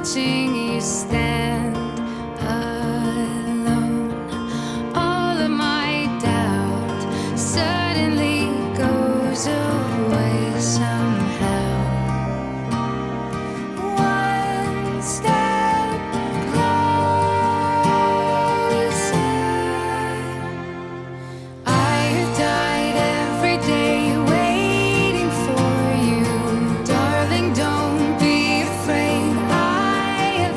Watching you stand alone, all of my doubt suddenly goes away somehow. One step closer. I have died every day waiting for you. Darling, don't be afraid. I have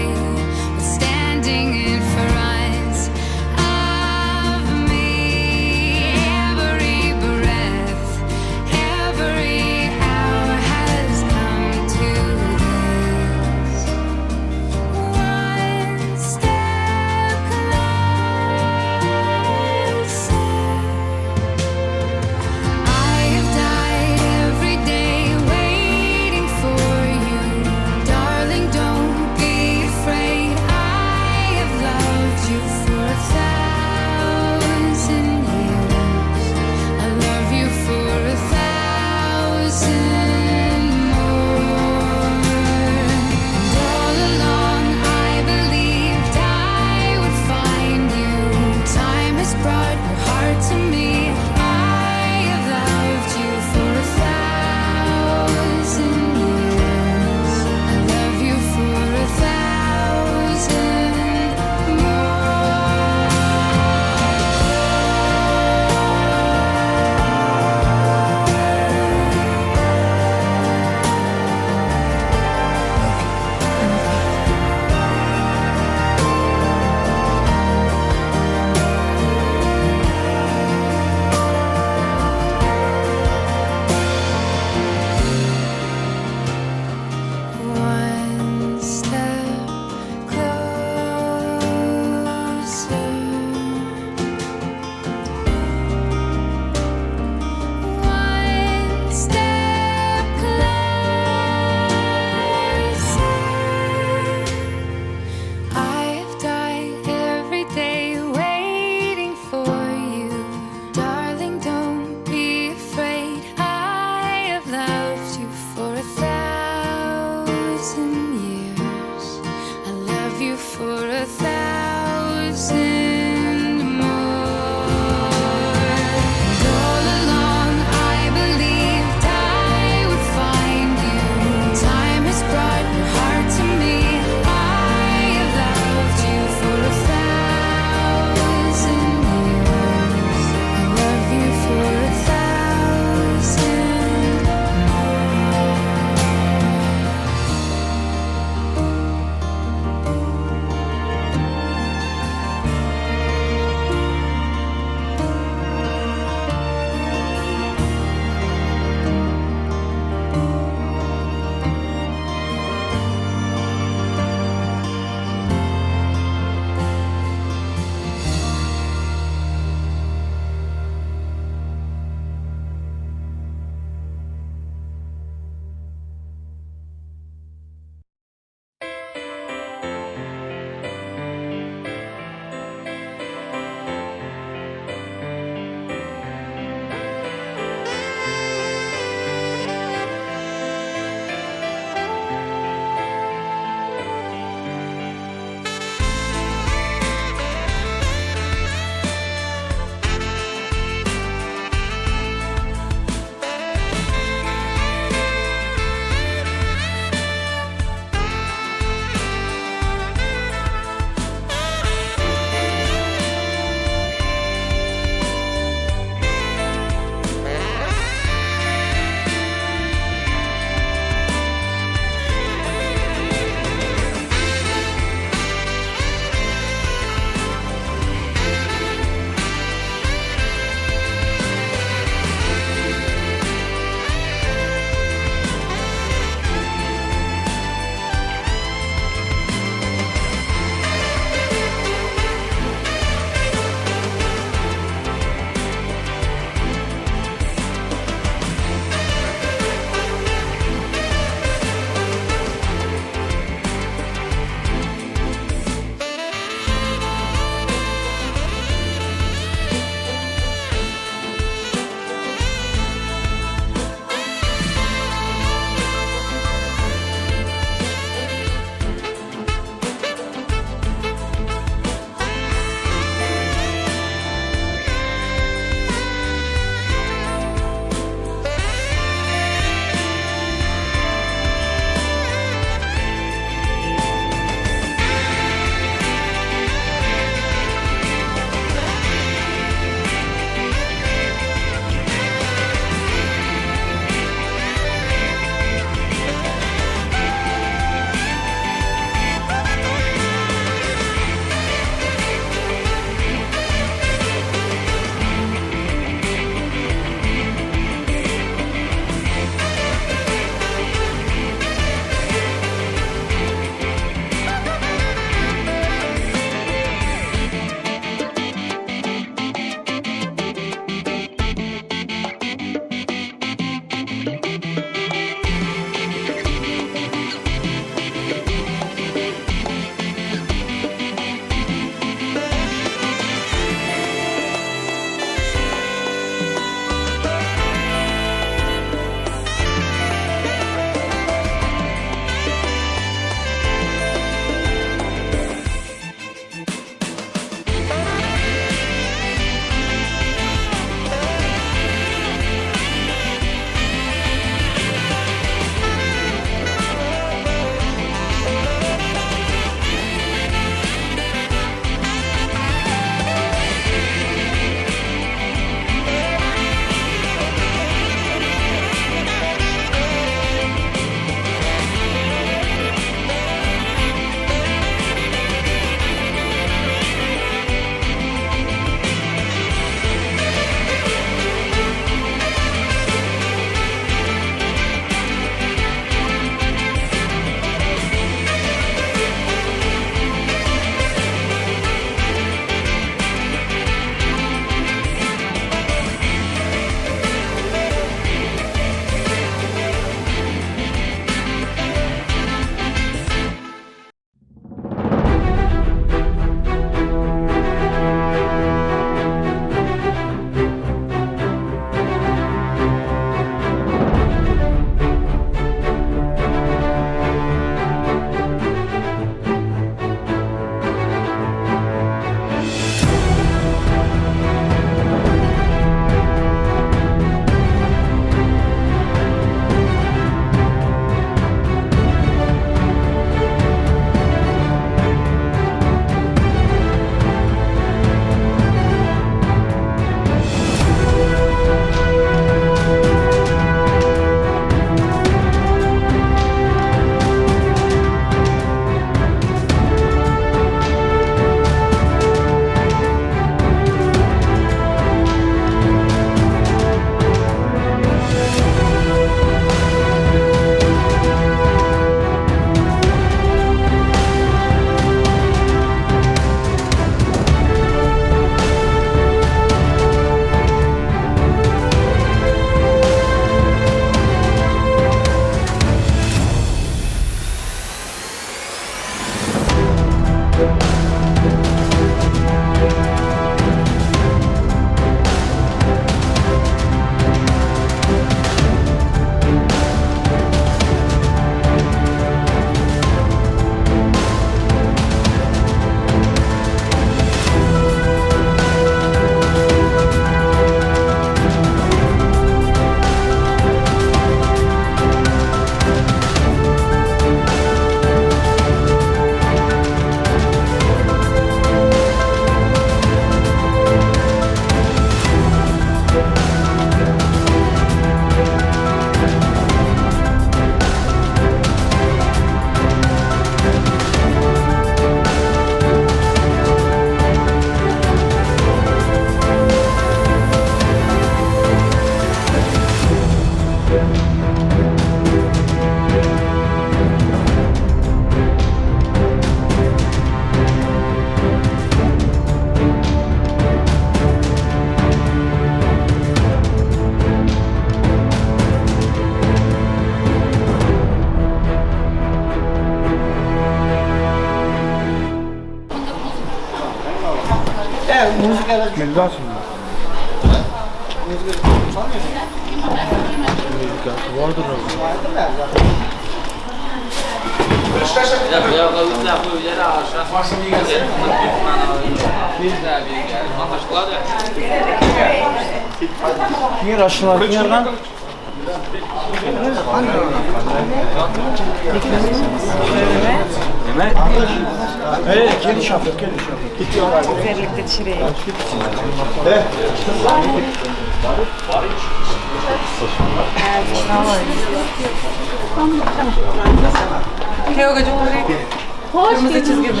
Kırmızı çizgimiz.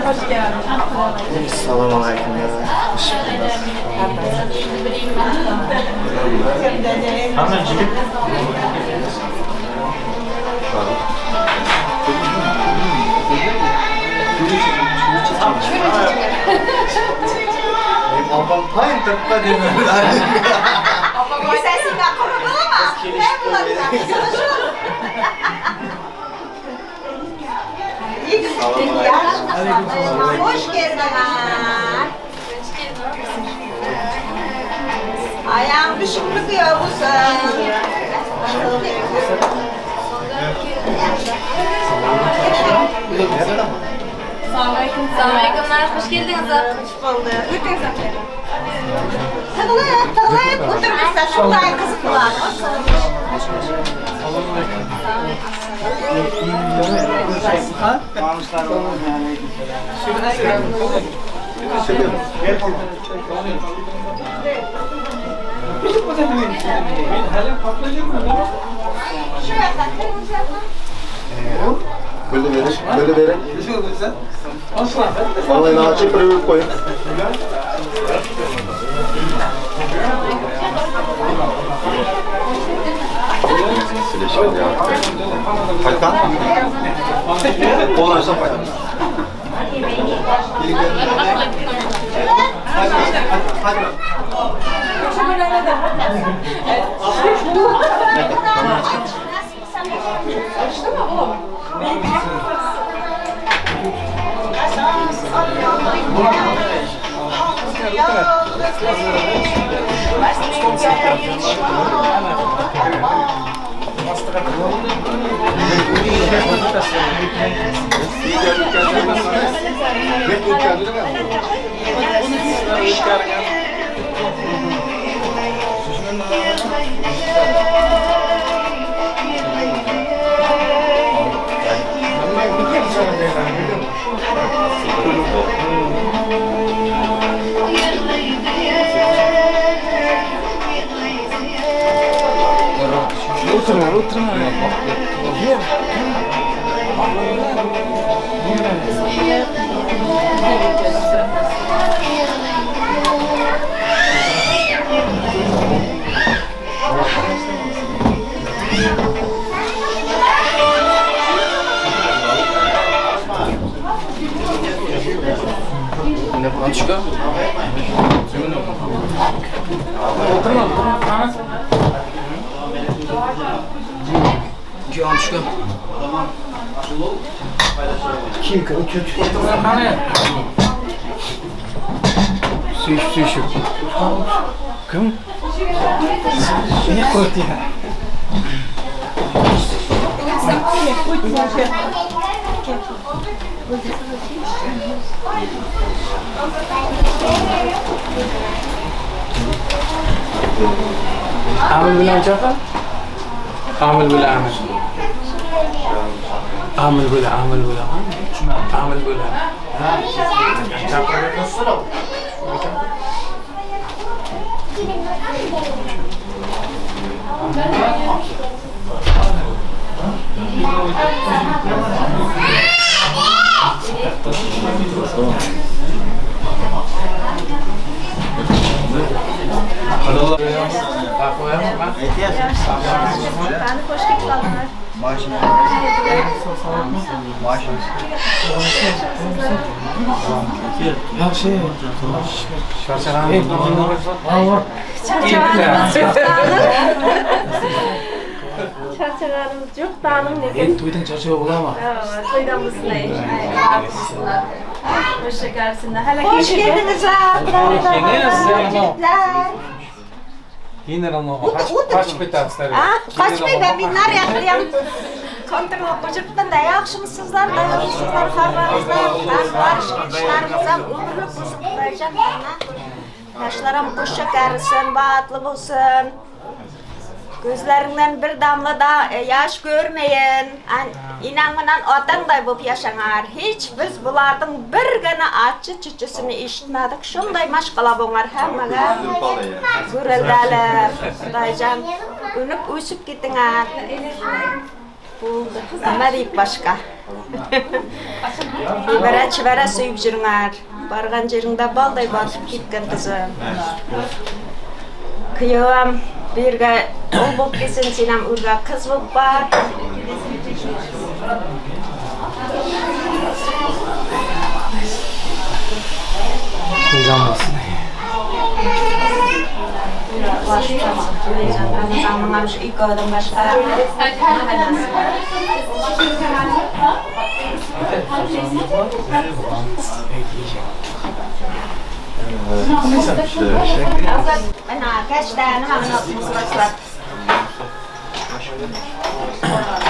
Hoş geldin. Salam aleyküm. Hoş geldin. Ayağım düşüklük Yavuz. Selamünaleyküm. Hoş geldiniz. Hoş bulduk. Tıklayıp tıklayıp oturmuşlar. Şunlar kızıklar. Böyle verin, böyle verin. Vallahi açıp böyle koyun. Amel bilan chaqir. Amel bilan Amel. Amel bilan Amel bilan. Amel bilan. Charchaganimiz yo'q, ta'lim lekin. Endi to'ydan charchab bo'ladimi? Ha, to'ydan bo'lsin. Hoş geldiniz. Hoş geldinizler. Yigitlar. Generalni O'tir. Qochib ketasizlar. Ha, qochmayman, men nariyoqda ham kontrol qo'shibman-da. Yaxshimisizlar, yaxshimisizlar, xabaringizlar, borish kelishlarimiz ham umrlik bo'lsin, Xudojon. Yoshlar ham qo'sha qarisin, baxtli bo'lsin. Ko'zlaringdan bir damla da yosh ko'rmayin. Enang bilan otangday bo'lib yashangar. Hech biz bularning birgina achchi chuchisini eshitmadik. Shunday mashg'ala bo'lar hammaga. Go'raldalar, Xudojon, unib o'sib ketinglar. Bo'ldi. Nima deyip boshqa? Bara chivara suyib yuringlar. Borgan yeringda balday botib ketgan qizim. Kuyovim bu yerga o'g'il bo'lib kelsin, sen ham u yerga qiz bo'lib bor. Heyecanlısın.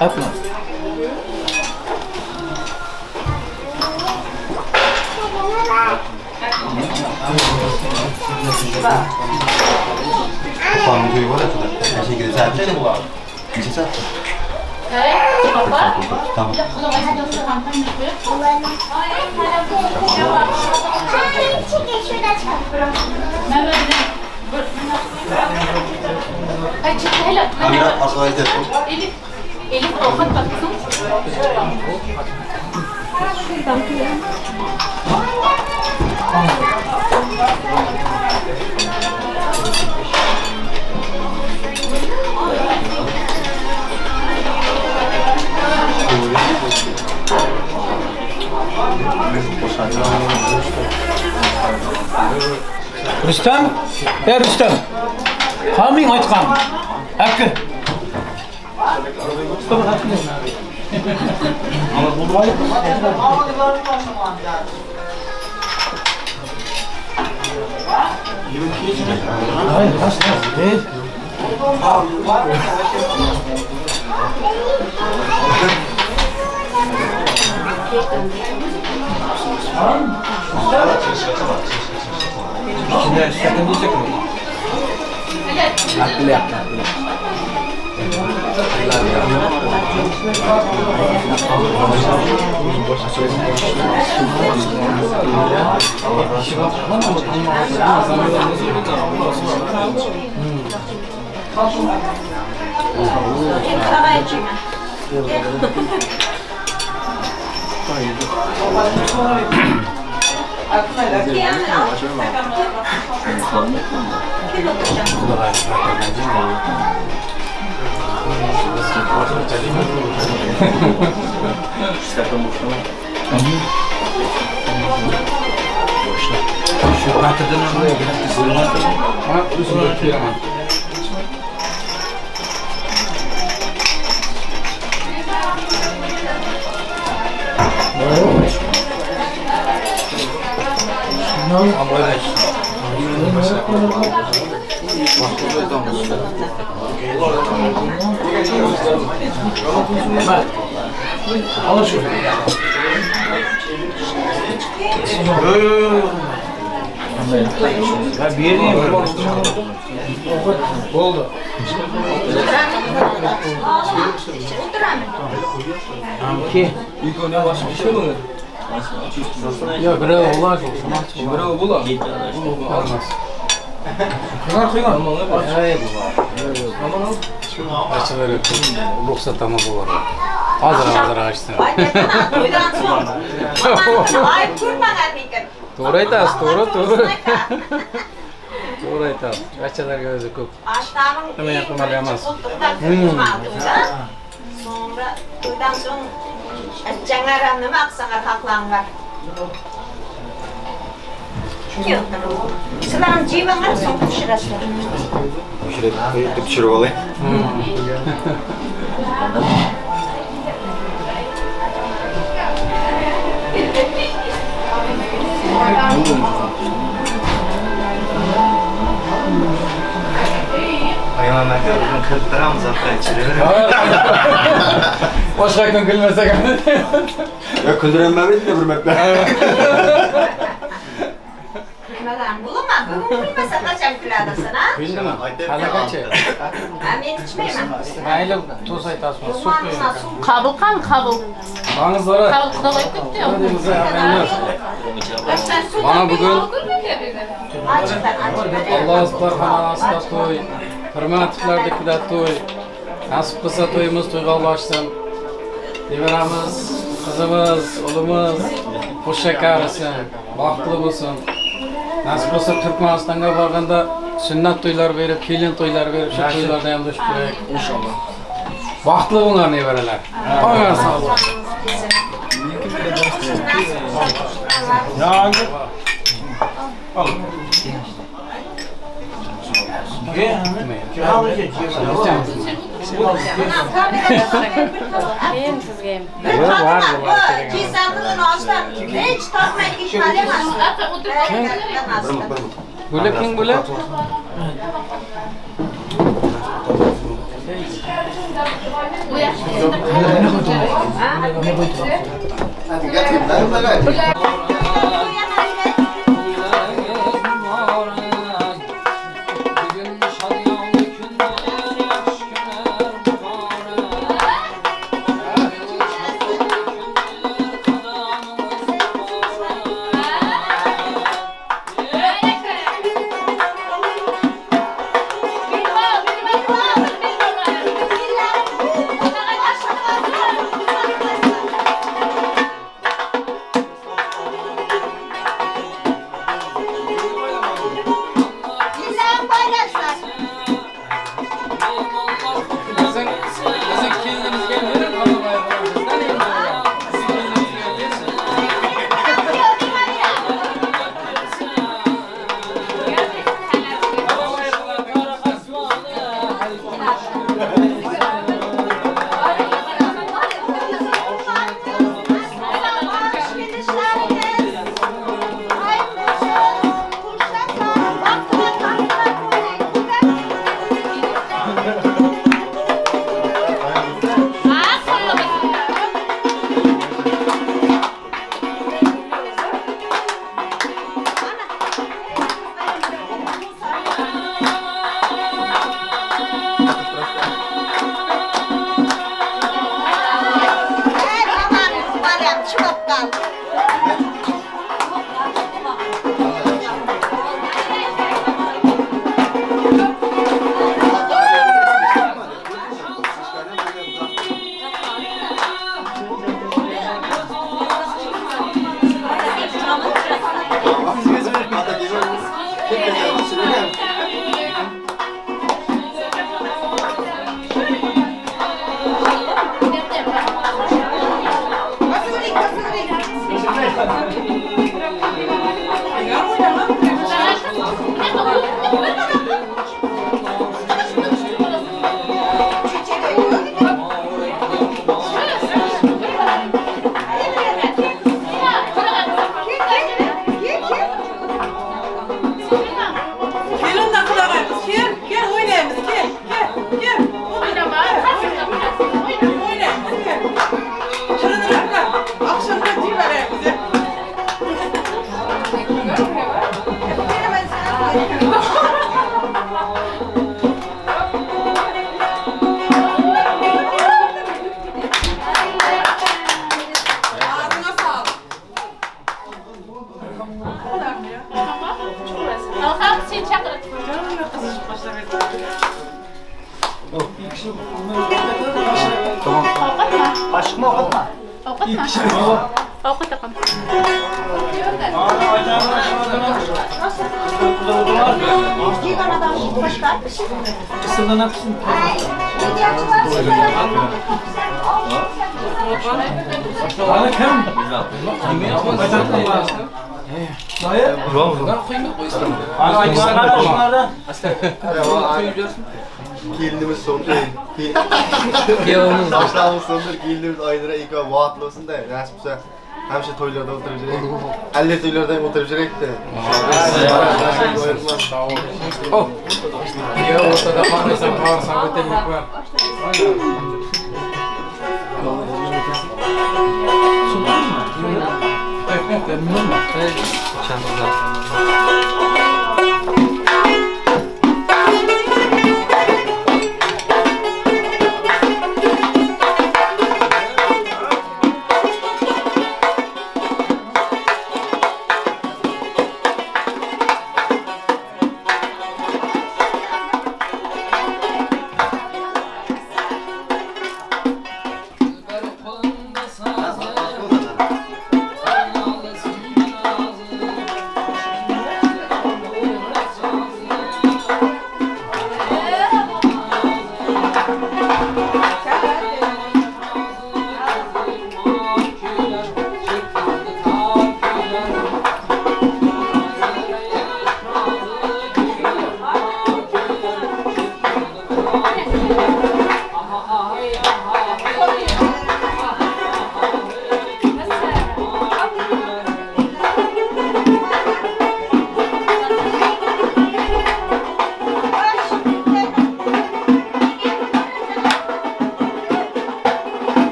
Atma. Tamam. Elif, Elif ovqat baksın. Rüstem, ya Rüstem. Haming aytgan. Hakkı. Hayır, nasıl değil. Oldu. Ki. Ya bravo olmaz olsun. Bravo bula. Olmaz. Kıygan kıygan. Açıları ruhsat ama bu var. Azra azra açsın. Doğru aytasiz, doğru doğru. Doğru aytasiz. Açılarga o'zi ko'p. Nima yapmalı emas. Sonra to'ydan so'ng jangaram nima qilsanglar haqlanglar. Sizlarni jiyvanglar so'ng pishirasizlar. Pishirib, pishirib olay. Ayman aka, bugun kirib turamiz, ichiraveramiz. Boshqa kun kulmasak ham. Yo, kuldiranman bir marta. Kulmadan bo'lma, bugun kulmasa qachon kuladisan, ha? Kuldimi? Halakachi. Ha, men ichmayman. Mayli, to's aytasizmi? Suv qo'ying. Qabul qan, qabul. Mangizlara. Qabul qilib ketdi. Mana bugun Alloh subhanahu to'y, Pirmatovlardikida to'y. Nasib qilsa to'yimiz to'yga ulashsin. Nevaramiz, qizimiz, o'g'limiz qo'shakarisin, baxtli bo'lsin. Nasib bo'lsa Turkmanistonga borganda sunnat to'ylar berib, kelin to'ylar berib, shu to'ylarda ham duch kelaylik inshaalloh. Baxtli bo'linglar nevaralar. Omon sog' bo'ling. Hem sizga ham. Var bular kerak. Hech tortmay ketmadi emas. Bular kim bular? Kelinimiz sondur. Toshlarimiz sondur, kelinimiz Aynura ikov baxtli bo'lsin-da. Nasib bo'lsa hamisha to'ylarda o'tirib yuraylik. Alla to'ylarda ham o'tirib yuraylik-da. Oh. Yo, o'rtada qolmaysan, borsan, o'taylik bor.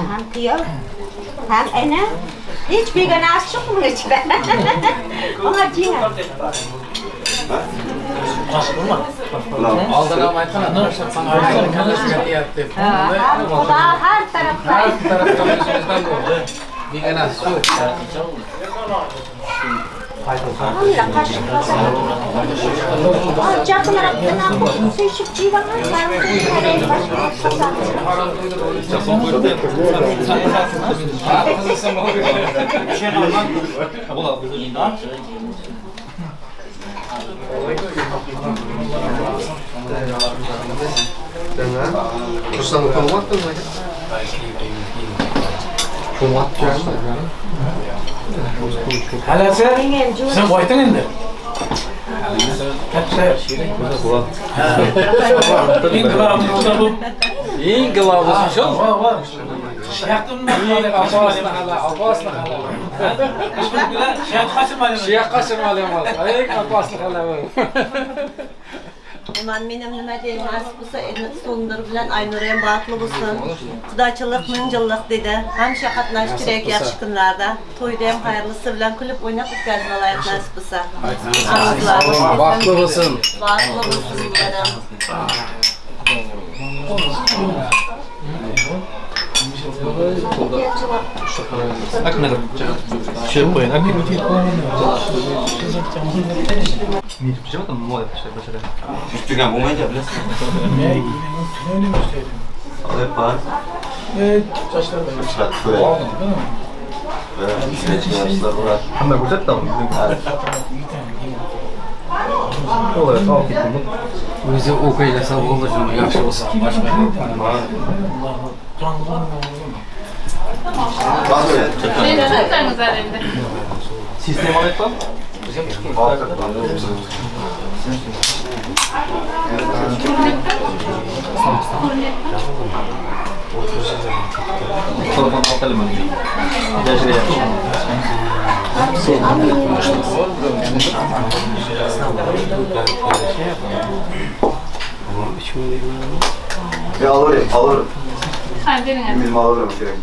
Ham kuyov, ham ena. Hech begonasi yo'q buni ichida. Ular jiyan. Oldin ham aytgan, kallasiga tiyapti deb. Xudo har tarafdan. Har tarafdan o'zimizdan bo'ldi. Begonasi yo'q. Hamla qashiq jaqinroqdan suyishib Halasi, sen qo'yding endi. Eng g'alabasi shu. Aman benim nima deyim, nasip bo'lsa Sondur bilan Aynur ham baxtli bo'lsin. Qudachilik ming yillik dedi. Hamisha qatnash kerak yaxshi kunlarda. To'yda ham xayrlisi bilan kulib o'ynab o'tkazib olaylik nasip bo'lsa. Baxtli bo'lsin. Baxtli bo'lsin bular. Tugan bo'lmaydi, bilasizmi? Olyapman. Hamma ko'rsatdi. O'zi o'qay yasab bo'ldi, shuni yaxshi bo'lsa. Sistem olyapman. Alırım, alırım. Benim alırım gerek.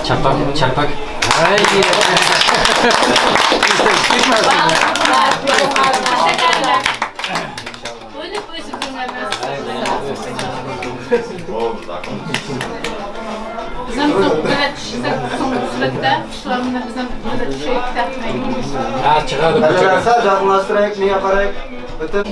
Çapak, çapak. Jaqınlaştırayıq, niyə aparayıq? Bütün...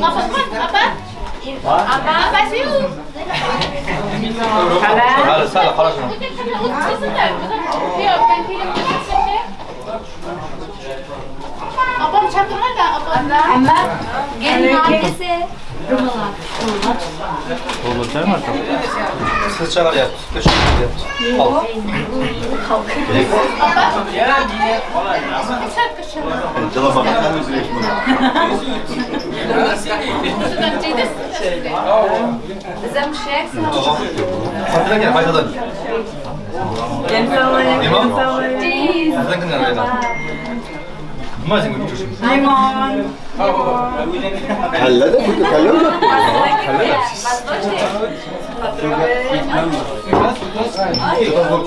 Apam çakırlar da apam. Ama gelin Kallada bu kalla yo'q.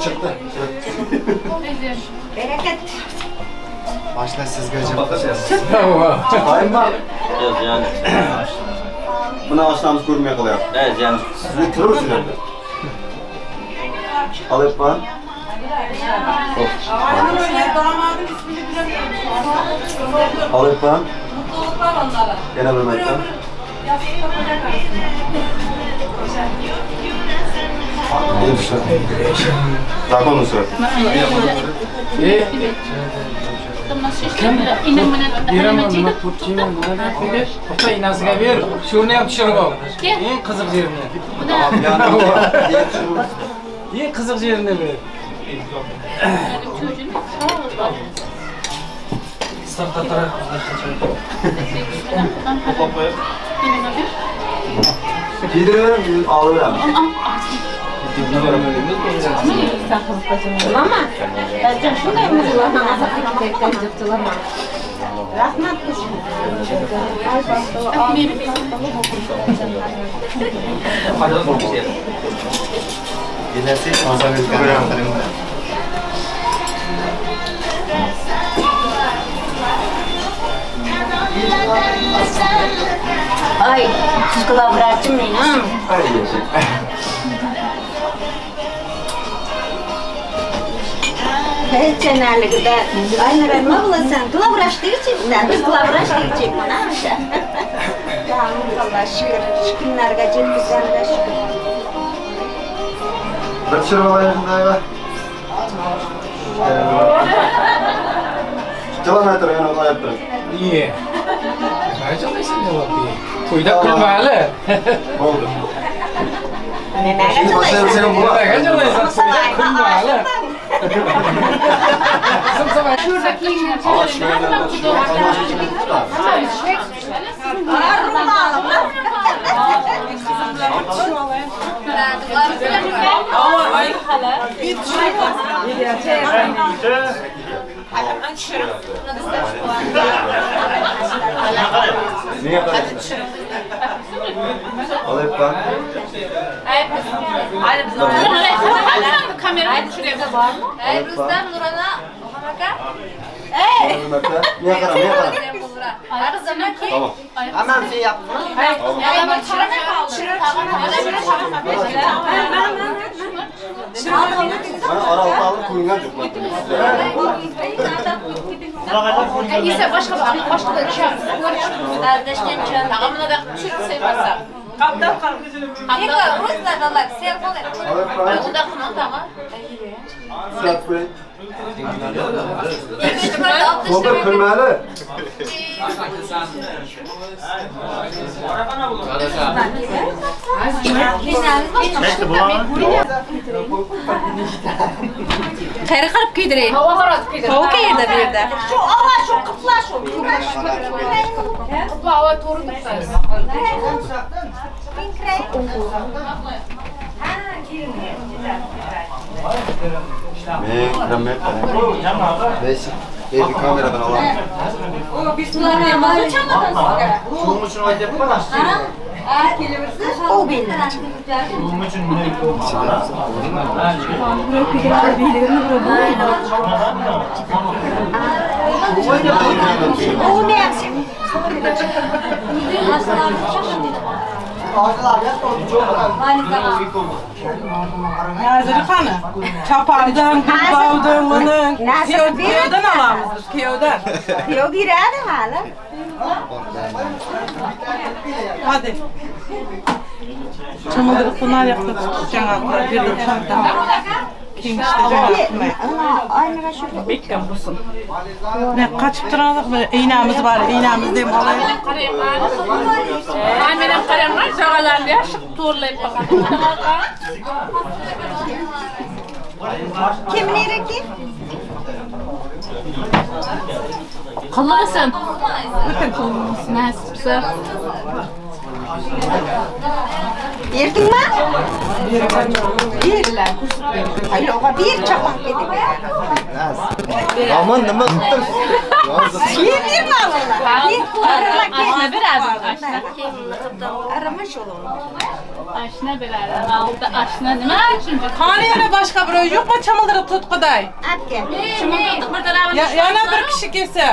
Chiqdi. Barakat. Başla sizga Buni oshnamiz ko'rmay qolyapti. Sizni turursiz. Olyapman. Olyapman. Yana bir marta. Zakon usul. To'xta, inasiga ber. Shuni ham tushirib ol. Eng qiziq yerini. Eng qiziq yerini ber. Yediraverim, alıverem. Rahmat. Ay, siz kılavraçım benim. Çenerlik'te Aynur nima bo'lasan? Kılavraç degichin, biz kılavraç degichin, ha o'sha. Alloh shukr, shu kunlarga yetkazganiga shukr. Bir tushirib olaylik. Kilometr yana qo'yib turing. Iye. Qancha javob ber? To'yda kulmali. Bo'ldi. Nimaga Sen javob? Nimaga javob? To'yda kulmali. Niye qaraysan? Olayapman. Kamerayı düşürüyoruz. Rustam Nurana aka. Niye qara, niye qara? Tamam. Anam şey yaptı. Ben aralıklı alıp koyungan yok. İse başka da düşer. Tağımına da düşürse basa. Surat koyun. Solda kırmalı. Qayerga qarab kuydiray? Hava qarab kuydiray. Hava qayerda bu yerda? Shu ova, shu qipla shu. Qipla hava to'g'ri turibsiz. Men Belki kameradan alalım. Şunun için aytyapman O benim. O benim. Naziri qani? Chapardan, Gulbovdan, uni kuyovdan olamiz biz, kuyovdan. Kuyov beradi hali. Hadi. Chimildiqni naryoqda tutib жаңағы жерде çanta. Kengishda жаңағы. Bekam bo'lsin. Ne qochib turamiz, bir iynamiz bor, iynamizni ham olaylik. Men ham qarayman, jag'alarni yaxshi to'g'irlab boqaman. Kim nereki? Qilmasin. Nasibsa. Berdingmi? Berdilar. Ay, bir chaqmoq ketib beradi. Aman nima qilib Ber berma ular. Ashna beradi. Arama shu. Ashna beradi. Oldi ashna nima shuncha? Qani yana boshqa birov yo'qmi chimildiq tutqiday? Atga. Chimildiq bir tarafini. Yana bir kishi kelsa.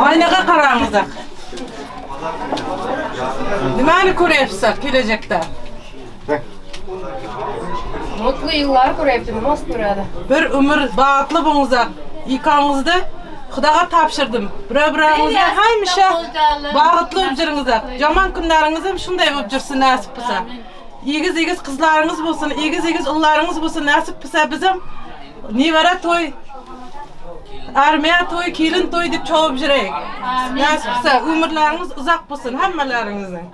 Oynaga qaramiz. Nimani ko'ryapsizlar kelajakda? Mutlu yıllar ko'ryapti, nima ko'radi? Bir umr baxtli bo'lingizlar. Ikongizni Xudoga topshirdim. Bir-biringizga hamisha baxtli bo'lib yuringizlar. Yomon kunlaringiz ham shunday bo'lib yursin nasib bo'lsa. Egiz-egiz qizlaringiz bo'lsin, egiz-egiz ullaringiz bo'lsin nasib bo'lsa biz ham nevara to'y, armiya to'y, kelin to'y deb chovib yuraylik. Nasib bo'lsa umrlaringiz uzoq bo'lsin hammalaringizning.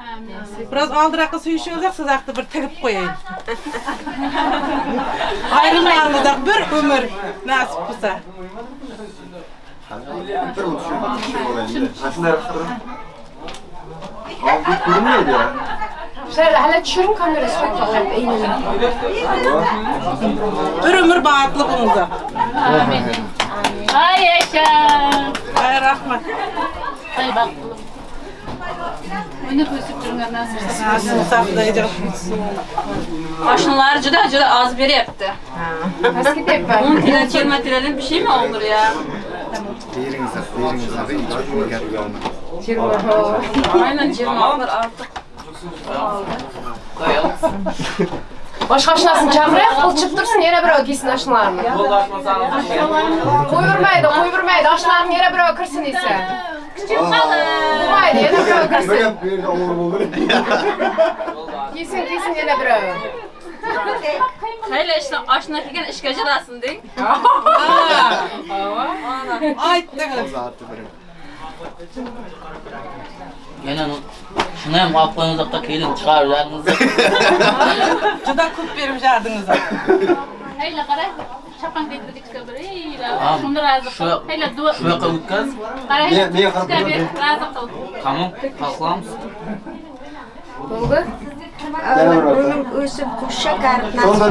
Biroz oldiroqqa suyishingizlar, siz haqda bir tigib qo'yay. Ayrilmangizlar bir umr nasib bo'lsa. Abi ko'rinmaydi ya. Hali tushiring kamerasi Bir umr baxtli bo'lingizlar. Amin. Ay yaşa. Ay rahmat. Ay baxtli. Uni ko'rsatib turgan nasib. Aşnalar juda az beryapti. Pastga ketyapman. 10 kilo, 20 kilodan bir şey mi olur ya? Beringiz, beringiz. Aynen 20 olur artık. Boshqa oshnasini chaqiraylik, qilchib tursin, yana birov kiysin oshnalarni. Qo'yvermaydi, qo'yvermaydi. Oshnalarni yana birov kirsin desa. Bo'lmaydi, yana birov kirsin. Kiysin, kiysin yana birov. Xayli ishni oshna kelgan ishga jirasin deng. Aytdingiz. Yana shuni ham olib qo'yingizda kelin chiqarib. Juda ko'p berib jardingiz. Hayla qarang, chapang deydi ikkita bir. Shunda rozi qil. Hayla duo. Shunaqa o'tkaz. Men qarab rozi qil. Tamom, qalqamiz. Bo'ldi. O'lim o'sib qo'sha karib nasib.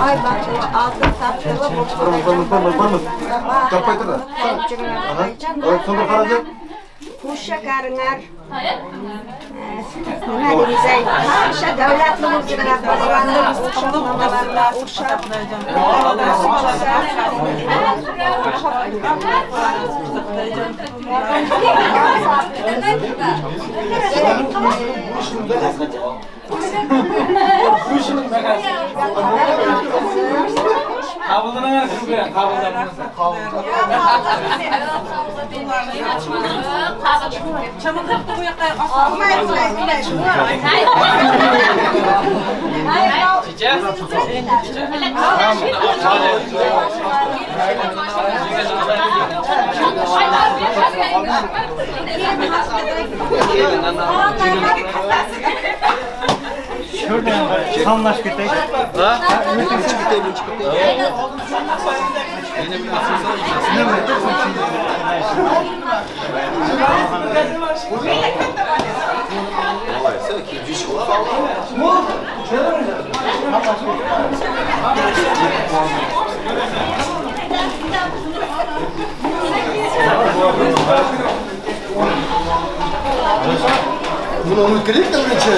Ay baxtli, oltin taxtli bo'lib. Topmay turdi. So'ngra qarab. Qo'sha karinlar. Nima deymiz? Hamisha davlatli bo'lib juringlar, bolalarni o'xshab. Salonlashib ketaylik. Ha? Chiqib ketaylik, chiqib ketaylik. Buni unutib kerak birinchi.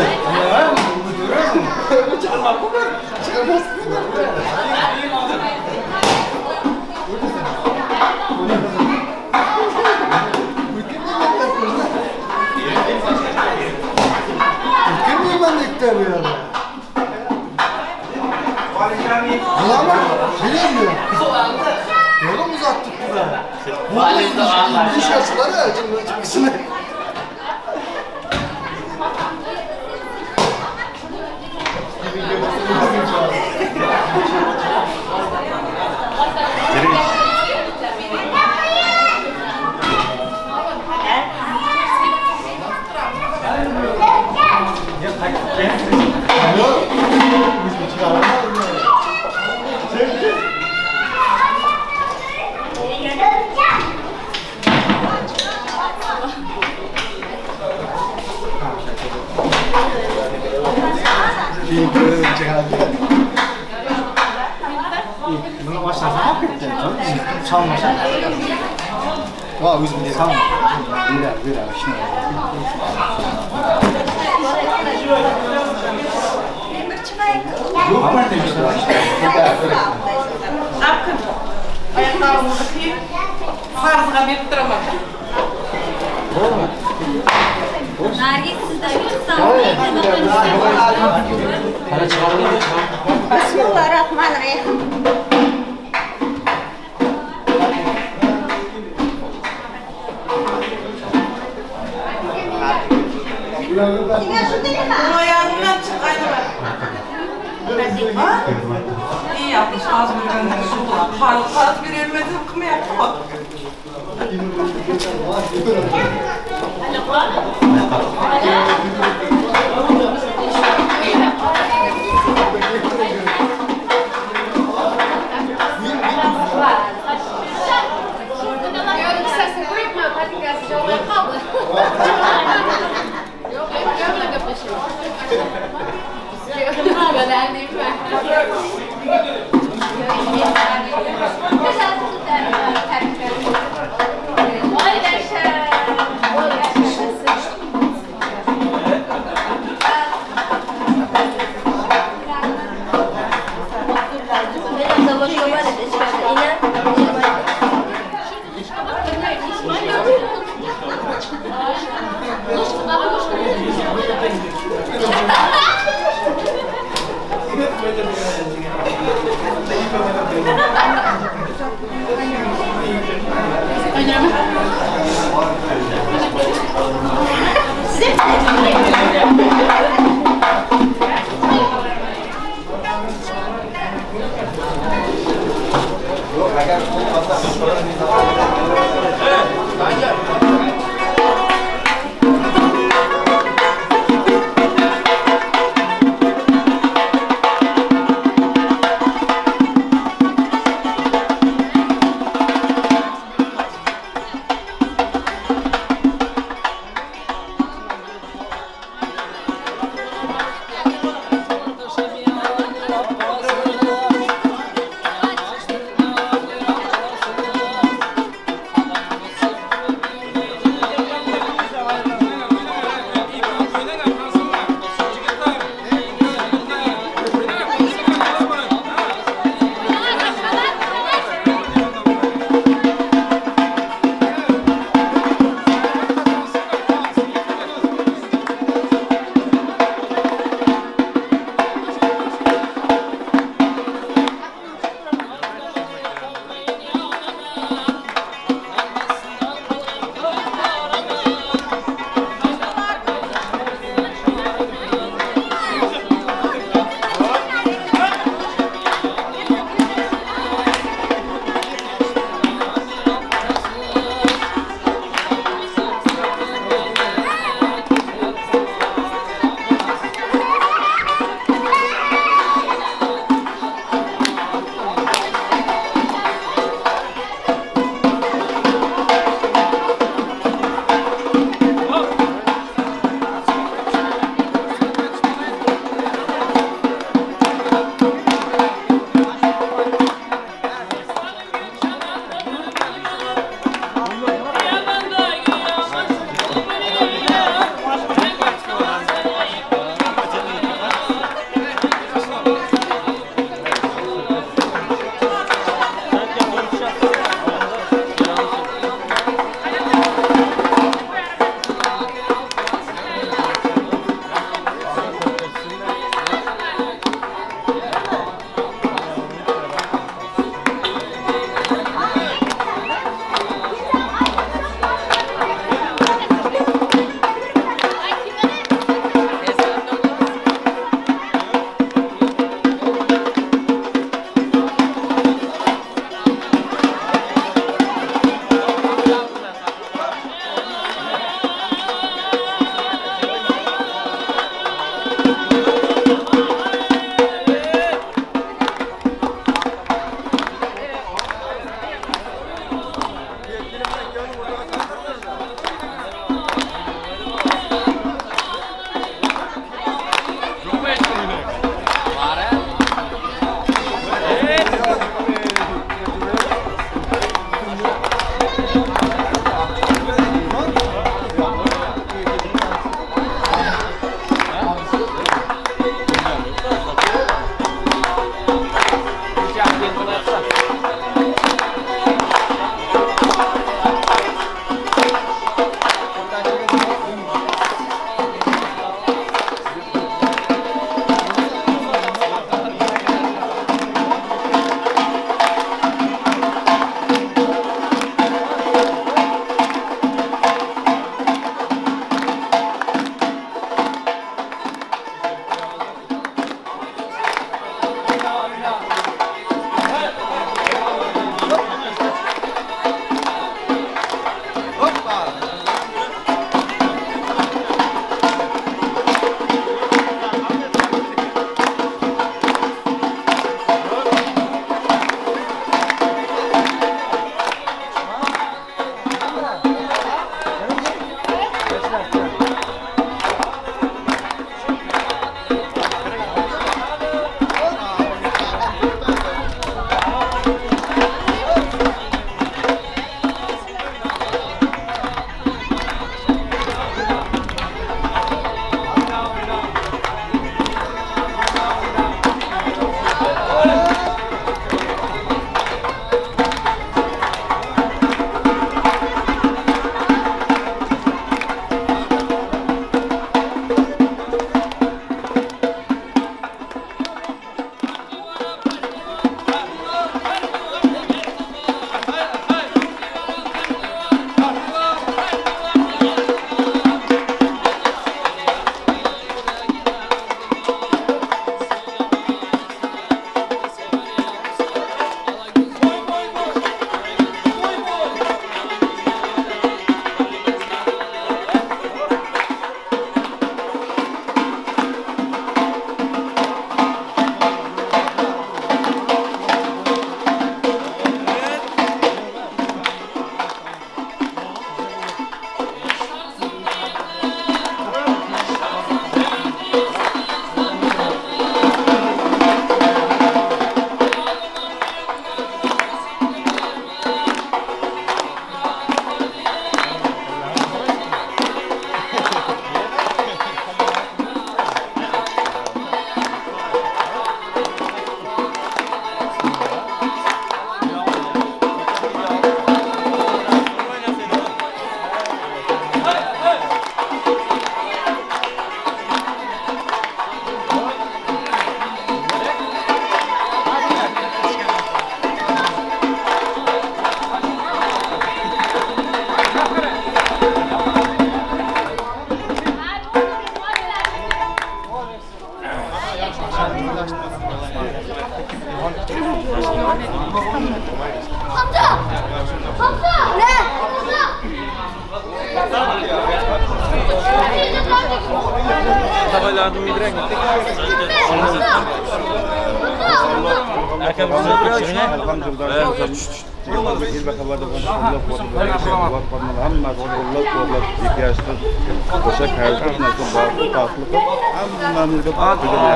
O'tkirmayman debdi bu yerda. Bularmi? Bilammi? Yo'lim uzatdik bular. Bu ishlar. Buni oshnasi olib ketdi. Solmasa. Va, o'zim desam. Beradi, beradi, shuni. Yo'q, Oyoqlarimni kiyib, farzga berib turaman. Nargiz sizdagi chiqsam, Qara chiqaring. Bismillahirrohmanirrohim. Oyog'imdan chiq, Aynura. Ha? İyi yapmış, az bergandan shu qog'oz berolmadim, qilmayapti. Yorum sesini qo'yibman, patinkasi jo'g'lab qoldi. Yo'q, men bilan gaplashaman. Yo'q, agar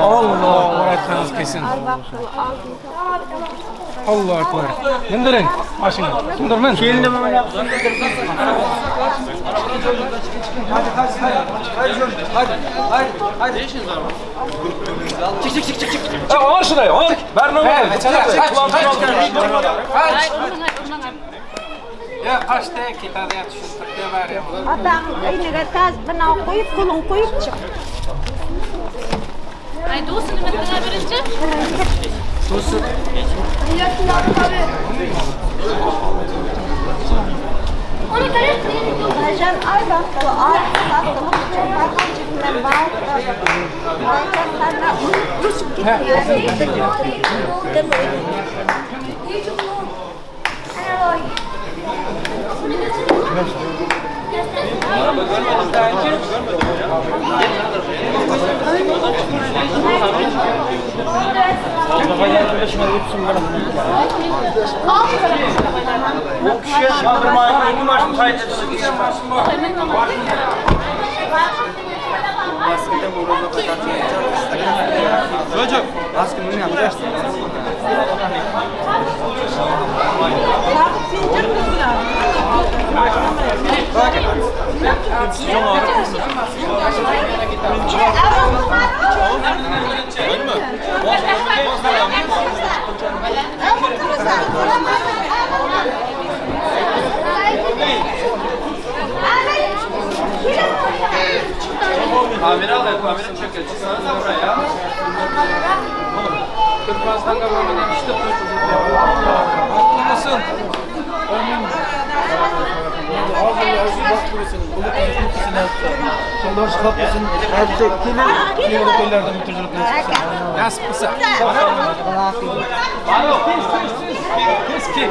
Allah aytganingiz kelsin. Allohu akbar. Mindiring mashina. Mindirman. Kelinni Hadi hadi hadi. Hadi hadi hadi. Çık çık çık çık çık. Al şurayı. Al. Ver numarayı. Kaç. Ya qaçda ketadi ya tushuntirdi bari. Otang uyniga taz bino qo'yib, qo'lin qo'yib chiq. Ay do'stini nima birinchi? Do'sti. Xudojon ay baxtli, ay baxtli, farhonchiqdan baxtli. Xudojon hamma o'sib ketgan. Kamera al, kamera çeker. Çıksanıza buraya. Türkmenistan'da böyle işte Mutlu musun? Nasip qilsa. Tez tez tez kel.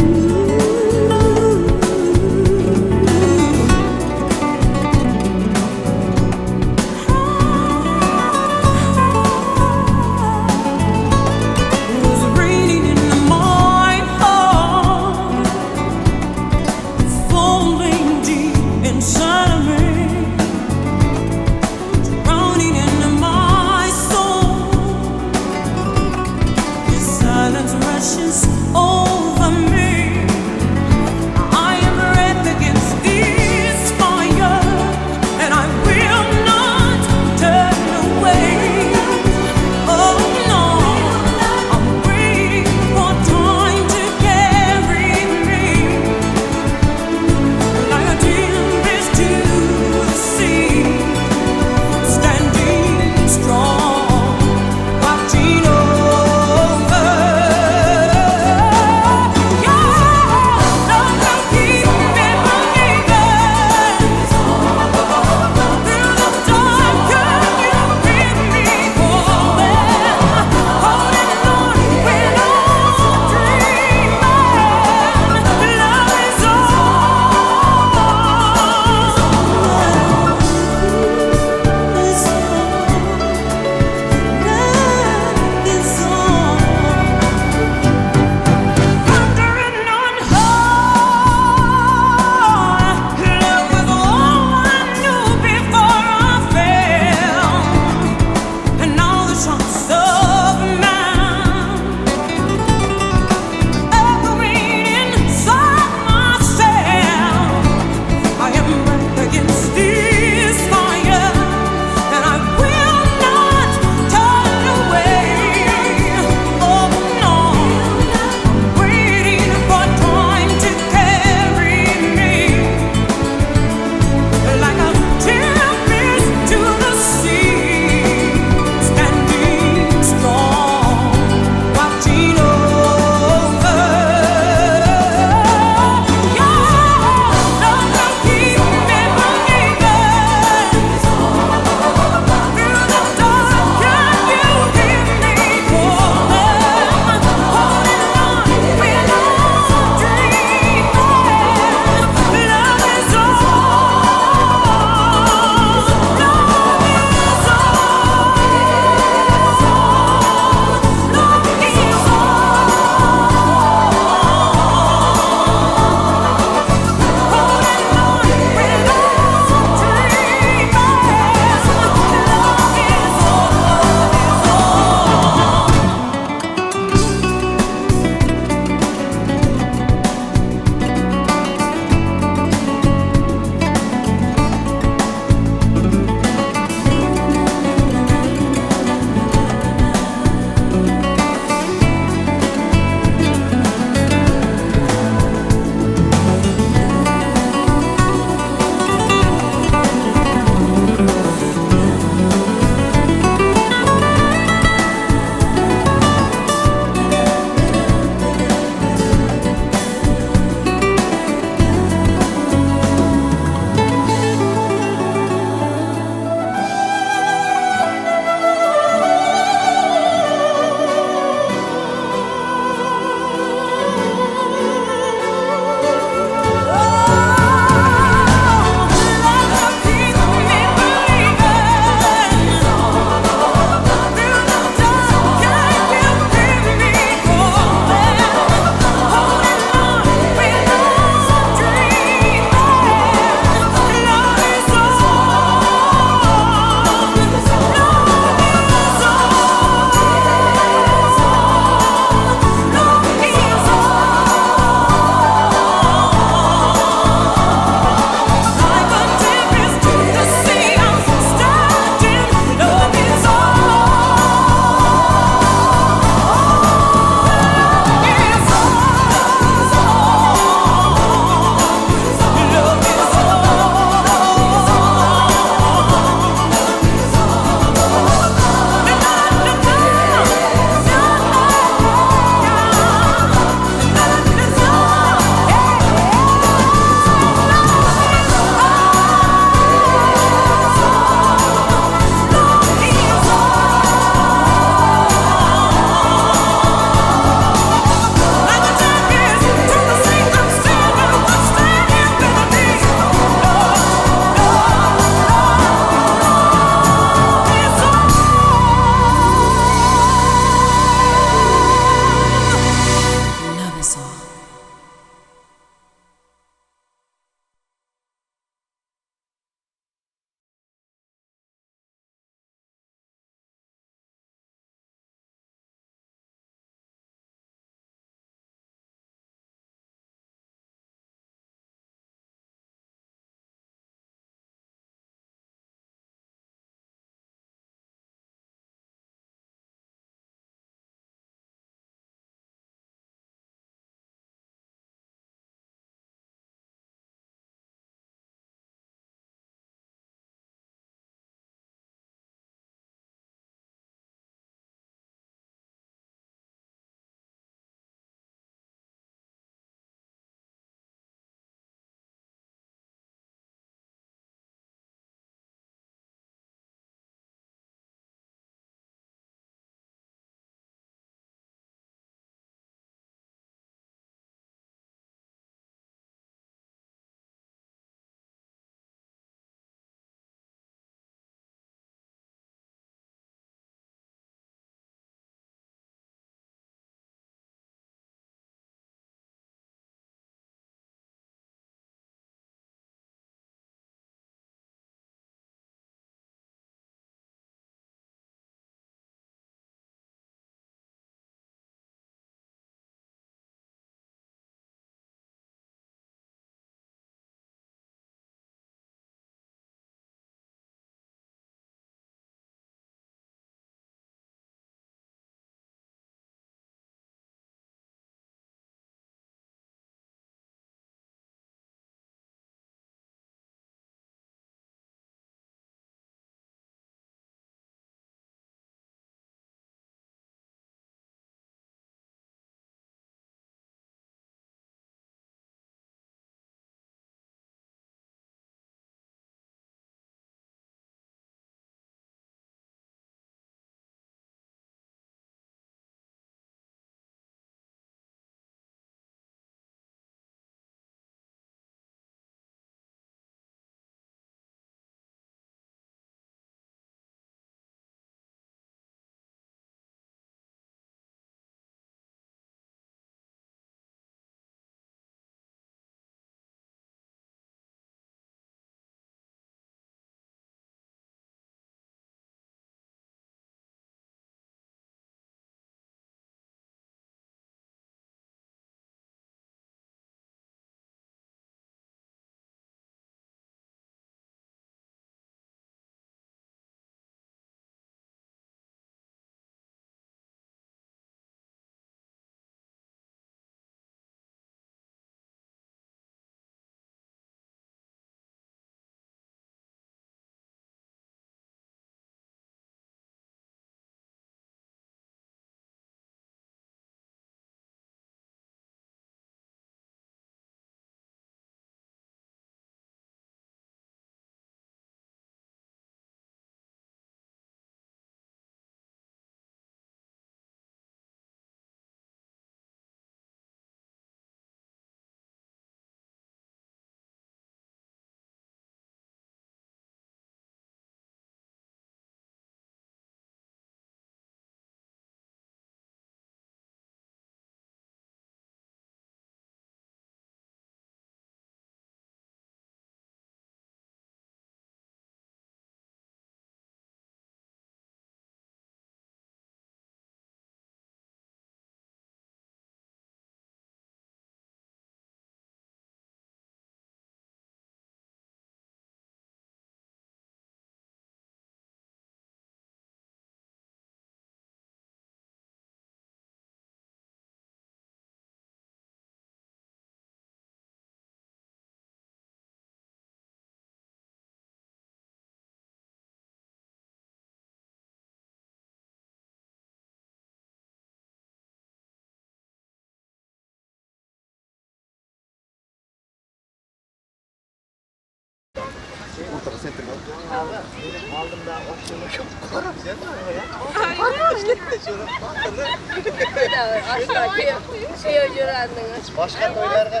Boshqa to'ylarga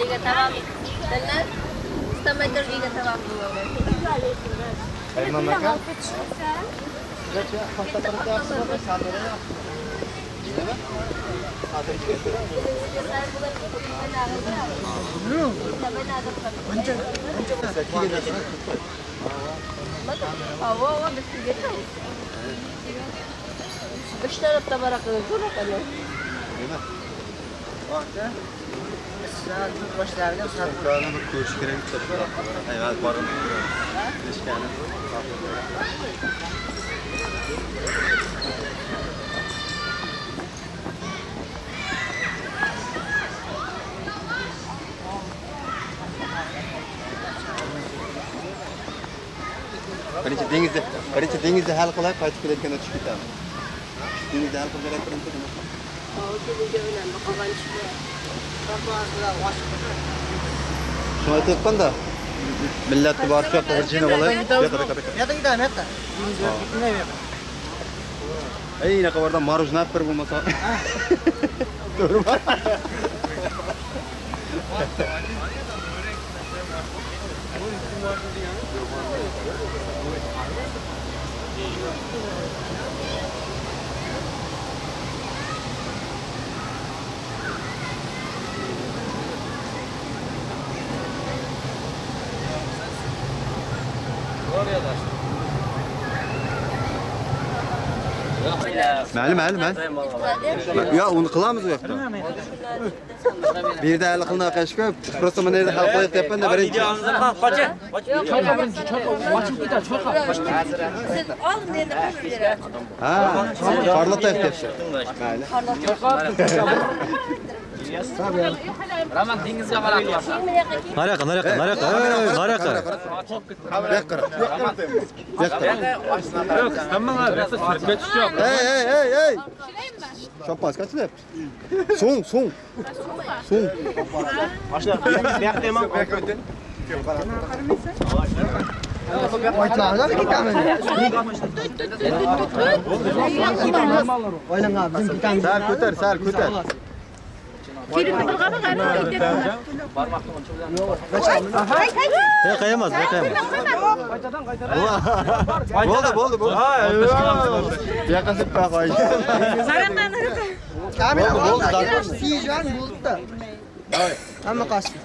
Uyga tamam. Istamay turib uyga tamam. Aymon aka. Uch tarafda baraqa ko'raqani. Bir ko'rish kerak bitta. Hayvat borib bilishgani. Birinchi dengizni hal qilib qaytib kelayotganda tushib ketamiz. Dengizni hal qilib kelayotganda nima? Shuni aytyapman-da. Millatni borib shu yoqda bir jina olaylik. Yo'q, Ey, anaqa bordan marujna bir bo'lmasa. To'g'rimi? Mayli, mayli, mayli. Yo, uni qilamiz u yoqda. Bu yerda hali qilinayotgan ish ko'p. Просто mana yerda hal qo'yib deyapman-da birinchi. Ha, parlataylik deyapsiz. Mayli. Roman dengizga qarab tursan. Nariyoqqa, nariyoqqa, nariyoqqa, nariyoqqa. Bu yoqqa qara. Bu yoqqa qara. Yo'q, istamanglar, bu suratga tushyapti. Ey, ey, ey, ey. Шампанский kaçlayapti? So'ng, so'ng. So'ng. Sal ko'tar, sal ko'tar. Yo'q, emas, yo'q emas. Bo'ldi, bo'ldi, bo'ldi. Bu yoqqa seppa qo'y. Kamera Bo'ldi, bo'ldi. Sijan bo'ldi-da. Hamma qochdi.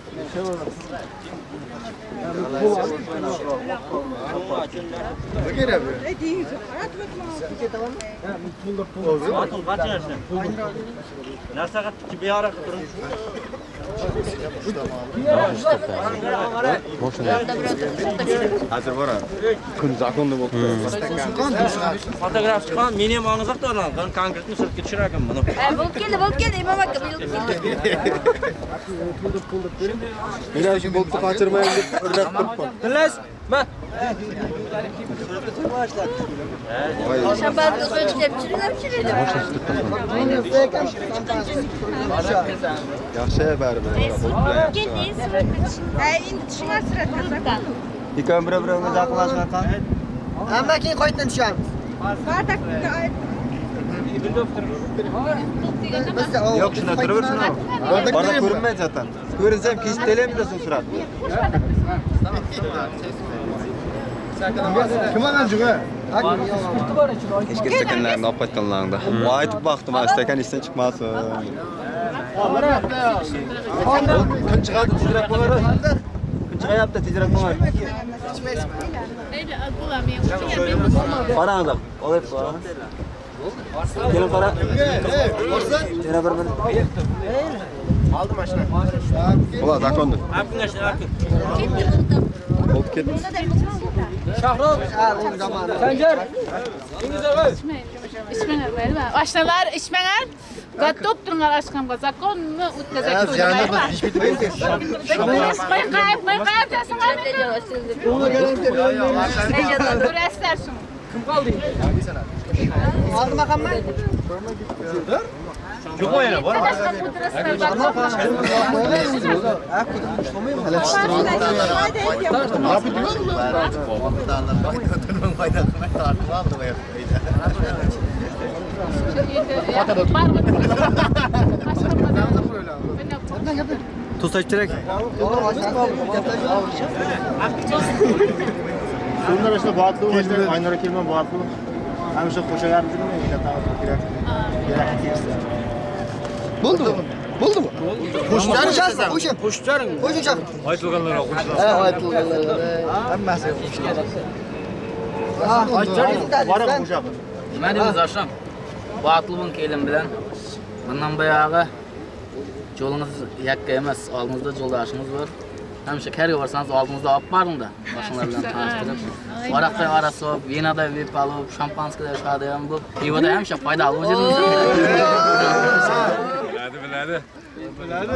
Nima kerak bu? Narsaga biyora turing. Hozir boradi. Kun zakonni bo'lib turadi. Fotograf chiqqan, meni ham olingizlar da, ben konkretni suratga tushirar ekanman. Bo'lib keldi, bo'lib keldi, Imom aka bo'lib keldi. Men shu bo'libdi qochirmayman deb o'rlab turibman. Bilasiz, ma. Shampanskiy qo'yib chirilib chirilib. Yaxshi baribir. Endi tushma suratga. Ikkovi bir-birimizga yaqinlashmay qoldi. Hamma keyin qaytadan tushamiz. Yo'q, shunda turaversin. Barda ko'rinmaydi zaten. Ko'rinsa ham kesib tashlaymiz so'ng suratni. Kim olgan juga? Kechki stakanlarni olib qaytganlaringda. Aytib boqdim, stakan ishdan chiqmasin. Kun chiqadi, tezroq bo'lar. Kun chiqayapti, tezroq bo'lar. Qaranglar, olib qara. Kelin qara. Yana bir bir. Oldi mashina. Bo'ladi, zakonni. Bo'lib ketdi. Shahrux, Sanjar. Ichmanglar, mayli. Oshnalar, ichmanglar. Готов turinglar oshxonga. Zakonni o'tkazak. Qo'y, qo'y, qo'y, jasanglar. Ko'rasizlar shuni. Kim qoldi? Oldi hamma? Yo'q yana bor. Tost aytib kerak. Bunlar işte baxtli bo'lishdi, Aynura kelman baxtli. Hamisha qo'shalarimiz kerak. Kerak kelsa. Bo'ldimi? Bo'ldimi? Qo'shib, qo'shib, qo'shib bering. Qo'shib. Aytilganlarga qo'shib. Ha, aytilganlarga. Hammasi. Borib qo'shadi. Nima deymiz osham? Baxtli bo'ling kelin bilan. Bundan buyog'i yo'lingiz yakka emas, oldingizda yo'ldoshingiz bor. Hamisha qayerga borsangiz oldingizda olib boring-da, boshinglar bilan tanishtirib. Aroqday arasi bo'lib, vinoday vip olib, shampanskiyday shadi ham bo'lib, pivoda hamisha foydali bo'lib. Biladi, biladi. Biladi.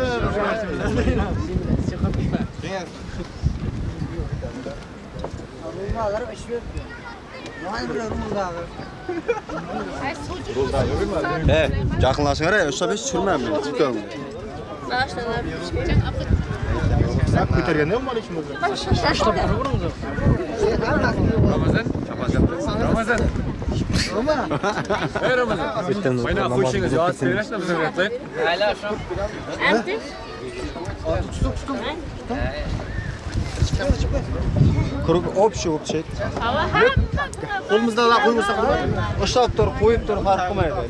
He, jaqinlashinglar, ushlab hech tushirmayman. Ukam. Ko'targanda ham bor ishimiz. Ushlab turaveramiz. Ramazon, Ramazon. Ey Ramazon. Mana qo'shingiz yozib berasizmi bizga aytaylik? Mayli osham. Tuttum, tuttum. Круг общий bo'lib tushadi. Qo'limizdan qo'ymasak bo'ladi. Ushlab tur, qo'yib tur, farq qilmaydi.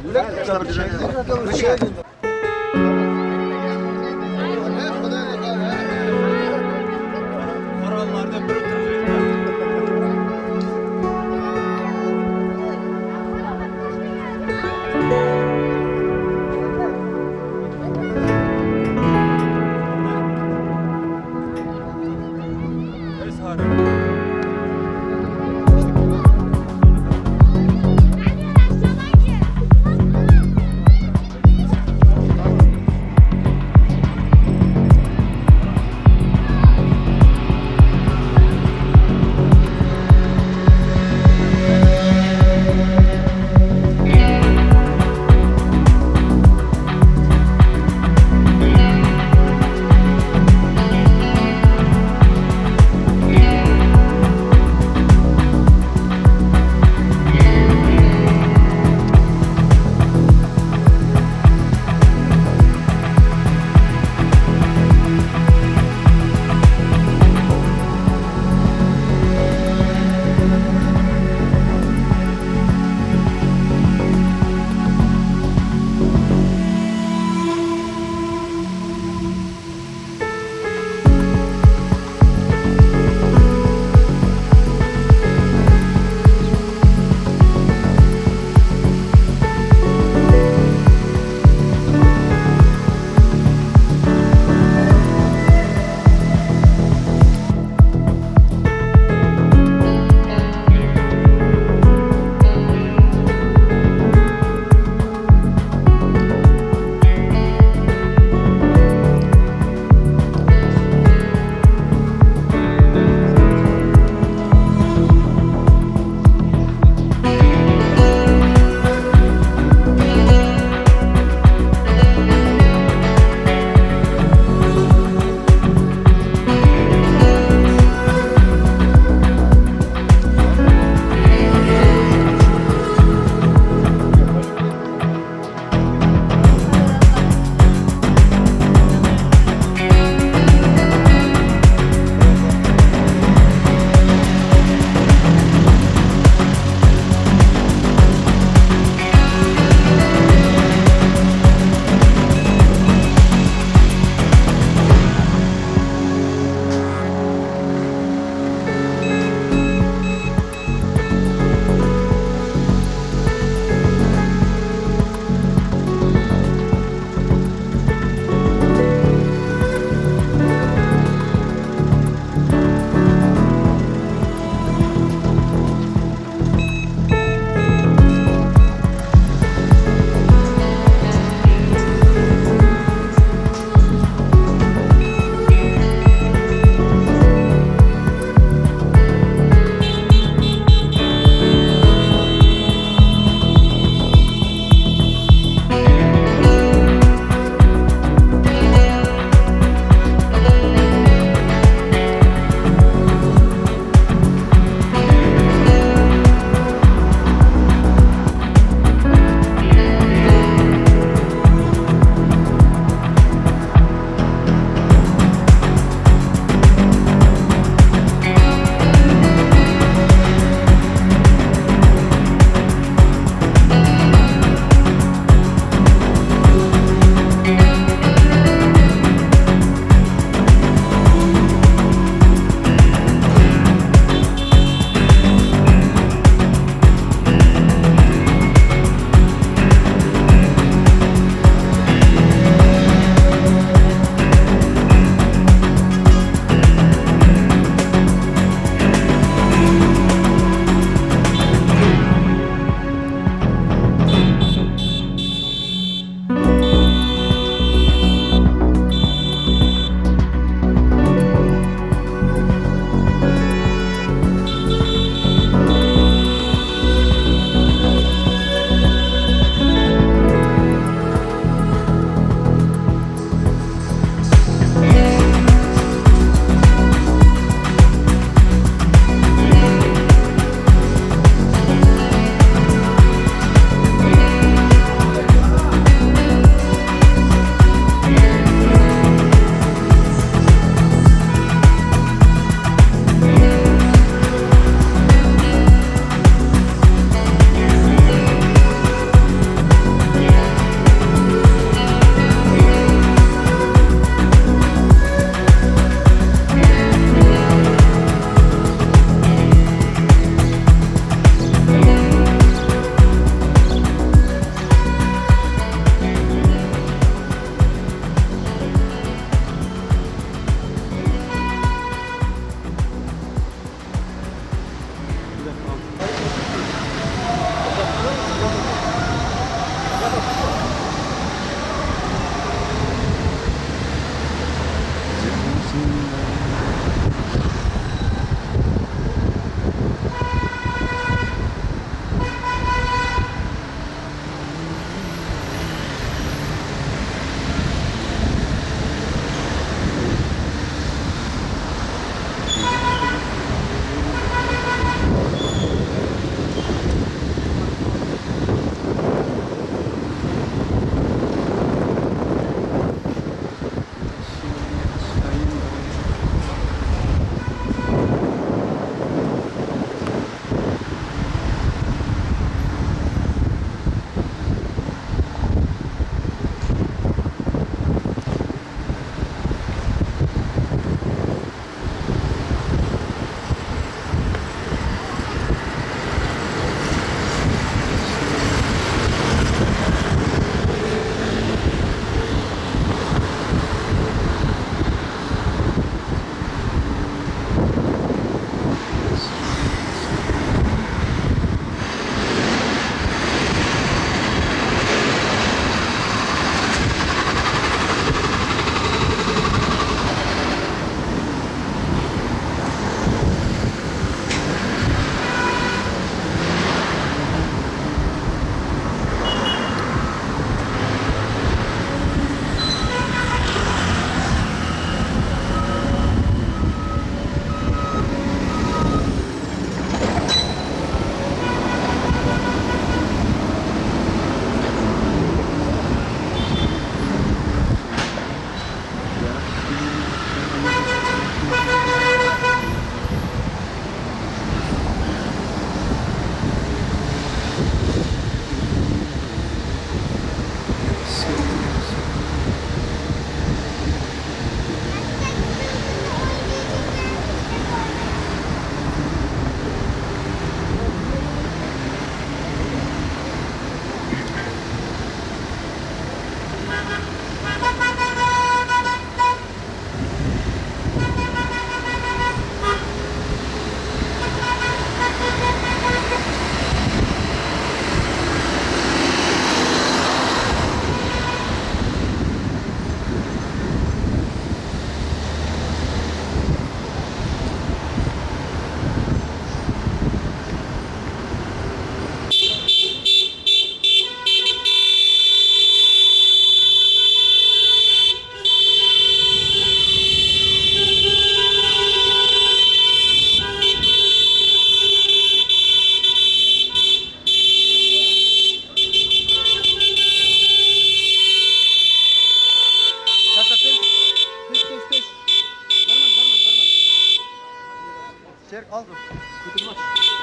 Sherik al.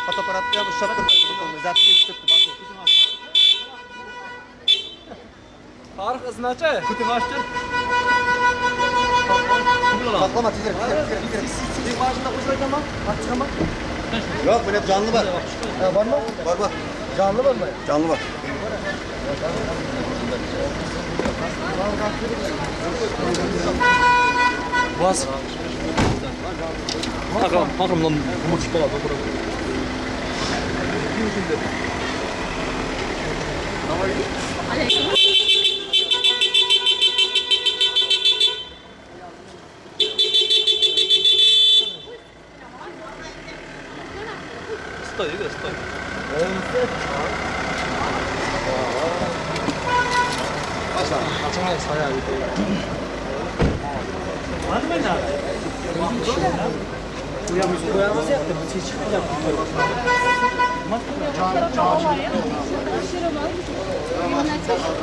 Fotoapparatni ham ushlab turibdi. Zabt ketib turibdi. Tarix iznachi. Kutimashtir. Saklama tezroq, tezroq, tezroq. Başında qo'shilganman, chiqaman. Yo'q, buni jonli bor. Ha, bormi? Bor, bor. Jonli bormi? Jonli bor. Bas. Bakalım lan bu çıkmalı. Стой, стой.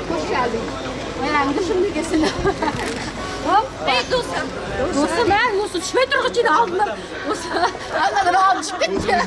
Hoş geldin. Ayağımda şimdi kesin. Hop, ey dostum. Dostum, ben dostum. Tushmay turg'uchini oldilar. Aldidan olib chiqib ketdi.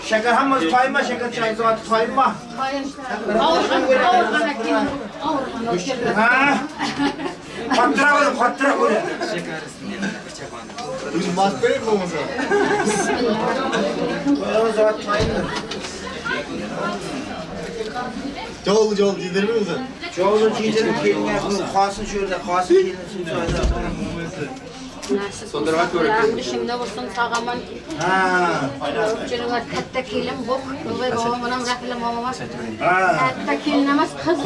Shakar hammasi toyma, shakar choy zoti toyma. Ha? Qattiroq bo'l, qattiroq bo'l. O'zi mast kerak bo'lmasa. Zot toyma. Jol jol yedirmi o'zi? Jol yedirib kelgan, qolsin shu yerda, qolsin kelin shu joyda. Shunda bo'lsin, sog'aman. Ha, Jirinlar katta kelin bu. Nurboy bobom bilan Rahila momam. Katta kelin emas, qiz.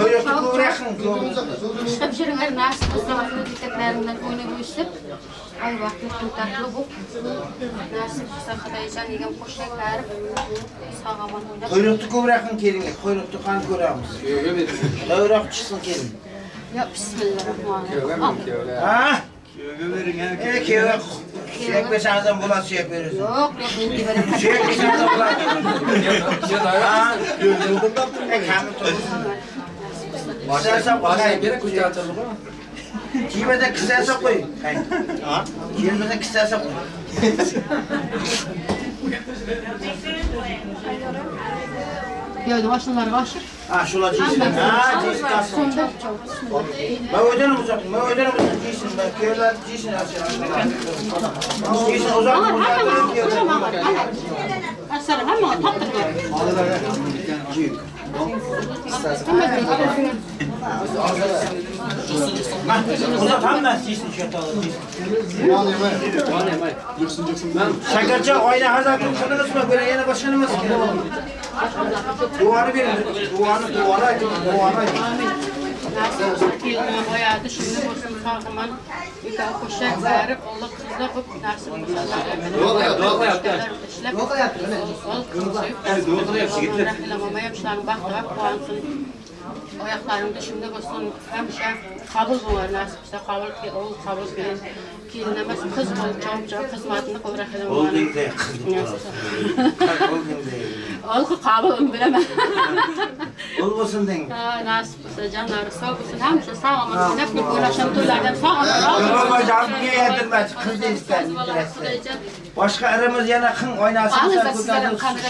Chiqib jirinlar nasib qilsa, erkaklarimdan o'ynab o'sib, ay vaqtni kuntatli bu. Nasib qilsa Xudoyjon degan qo'shaklar sog'aman o'ynab. Quyruqni ko'proq qilin kelinga, quyruqni qani ko'ramiz. Quyruq chiqsin kelin. Ya bismillahirrohmanirrohim. Ha? Kuyovga suyak bersangiz ham bo'ladi, suyak berasiz. Yo'q, yo'q, menga beraman. Suyak bersangiz ham bo'ladi. Kami tursin. Boshqa kerak ko'chatib qo'y. Kiymasa kissasi qo'y. Ha? Kiymasa kissasi qo'y. Yo'q, oshnalarga oshir. Ha, shular jiysin. Ha, jiysin. Ben öderim uzak. Ben öderim uzak jiysin. Ben köyler jiysin. Jiysin uzak. Asar hamma toptirgan. Uzat hammasi jiysin shu yerda jiysin. Shakarcha oyna hazar qildingizmi? Buni yana boshqa nimasi kerak? Duoni bering. Duoni, duoni ayting, duoni ayting. Kelinime boyadi, shunday bo'lsin, sog'man. Uyda qo'shak berib, Alloh qizlar qilib nasib qilsin. Ishlab, Rahila shularning baxtiga quvonsin. Oyoqlaringda shunday bo'lsin, hamisha qabul bo'lar, nasib qilsa qabul, o'g'il qabul kelin. Kelin emas, qiz bo'lib, javob xizmatini qil Rahila mama. Oldingday qiz bo'lib. Olqi qabul bilaman. Ol bo'lsin deng. Ha, nasib qilsa jonlari sog' bo'lsin, hamisha sog' omon naf qilib o'ylasham to'ylardan sog' omon. Jamga yedirmas, qiz deysiz. Boshqa irimiz yana qin oynasi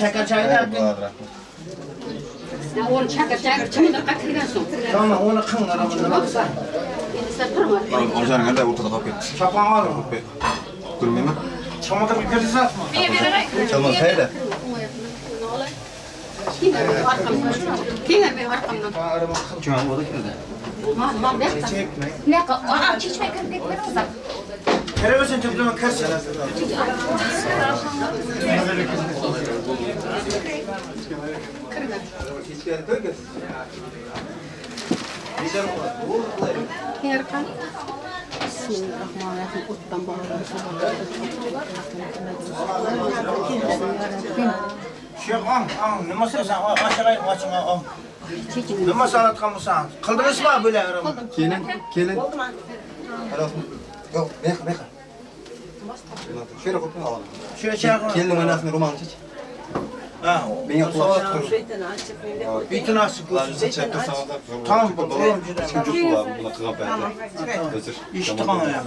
shakarchayni. O'ni shakar chimdirqa kirgan so'ng. Tamam, uni qin irimiz nima qilsa. Endi sen turma. Ojarganda o'rtada qolib ketdi. Chopon ol. Ko'rmayman. Chomotirib kirsizmi? Chalmon qayerda? Keyin men orqamdan. Chumon o'da kirdi. Man bu yoqda. Bunaqa og'am chechmay kirib ketmaymiz. Kiraversin, to'plama kirsin. Keyin Bismillahirrahmanirrahim. O'tdan Şeyh ang, ang, nima sen aşağıya açın ang. Nima sanatgan bo'lsan? Qildingizmi bular? Kelin, kelin. Yo'q, meha, meha. Şöyle qo'yib olaman. Shu yerga Kelinning onasini ro'molini chech. Ha, menga quloq tutib. Betini ochib ko'rsin. Tamam, hech kim yo'q bular, bular qilgan paytda. O'zir. Eshitib qolgan.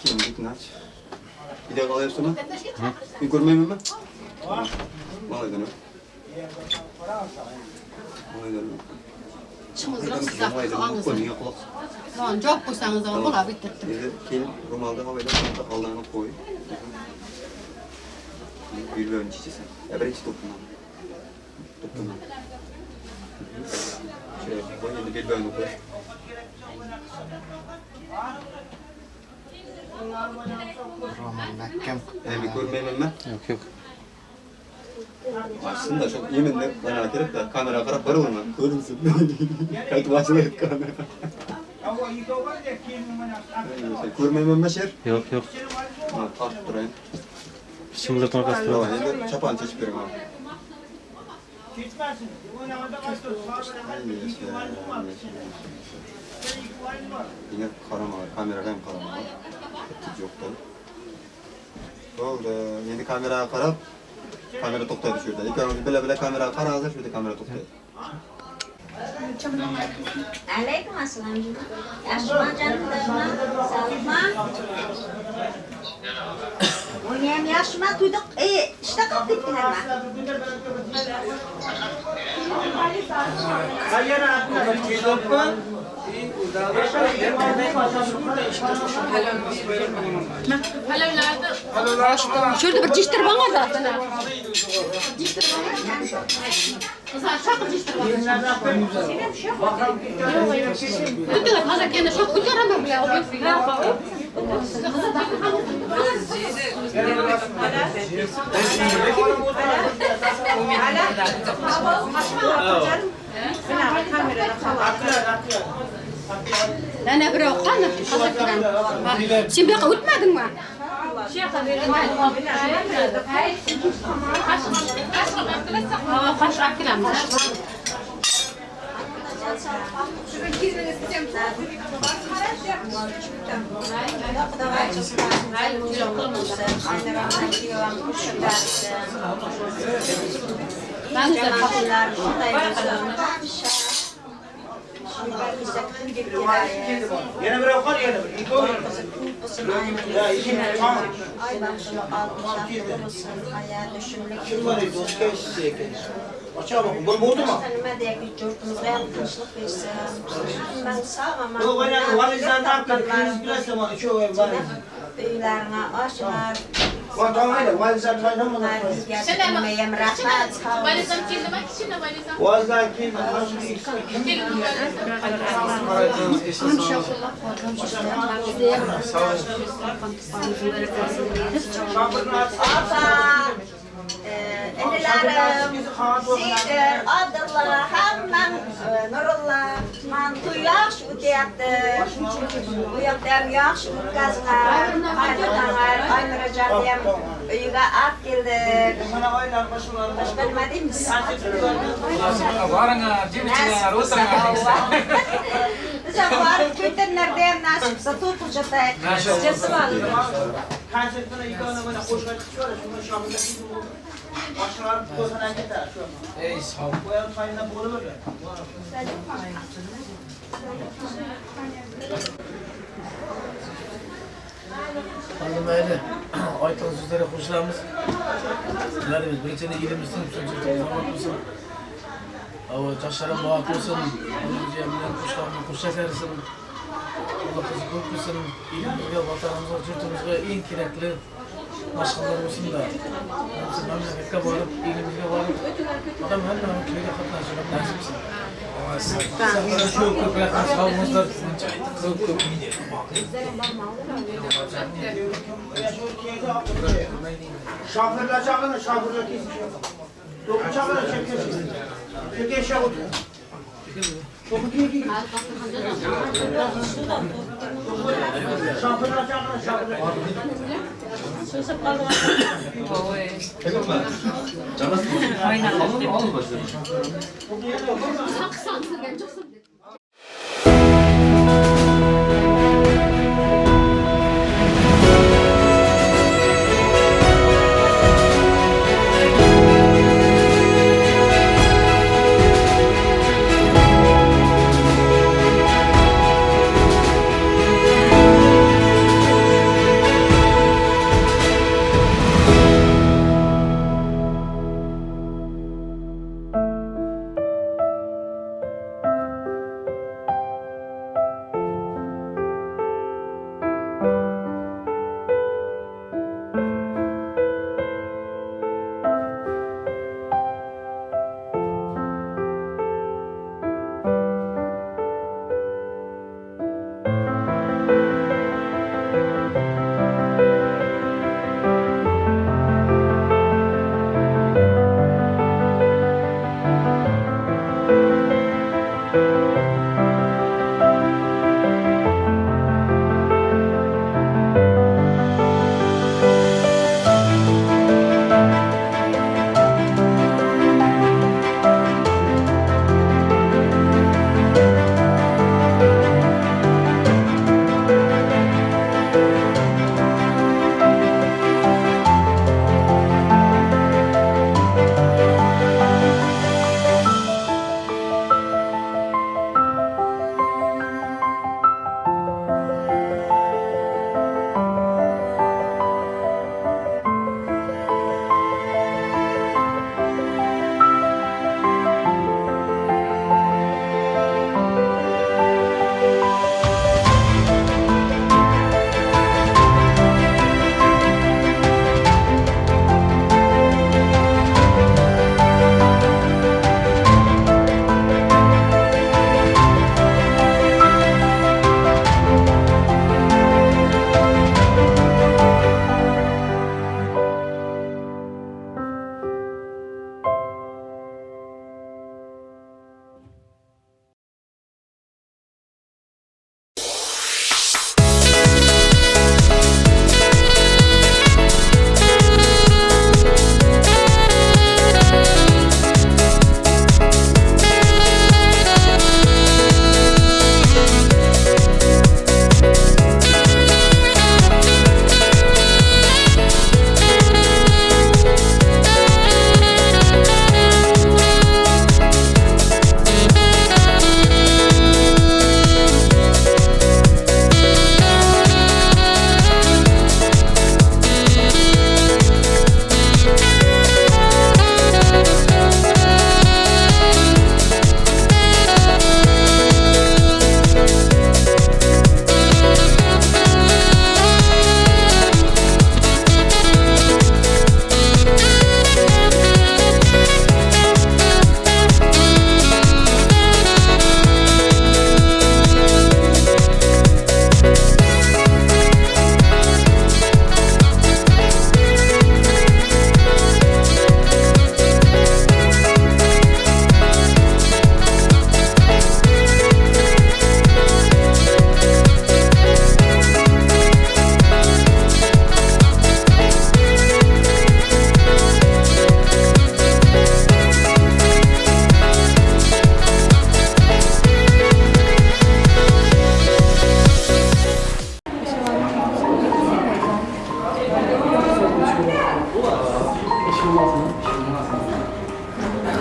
Keyin betini och. Uyda qolyapsizmi? Men ko'rmaymanmi? Malaydan. Malaydan. Chimizroq sizlar qilib Non javob qo'ysangiz ham bo'ladi bitta. Endi keyin ro'molni avaylab oldini qo'y. Belbovni chechasan. Birinchi to'pini. To'pini. Shunday qo'y, endi belbovni qo'y. Ro'mol mahkam. Men ko'rmaymanmi? Yo'q, yo'q. Aslında çok yeminle bana kerak da kamera qarab boraverman, ko'rinsin. Qaytib ochiladi kamera. Ko'rmaymanmi sher? Yo'q, yo'q. Ha, tortib turayin. Shimildirning orqasida turadi. Endi chopon chechib bering. Yine qarama, kameraga ham qarama. Bitta yo'qda. Bo'ldi. Endi kameraga qarab kamera to'xtaydi shu yerda. Ikkovimiz bila-bila kameraga qarangizlar, shu yerda kamera to'xtaydi. Alaykum assalom. Yaxshimi jonim, sog'likmi? Uni ham yaxshimi? To'yda ishda qolib ketdinglarmi? Şurada bir ciştir bana da. Kızlar şakır ciştir bana. Tuttular hazır kendi şok kuturamam bile. Ana birov qani hozir sen bu yoqqa o'tmadingmi? Qoshiq olib kelamiz. Yana birov qol, yana bir. Ikkovi. Kim var edi? O'tga ekan. Ochamiz. Bu bo'ldimi? Nima deylik, yurtimizga ham tinchlik bersin. Hammang sog' omon. Bu valizlarni olib kelib, bilasizmi, uchovi var. Uylarına oshlar. Va to'g'ri, valizlar tayyormi? Nimayam rahmat. Valizam keldimi? Kichkina valizam. Valizlar keldi. Opa, inilarim, Seydir, Abdulla, hammang Nurullah, man to'y yaxshi o'tyapti. Bu yoqda ham yaxshi o'tkazinglar. Qaynotanglar, Aynurajonni ham uyiga olib keldik. Boshqa nima deymiz? Boringlar, jim ichinglar, o'tiringlar. Biz ham borib to'ytanlarda ham nasib qilsa to'y qilib. Konsertini ikkovini mana qo'shiq aytib chiqadi, shunga shomilda boshqalar qo'shiqdan ketadi shu. Ey sog'. Bu ham tayinlab bo'laveradi. Endi mayli, aytgan so'zlarga qo'shilamiz. Nima deymiz? Birinchidan elimiz tinch, yurtimiz omon bo'lsin. Yoshlar ham baxtli bo'lsin. Bilan qo'shqoqni qo'shaversin. Alloh qizi ko'p qilsin. Elimizga, vatanimizga, yurtimizga eng kerakli mashg'ullar bo'lsinlar. Mamlakatga borib, elimizga borib, odam hamma to'yga qatnashib nasib qilsin. Shu ko'p rahmat, sog' bo'linglar. Ko'p ko'p. Shofirlar chaqiring, shofirlar kelsin. To'qi chaqiring, kelsin. Kelsin, shofir. Shofirlar chaqiring, shofirlar.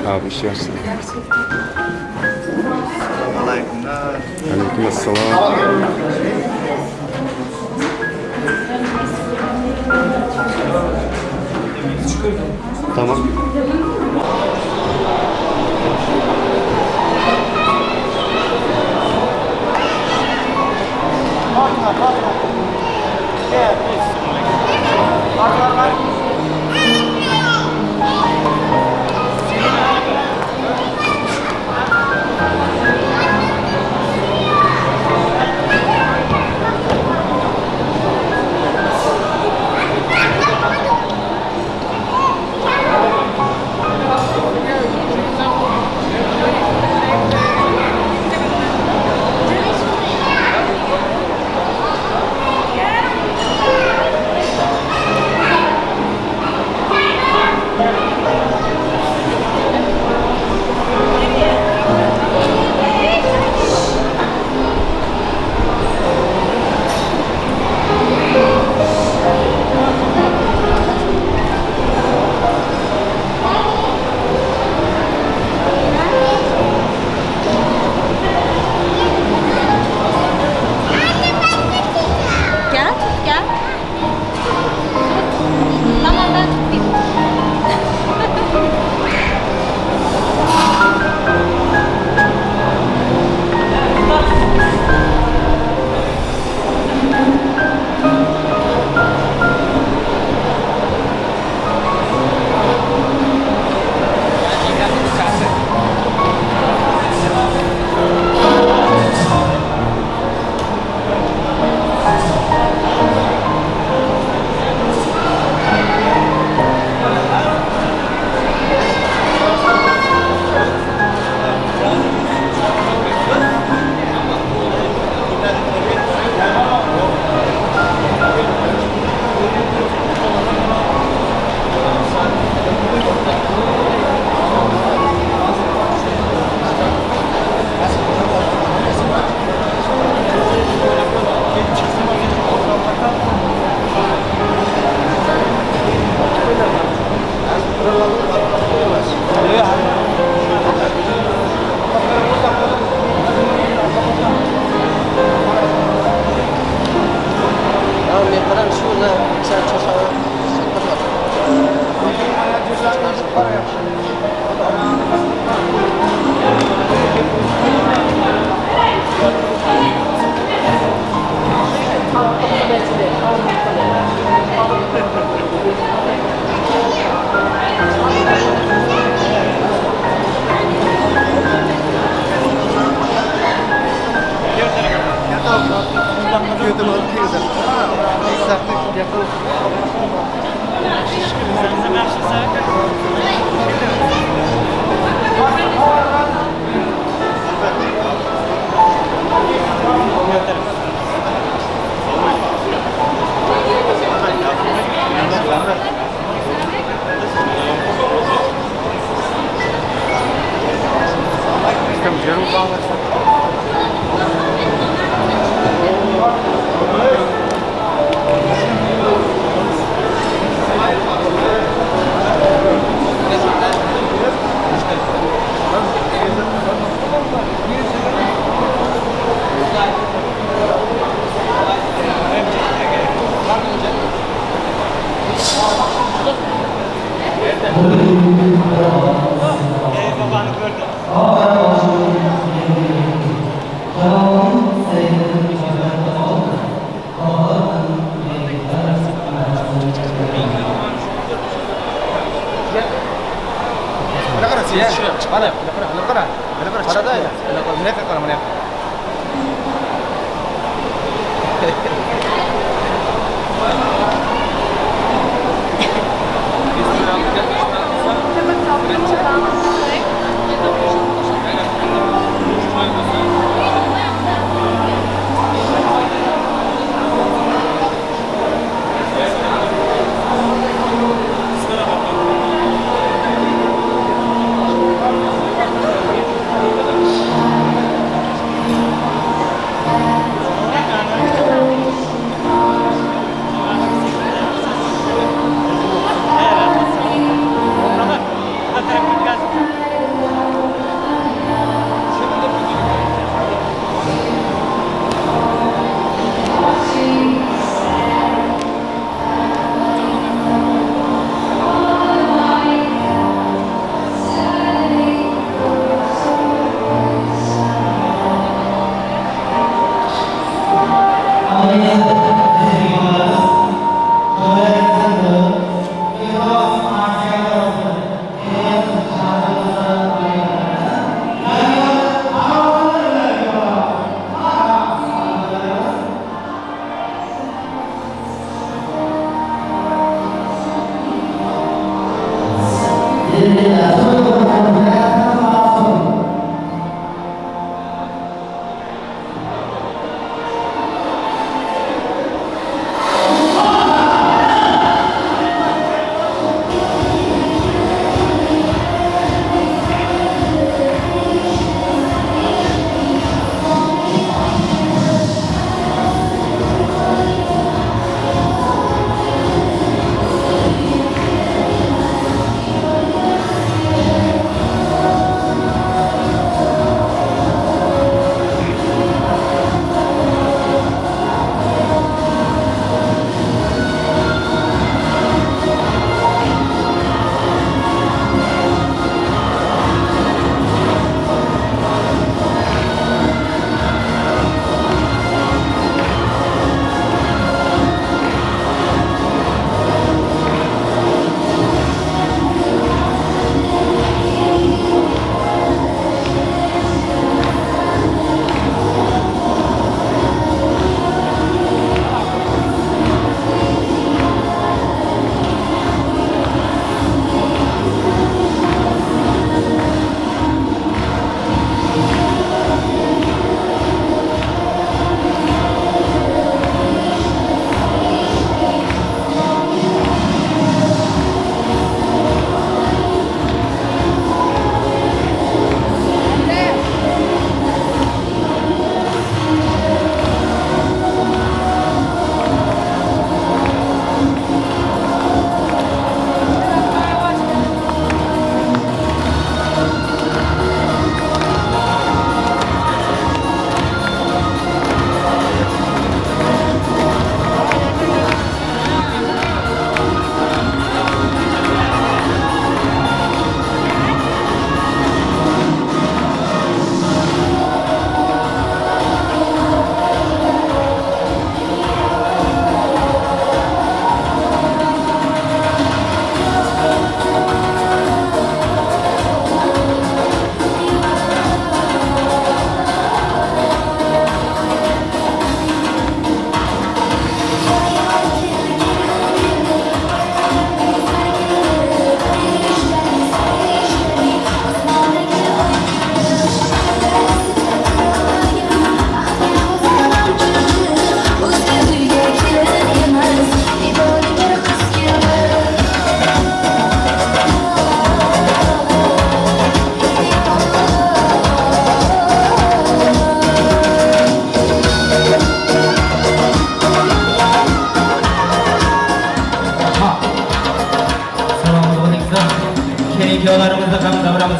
Abi iş yaxshi. Alaykum assalom. Tamam.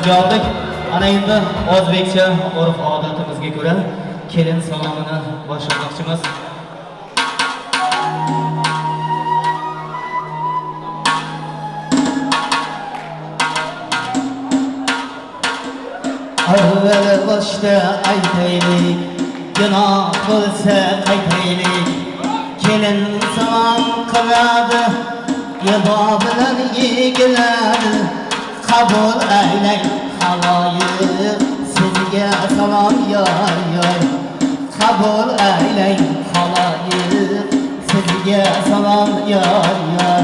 Oldik. Ana endi o'zbekcha urf-odatimizga ko'ra kelin salomini boshlamoqchimiz. Avval boshda aytaylik, gunoh bo'lsa qaytaylik. Kelin salom qiladi, yig'o bilan yegiladi. Qabul aylang xaloyiq, sizga salom yor yor. Qabul aylang xaloyiq, sizga salom yor yor.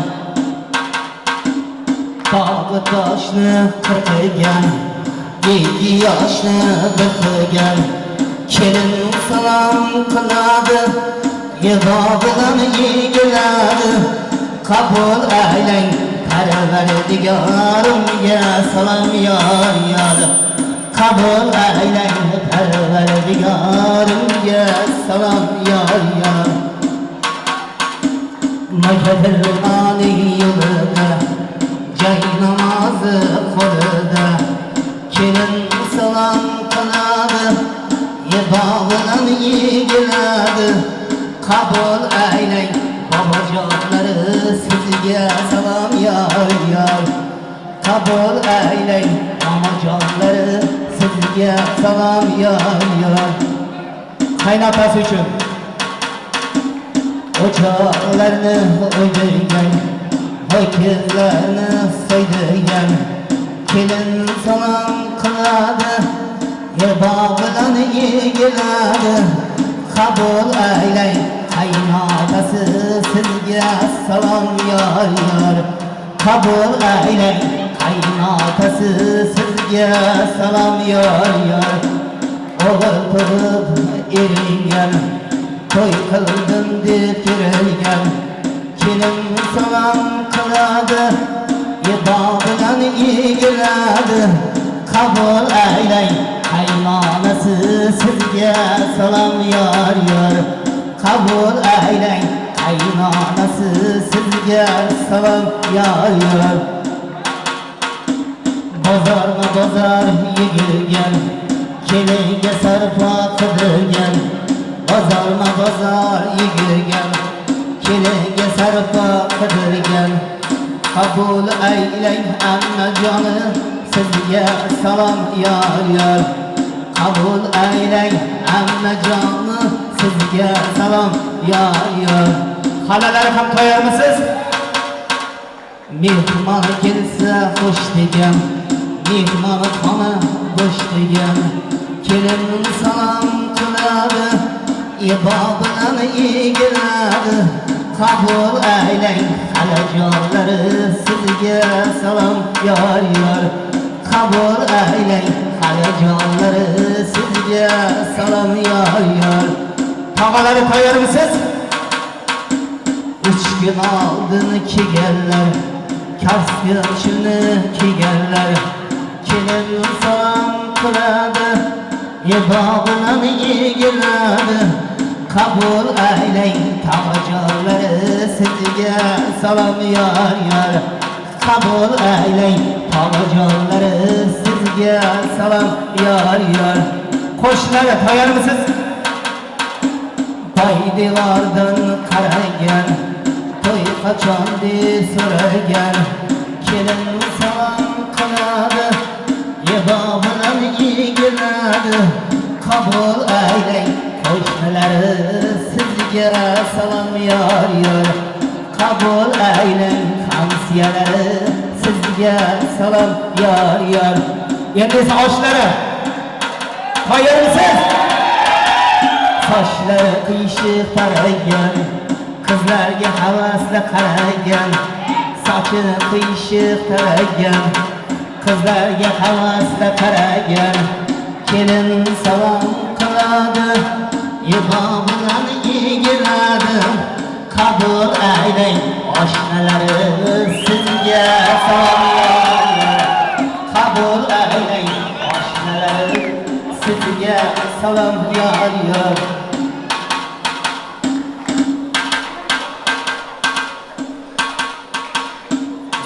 Tog'i toshni qirqigan, ikki yoshni bir qilgan. Kelin salom qiladi, yig'o bilan yegiladi. Qabul aylang Parvardigorimga salom yor yor. Qabul aylang Parvardigorimga salom yor yor. Makkaning yo'lida, jay namozi qo'lida. Kelin salom qiladi, yig'o bilan yegiladi. Qabul aylang bobojonlari, sizga salom yor yor. Qabul aylang omajonlari, sizga salom yor yor. Qaynotasi uchun o'choqlarni o'ydirgan, ho'kizlarni so'ydirgan. Kelin salom qiladi, yig'o bilan yegiladi. Qabul aylang qaynotasi, sizga salom yor yor. Qabul aylang qaynotasi. Qaynonasi sizga salom yor yor. O'g'il tug'ib eringan, to'y qildim deb kerilgan. Kelin salom qiladi, ebo bilan egiladi. Qabul aylang qaynonasi sizga salom yor yor. Qabul aylang qaynonasi sizga salom yor yor. Bozorma bozor yegilgan, kelinga sarpo qidirgan. Bozorma bozor yegilgan, kelinga sarpo qidirgan. Qabul aylang ammajoni sizga salom yor yor. Qabul aylang ammajoni sizga salom yor yor. Xalalari ham tayyormisiz? Mehmon kelsa xush degan, mehmonxona bo'sh degan. Kelin salom qiladi, ebo bilan egiladi. Qabul aylang xalajonlari sizga salom yor yor. Qabul aylang xalajonlari sizga salom yor yor. Tog'alari tayyormisiz? 3 kun oldin kelganlar, kostyumni kiyganlar. Kelin salom qiladi, ebo bilan egiladi. Qabul aylang tog'ajonlari sizga salom yor yor. Qabul aylang tog'ajonlari sizga salom yor yor. Qo'shnilar tayyormisiz? Boy devordan qaragan, to'y qachon deb so'ragan. Kelin salom qiladi, ebo bilan egiladi. Qabul aylang qo'shnilari sizga salom yor yor. Qabul aylang hamsiyalari sizga salom yor yor. Endi esa oshlari tayyormisiz? Sochlari qiyshiq taragan, qizlarga havasla qaragan. Sochi qiyshiq taragan, qizlarga havasla qaragan. Kelin salom qiladi, ebo bilan egiladi. Qabul aylang oshnalari sizga salom yor yor. Qabul aylang oshnalari sizga salom yor yor.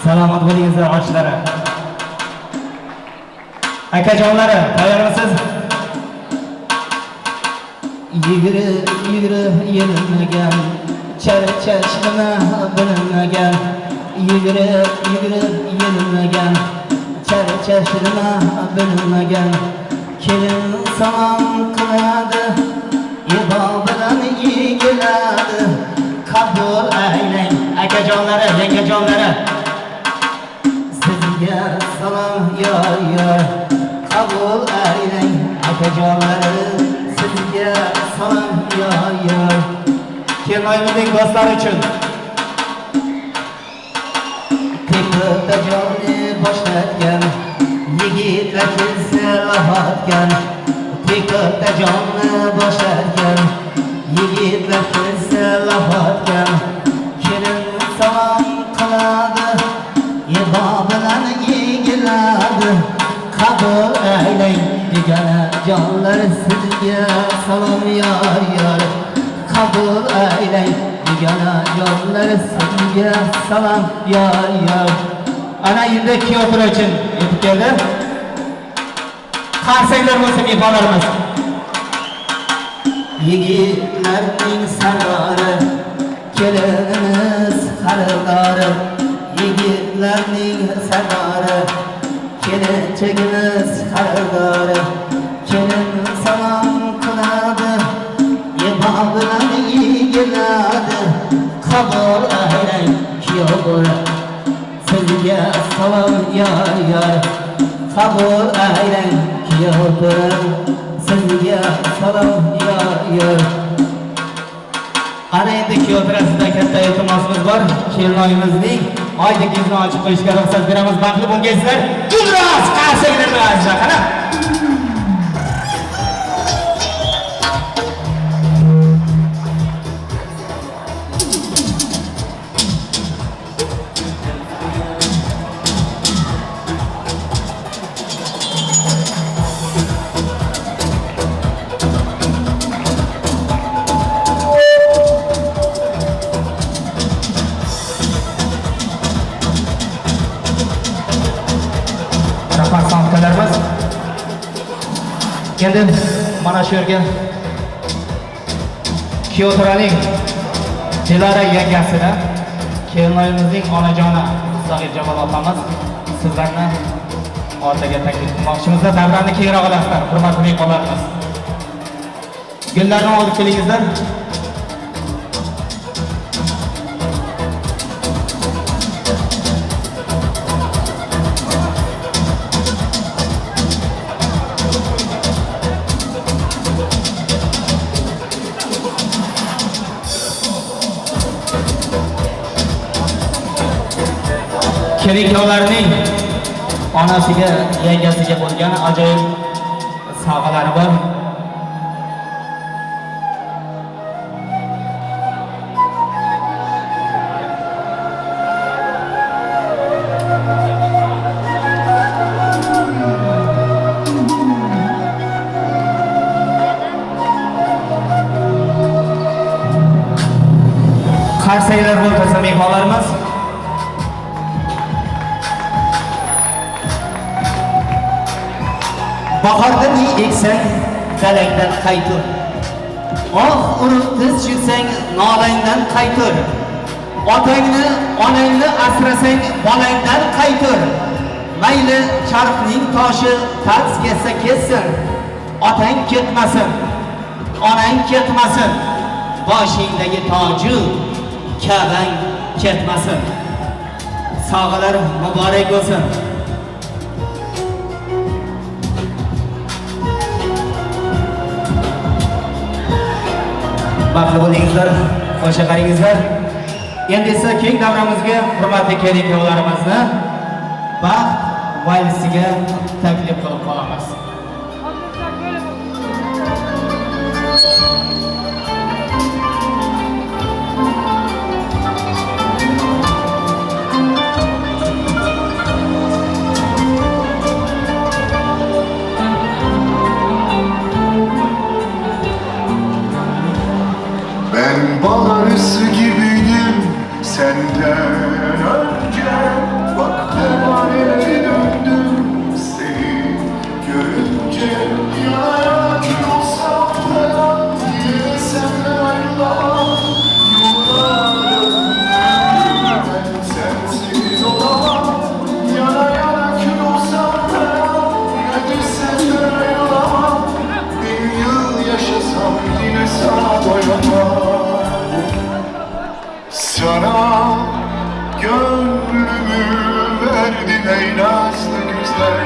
Salomat bo'lingizlar oshlari. Akajonlari tayyormisiz? Yugurib yugurib yelinmagan, charchash nima bilinmagan. Yugurib yugurib yelinmagan, charchash nima bilinmagan. Kelin salom qiladi, ebo bilan egiladi. Qabul aylang akajonlari, yangajonlari sizga salom yor yor. Qabul aylang akajonlari sizga salom yor yor. Kelinoyimizning do'stlari uchun tepada jonni boshlatgan, yigitlar kelsa laf otgan. Tepada jonni boshlatgan, yigitlar kelsa laf otgan. Kelin salom qiladi, ebo bilan egiladi. Qabul aylang deganajonlar sizga salom yor yor. Qabul aylang deganajonlar sizga salom yor yor. Ana endi kuyov uchun yetib keldi. Qarsaklar bo'lsa mehmonlarimiz. Yigitlarning sardori, kelinimiz xaridori. Yigitlarning sardori, kelinchagimiz xaridori. Kelin salom qiladi, ebo bilan egiladi. Qabul aylang kuyov sizga salom yor yor. Qabul aylang kuyov sizga salom yor yor. Ana endi kuyov sirasida katta iltimosimiz bor. Kelinoyimizning oydek yuzini ochib qo'yishga ruxsat beramiz. Baxtli bo'lgaysizlar. Turamiz, qarsaklar bilan azizlar, qani. Endi mana shu yerga Kuyovto'raning Dilara yangasini, kelinoyimizning onajoni Sag'ir Jamol opamiz sizlarni ortaga taklif qilmoqchimiz. Davrani kengroq olasizlar, hurmatli mehmonlarimiz. Gullarni olib kelingizlar. Kelin-kuyovlarning onasiga, yangasiga bo'lgan ajoyib sovg'alari bor. Qarsaklar bo'lsa mehmonlarimiz. Bahorda ne eksang dalangdan qaytur. Oh urib tiz cho'ksang nolangdan qaytur. Otangni, onangni asrasang bolangdan qaytur. Mayli charxning toshi tars ketsa ketsin. Otang ketmasin, onang ketmasin. Boshingdagi toju kavang ketmasin. Sog'lar muborak bo'lsin. Baxtli bo'lingizlar, qo'sha qarangizlar. Endi esa keng davramizga hurmatli kelin-kuyovlarimizni baxt valsiga taklif qilib qolamiz. Ben bal arısı gibiydim senden önce. Bak pervaneye döndüm seni görünce. Yara kül olsam da yine senden ayrılamam. Yoluna döndüm ben sensiz olamam. Yana yana kül olsam da yine senden ayrılamam. Bin yıl yaşasam yine sana doyamam. Sana gönlümü verdim ey nazlı güzel.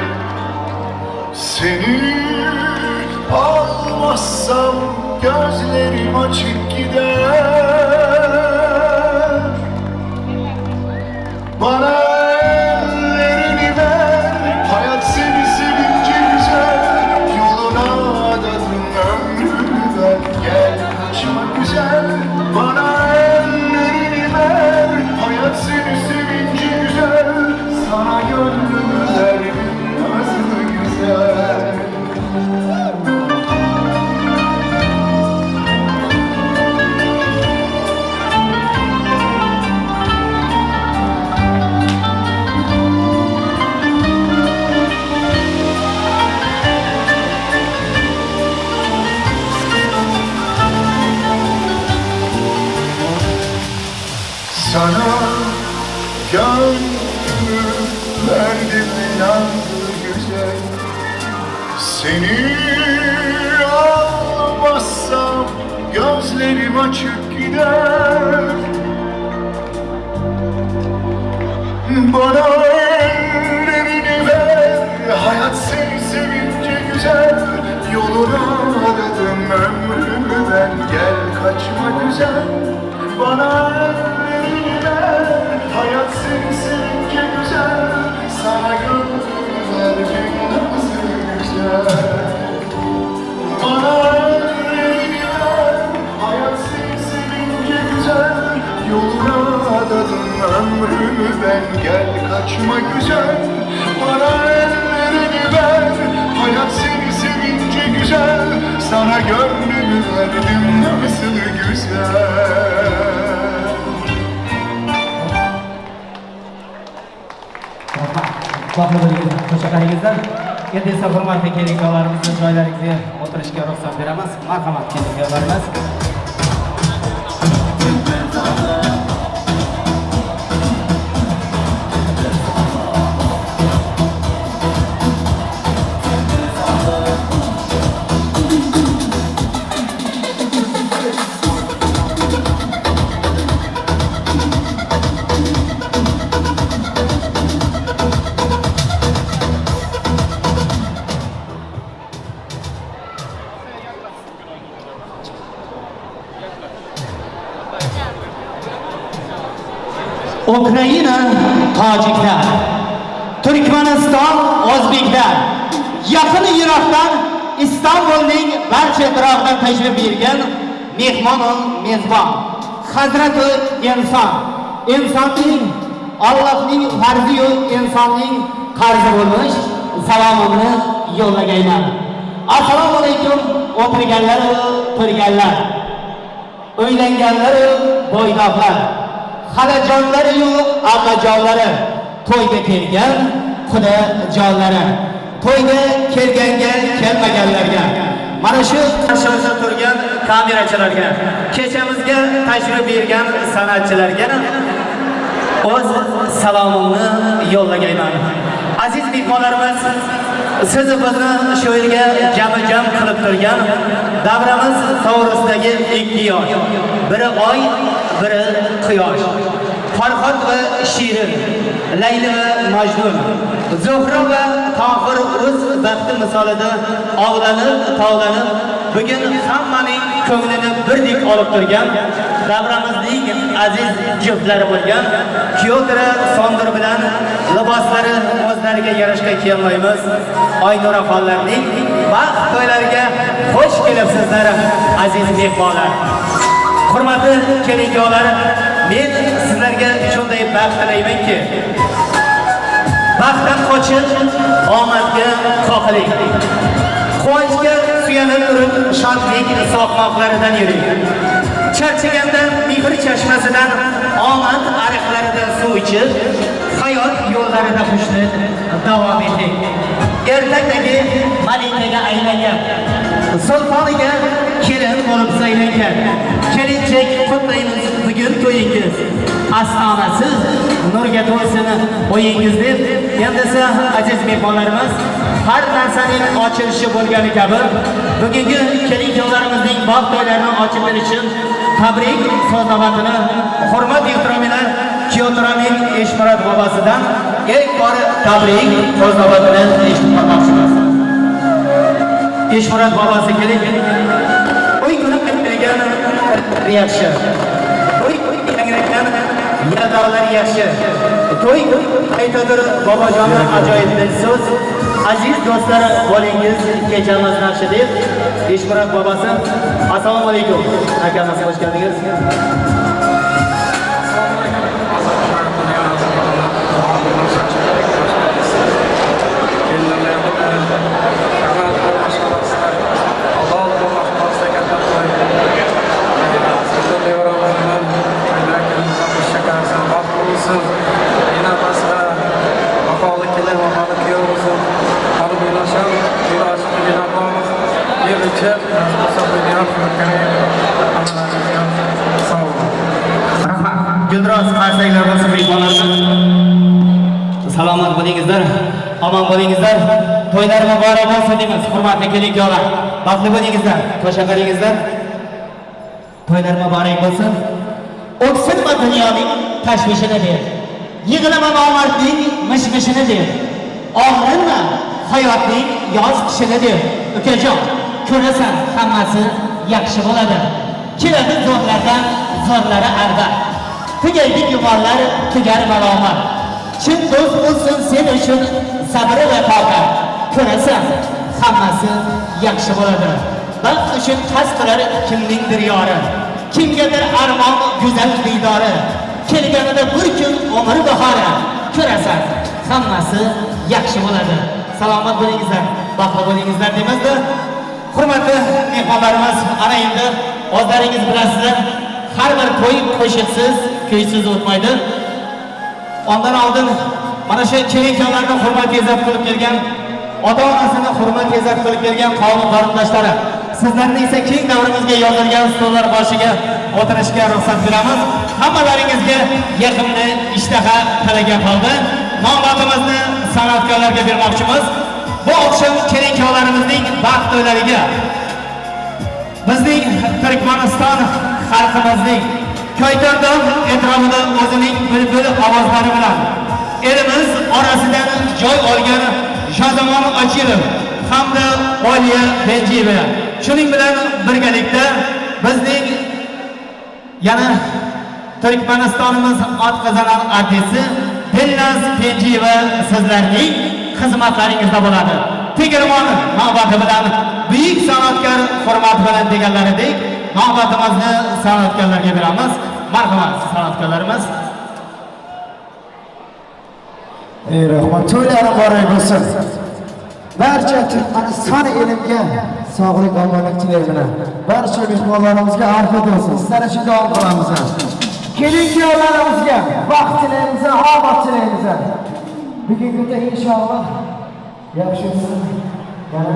Seni almazsam gözlerim açık gider. Bana ellerini ver, hayat seni sevince güzel. Yoluna adadım ömrümü ben, gel kaçma güzel. Bana ellerini ver, hayat seni sevince güzel. Sana gönlümü verdim nazlı güzel. Sana gönlümü verdim nazlı güzel. Seni almazsam gözlerim açık gider. Bana ellerini ver, hayat seni sevince güzel. Yoluna adadım ömrümü ben, gel kaçma güzel. Bana ellerini ver, hayat seni sevince güzel. Sana gönlümü Sana gönlümü verdim nasıl güzel. Baxtli bo'lingizlar, qo'sha. Endi esa hurmatli kelin-kuyovlarimizni joylaringizga o'tirishga ruxsat beramiz. Marhamat, kelin-kuyovlarimiz. Ukraina tojiklar, Turkmaniston o'zbeklar, yaqin yiroqdan Istanbulning barcha atrofidan tashrif buyurgan mehmon mezbon, Hazrati inson, insonning Allohning farzi-yu insonning qarzi bo'lmish salomimni yo'llagayman. Assalomu alaykum o'tirganlar, turganlar, uylanganlar, bo'ydoqlar, xalajonlari-yu ammajonlari, to'yga kelgan xudojonlari, to'yga kelganga kelmaganlarga, mana shu qarshimizda turgan kamerachilarga, kechamizga tashrif buyurgan san'atchilarga o'z salomimni yo'llagayman. Aziz mehmonlarimiz, siz bizni shu yerga jami-jam qilib turgan davramiz to'g'risidagi ikki yosh, biri oy, biri quyosh, Farhod va Shirin, Layli va Majnun, Zuhra va Tohir o'z baxti misolida ovlanib, tovlanib, bugun hammaning ko'nglini birdek olib turgan davramizning aziz juftlari bo'lgan Kuyovtira Sondir bilan liboslari o'zlariga yarashgan kiyimlaymiz. Aynura xonlarning baxt to'ylariga xush kelibsizlar, aziz mehmonlar. Hurmatli kelin-kuyovlar, men sizlarga shunday baxt tilaymanki, baxtdan qochib, omadga qoqiling. Quvonchga suyanib turib, shodlik soqmoqlaridan yuring. Charchaganda mehr chashmasidan, omad ariqlaridan suv ichib, hayot yo'llarida xushlik davom eting. Ertakdagi malikaga aylangan, sultoniga kelin bo'lib saylangan kelinchak qutlaymiz bugun to'yingiz. Astonasiz nurga to'lsin o'yingiz deb. Endi esa aziz mehmonlarimiz, har narsaning ochilishi bo'lgani kabi bugungi kelin-kuyovlarimizning baxt to'ylarini ochib berish uchun tabrik so'z navbatini hurmat ehtirom bilan Kuyovtiraning Eshmurod bobosidan ilk bor tabrik so'z navbatini eshitib qolmoqchimiz. Eshmurod bobosi keling. Uy kuni qaytgan yaxshi. Uy yangragan yadorlar yaxshi. To'y qaytadir bobojonning ajoyib so'z. Aziz do'stlar, bo'lingiz kechamiz naqshi deb Eshmurod bobosi. Assalomu alaykum. Akamiz, xush keldingiz. Rahmat. Guldiroz qarsaklar bo'lsin mehmonlarimiz. Salomat bo'lingizlar, omon bo'lingizlar. To'ylar muborak bo'lsin deymiz, hurmatli kelin-kuyovlar. Baxtli bo'lingizlar, qo'sha qarangizlar. To'ylar muborak bo'lsin. O'ksinma dunyoning tashvishini deb, yig'lama nomardning mishmishini deb, og'rinma hayotning yoz qishini deb. Ukajon, ko'rasan hammasi yaxshi bo'ladi. Keladi zo'rlardan zo'rlari arda. Tugaydi gumonlar, tugar malomat. Chin do'st bo'lsin sen uchun sabri va toqat. Ko'rasan hammasi yaxshi bo'ladi. Baxt uchun qasd qilar kimningdir yori. Kimgadir armon go'zal diydori. Kelganida bir kun umr bahori. Ko'rasan hammasi yaxshi bo'ladi. Salomat bo'lingizlar, baxtli bo'lingizlar deymizda. Hurmatli mehmonlarimiz, ana endi o'zlaringiz bilasizlar, har bir to'y qo'shiqsiz, kuysiz o'tmaydi. Ondan oldin mana shu kelin-kuyovlarni hurmat izzat qilib kelgan, ota-onasini hurmat izzat qilib kelgan qavm qarindoshlari, sizlarni esa keng davrimizga yozilgan stollar boshiga o'tirishga ruxsat beramiz. Hammalaringizga yaqinni ishtaha tilagan holda navbatimizni san'atkorlarga bermoqchimiz. Bu oqshom kelin-kuyovlarimizning baxt to'ylariga bizning Turkmaniston xalqimizning Koytandon etrofida o'zining bulbul ovozlari bilan elimiz orasidan joy olgan Shozamon Ochilov hamda Oliya Benjiyeva, shuning bilan birgalikda bizning yana Turkmanistonimiz ot qozonan artisti Dilnaz Kenjiyeva sizlarning xizmatlaringizda bo'ladi. Tegirmon navbati bilan buyuk san'atkor hurmat bilan deganlaridek navbatimizni san'atkorlarga beramiz. Marhamat san'atkorlarimiz. Ey rahmat, to'ylari muborak bo'lsin. Barcha Turkmaniston elimga sog'lik, omonlik tilayman. Barcha mehmonlarimizga afiyat bo'lsin. Sizlar uchun duo qilamiz. Kelin-kuyovlarimizga baxt tilaymiz, omad tilaymiz. Bugungi kunda inshaalloh yaxshi o'tsin. Yana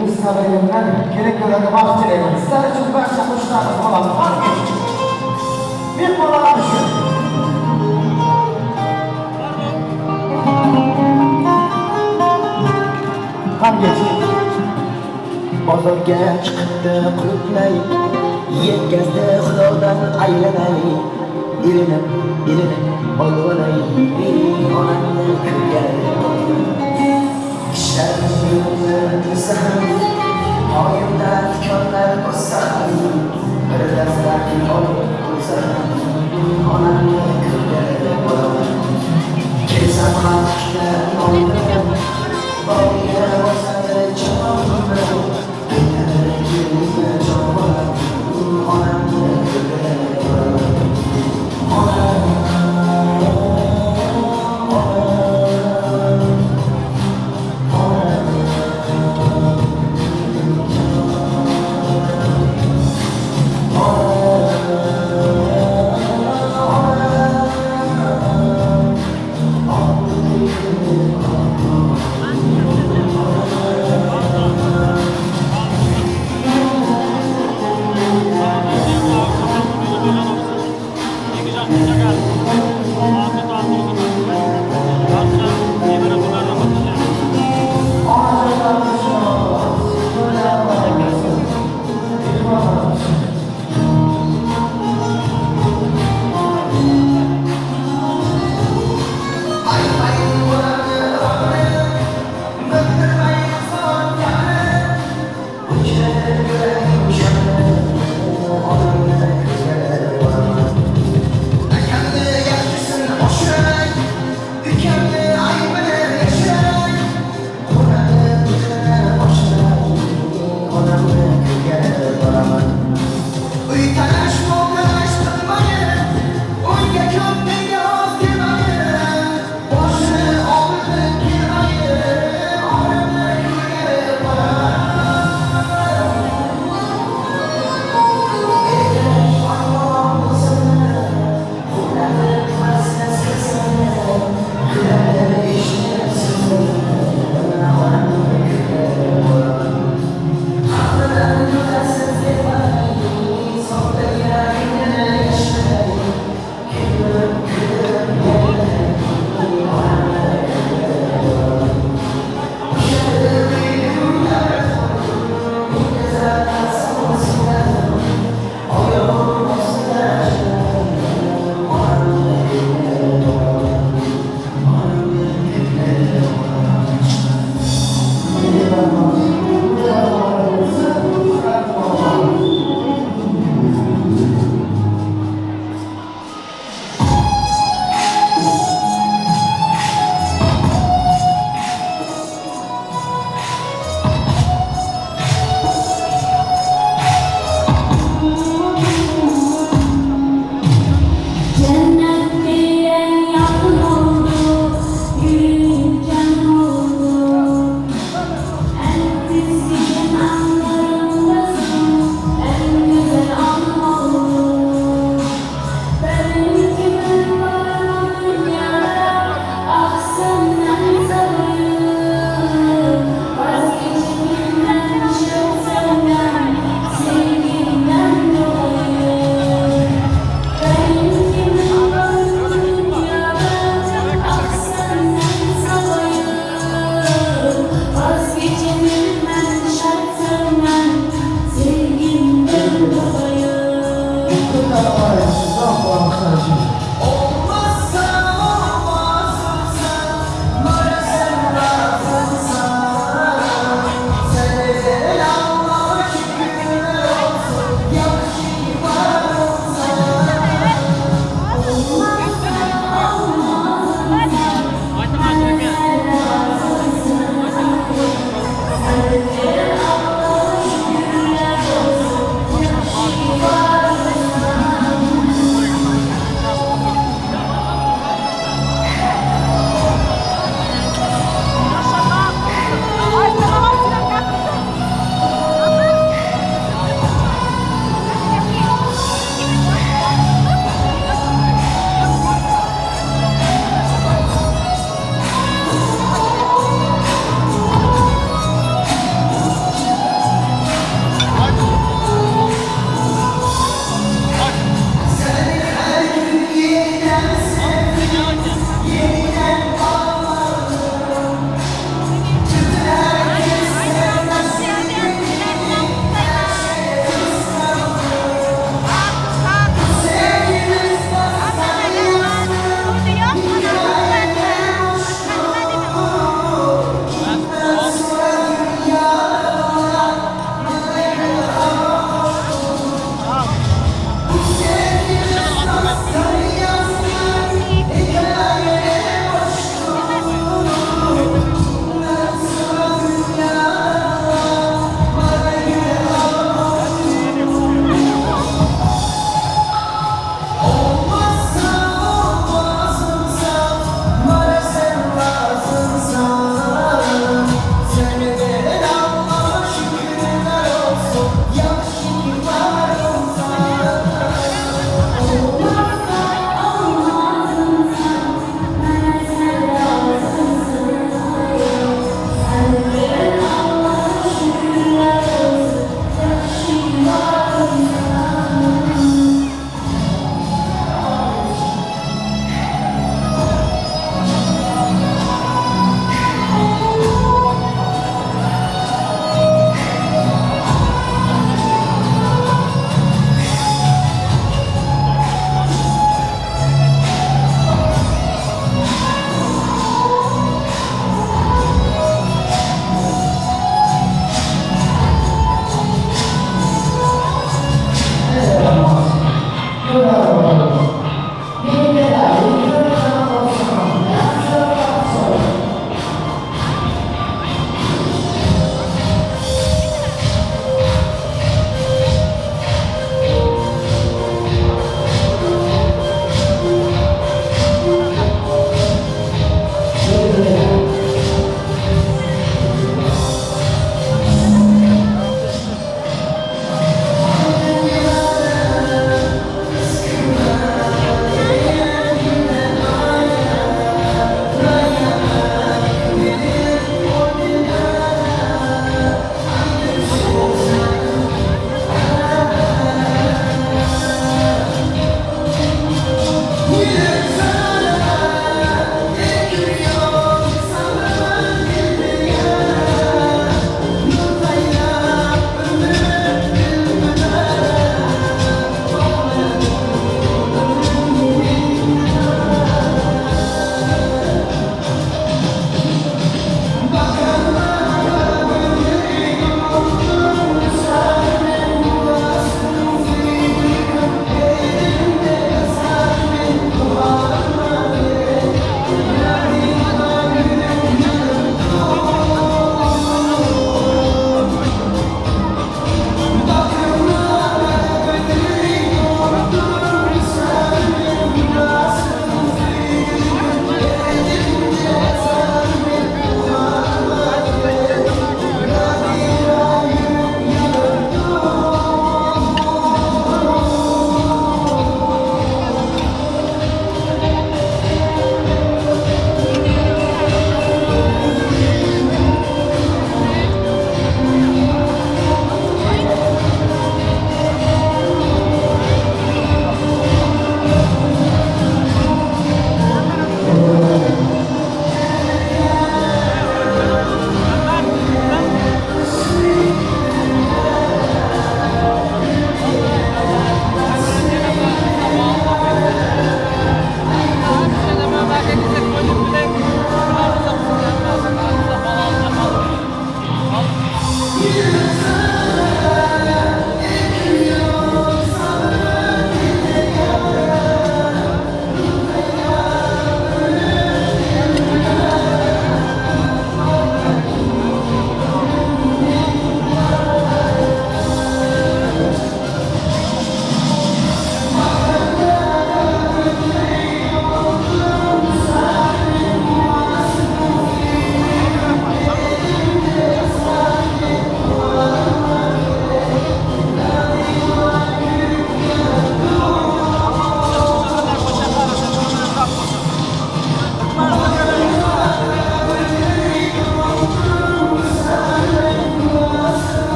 o'z sababimdan kelin-kuyovlarga baxt tilayman. Sizlar uchun barcha qo'shiqlarimiz bo'ladi. Mehmonlar uchun. Bozorga chiqibdi qulupnay, yetkazdi Xudodan aylanay, irinib irinib olg'anay, mening onamni ko'rgani kishilar yo'lni bilsa ham, oyimda tikonlar o'ssa ham, bir dasta olib qo'ysa ham, onamni ko'rgani bo'laman. Kelsam ham kutgan oldim, bog'iga bosadi chopib,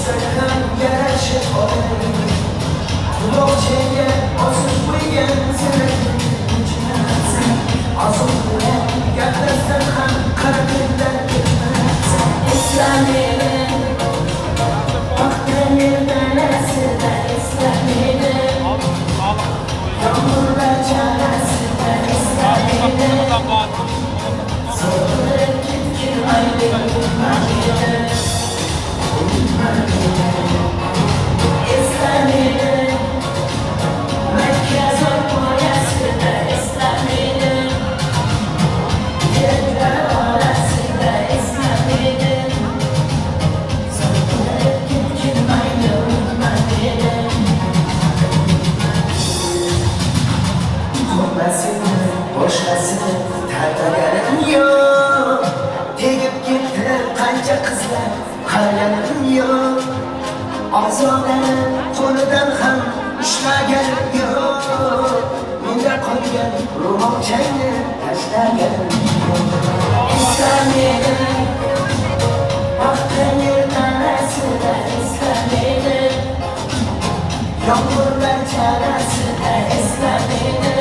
Qilsak ham yarashib olay. Quloqchaga osib qo'ygan zirakni o'chirsan. Azob bilan gaplashsam ham qalbimdan ketmaysan. Esla meni, baxtli ertalasida esla meni. Yomg'irlar charasida esla meni. So'lib ketgin mayli unutma meni. Unutma meni. Esla meni. Makka zor poyasida esla meni. Yerlar orasida esla meni. So'lib ketgin mayli unutma meni. Xullasini, boshqasini tanlaganim yo'q. Tegib ketdi qancha qizlar, qaraganim yo'q. Ozodani qo'lidan ham ushlaganim yo'q. Menda qolgan ro'molchangni tashlaganim yo'q. Esla meni, baxtli ertalasida esla meni. Yomg'irlar charasida esla meni.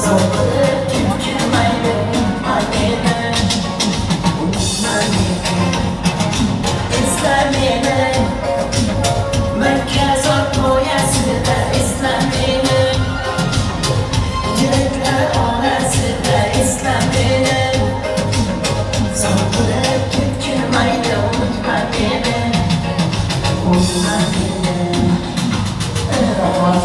So'lib ketgin mayli unutma meni. Unutma meni. Esla meni. Makka zor poyasida esla meni. Yuraklar orasida esla meni. So'lib ketgin mayli unutma meni. Unutma meni. Rahmat.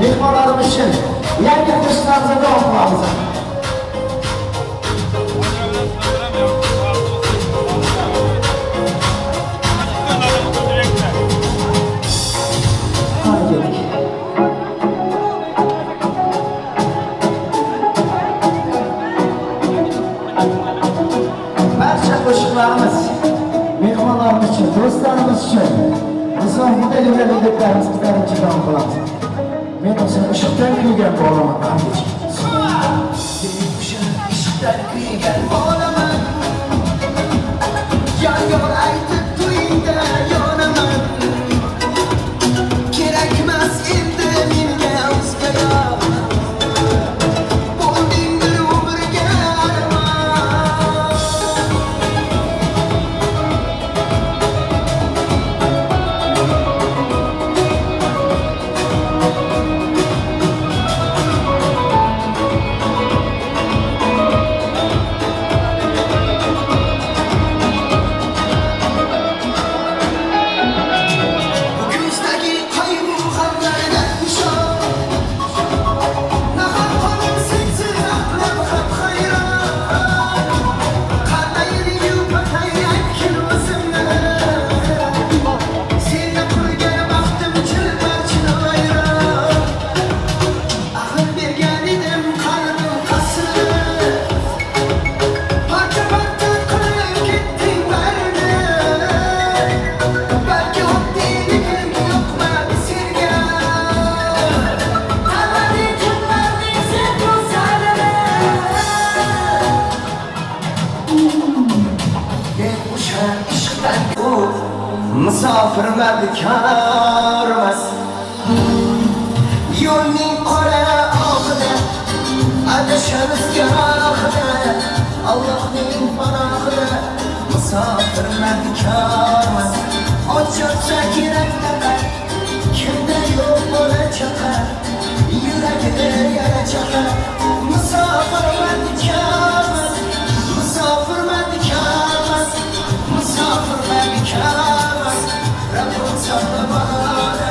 Mehmonlarimiz uchun yangi qo'shiqlarimizni davom qilamiz. Qani ketdik. Barcha qo'shiqlarimiz mehmonlarimiz uchun, do'stlarimiz uchun, musofirda yurgan yigitlarimiz, qizlar uchun davom qilamiz. Men o'sha ishqdan kuygan bolaman, qanday? Men o'sha ishqdan kuygan bolaman. Yor-yor aytib to'yingda yonaman. Kerakmas endi menga o'zga yor. Bo'lding bir umrga armon. Bu ko'zdagi qayg'u g'amlardan nishon. Nahot qolim sensiz aqlim ham hayron. Qanday yupatay aytgin o'zimni. Seni qurgan baxtim chilparchin vayron. Ahil bergan edim qalbim qasrini. Parcha-parcha qilib ketding barini. Balki oddiyligim yoqmadi senga. Tanlading kimlarning sen go'zalini. Men o'sha ishqdan musofir mardikormas. Yo'lning qora oqida adashamiz gohida. Allohning panohida musofir mardikormas. Och yotsa kerak naqar, kimda yo'q bola chaqa, yuragida yara chaqa. Musofir mardikormas, musofir mardikormas, musofir mardikormas. Rabbim saqla bana,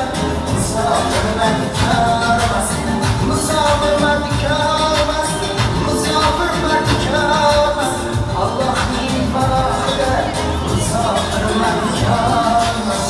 musofir mardikormas, musofir mardikormas, musofir mardikormas. Allohning panohida musofir mardikormas.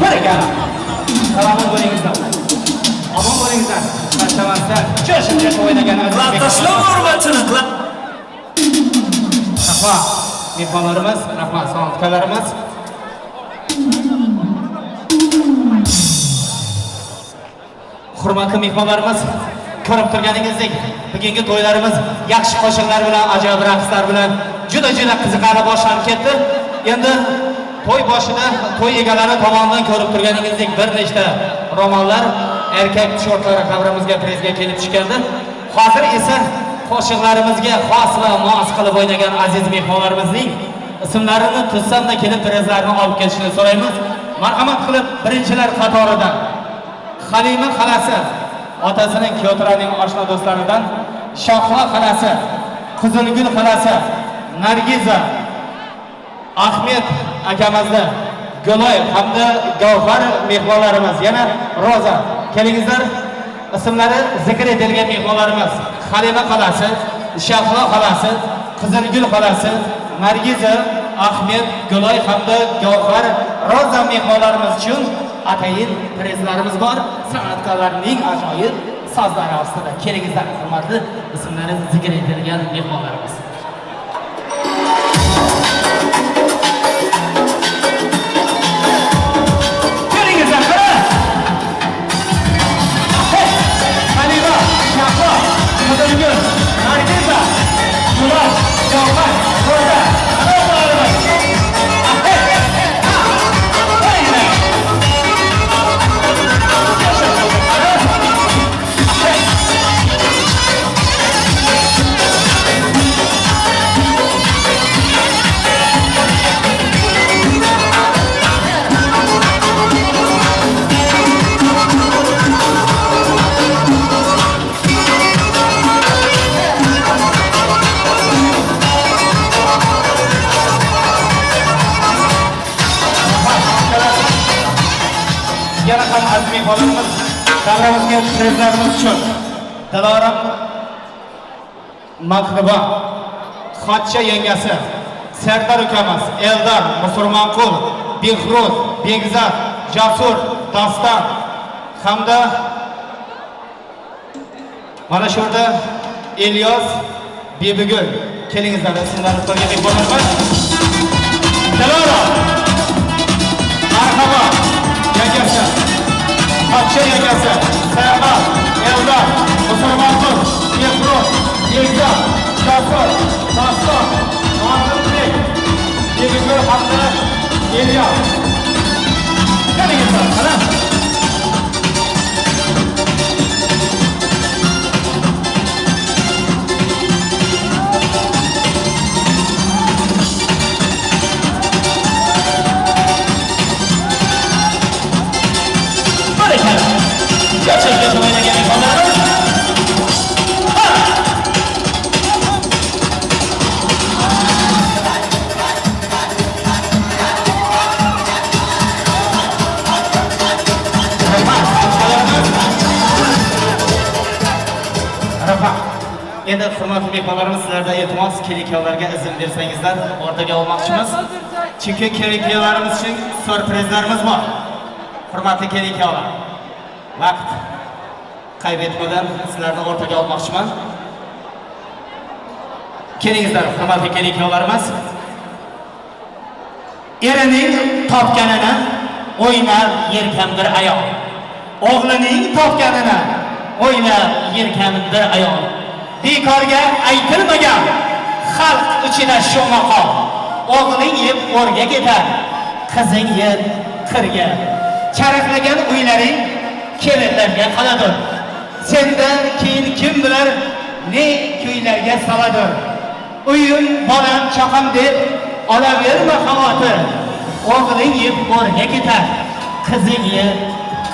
Barakalla. Salomat bo'lingizlar. Omon bo'lingizlar. Charchamasdan jo'shib-jo'shib o'ynagan aziz Tashlab hurmatini. Rahmat mehmonlarimiz, rahmat san'atkorlarimiz. Hurmatli mehmonlarimiz, ko'rib turganingizdek, bugungi to'ylarimiz yaxshi qo'shiqlar bilan, ajoyib raqslar bilan juda-juda qiziqarli boshlanib ketdi. Endi to'y boshida to'y egalari tomonidan ko'rib turganingizdek bir nechta ro'mollar, erkak tishortlari qabrimizga prezga kelib tushgandi. Hozir esa qo'shiqlarimizga xos va mos qilib o'ynagan aziz mehmonlarimizning ismlarini tuzsamda kelib prezlarni olib kelishini so'raymiz. Marhamat qilib birinchilar qatoridan Halima xalasi, otasining Kyotraning oshna do'stlaridan Shohla xalasi, Qizilgul xalasi, Nargiza, Ahmed akamizni, Guloy hamda Gavhar mehmonlarimiz, yana Roza. Kelingizlar, ismlari zikr etilgan mehmonlarimiz: Halima xalasi, Shahlo xalasi, Qizilgul xalasi, Nargiza, Ahmed, Guloy hamda Gavhar, Roza mehmonlarimiz uchun atayin prezlarimiz bor. San'atkorlarning ajoyib sozlari ostida. Kelingizlar, hurmatli ismlari zikr etilgan mehmonlarimiz. Kelingizlar, qara! Halima, Shahlo, Qizilgul, Nargiza, Guloy, Gavhar, Roza. Yana ham aziz mehmonlarimiz, davramizga prezlarimiz uchun Diloram Mahriba, Xotcha yengasi, Sardor ukamiz, Eldor, Musulmonqul, Behruz, Begzad, Jasur, Doston hamda mana shu yerda Ilyos, Bibigul. Kelingizlar, ismlarini qo'ygan mehmonlarimiz. Diloram marhaba yengasi, Xotcha yengasi, Sardor, Eldor, Musulmonqul, Behruz, Begzad, Jasur, Doston, Nodirbek, Bibigul hamda Ilyos. Kelingizlar, qara. Barakalla. Gerçekten o'ynagan mehmonlarimiz. Rahmat. Endi hurmatli mehmonlarimiz, sizlardan iltimos, kelin-kuyovlarga izn bersangizlar o'rtaga olmoqchimiz. Chunki kelin-kuyovlarimiz uchun syurprizlarimiz bor. Hurmatli kelin-kuyovlar, vaqt qayb etmadan sizlarni o'rtaga olmoqchiman. Kelingizlar, hurmatli kelin-kuyovlarimiz. Erining topganini o'ynab yerkan bir ayol. O'g'lining topganini o'ynab yerkan bir ayol. Bekorga aytilmagan xalq ichida shu maqol. O'g'ling yeb o'rga ketar, qizing yeb qirga. Charaqlagan uylaring kelinlarga qoladir. Sendan keyin kim bilar ne kuylarga saladir. Uyim, bolam, chaqam deb olaverma xavotir. O'g'ling yeb o'rga ketar, qizing yeb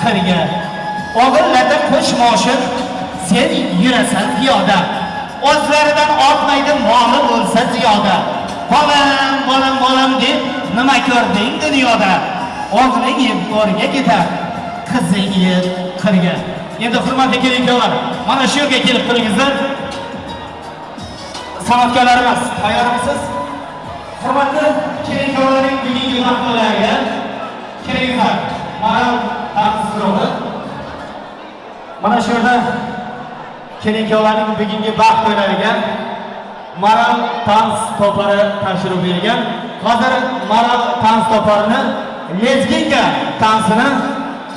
qirga. O'g'illarda qo'sh moshin, sen yurasan piyoda. O'zlaridan ortmaydi moli bo'lsa ziyoda. Bolam, bolam, bolam deb nima ko'rding dunyoda? O'g'ling yeb o'rga ketar, qizing yeb qirga. Endi hurmatli kelin-kuyovlar, mana shu yerga kelib turingizlar. San'atkorlarimiz, tayyormisiz? Hurmatli kelin-kuyovlarning bugungi mahfillarga kelingizlar. Kelin-kuyovlarning bugungi baxt to'ylariga Maral Tans to'pari tashrif buyurgan. Hozir Maral Tans to'parini Lezginka tansini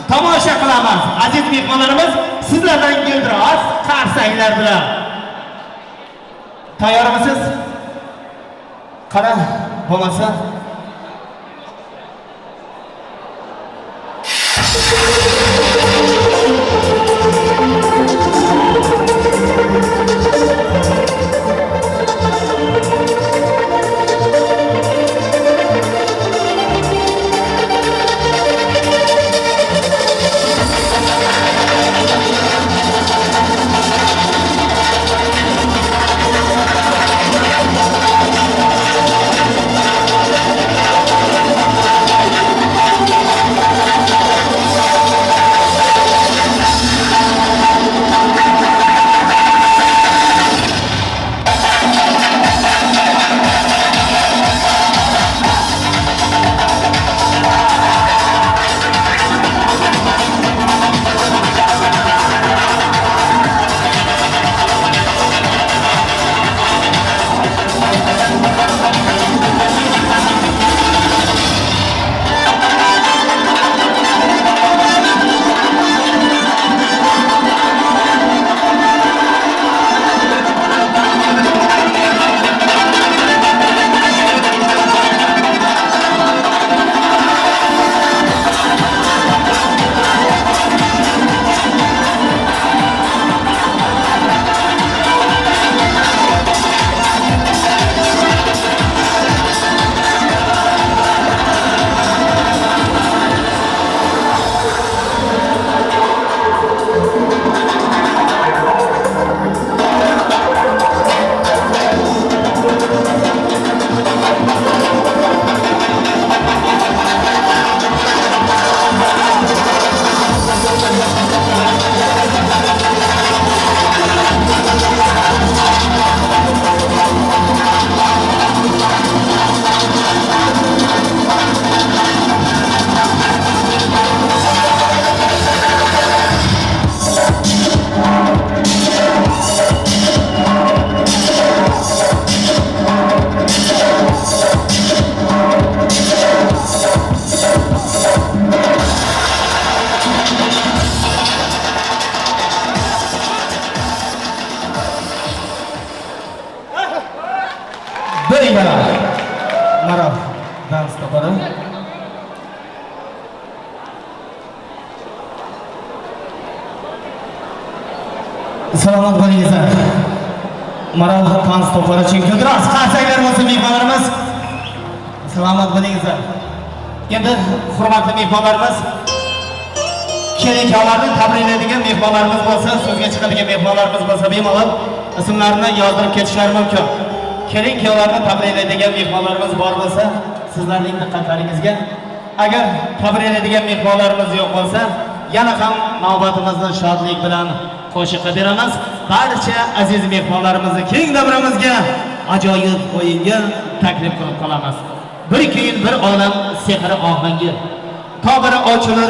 tomosha qilamiz. Aziz mehmonlarimiz, sizlardan guldiroz qarsaklar bilan. Tayyormisiz? Qara, bo'lmasa Maral dans topari. Salomat bo'lingizlar. Maral dans topari uchun guldiroz qarsaklar bo'lsin mehmonlarimiz. Salomat bo'lingizlar. Endi hurmatli mehmonlarimiz, kelin-kuyovlarni tabriklaydigan mehmonlarimiz bo'lsa, so'zga chiqadigan mehmonlarimiz bo'lsa, bemalol ismlarini yozdirib ketishlari mumkin. Kelin-kuyovlarni tabriklaydigan mehmonlarimiz bor bo'lsa, sizlarning diqqatlaringizga. Agar tabriklaydigan mehmonlarimiz yo'q bo'lsa, yana ham navbatimizni shodlik bilan qo'shiqqa beramiz. Barcha aziz mehmonlarimizni keng davramizga ajoyib o'yinga taklif qilib qolamiz. Bir keyin bir olam sehri ohangi, tobora ochilir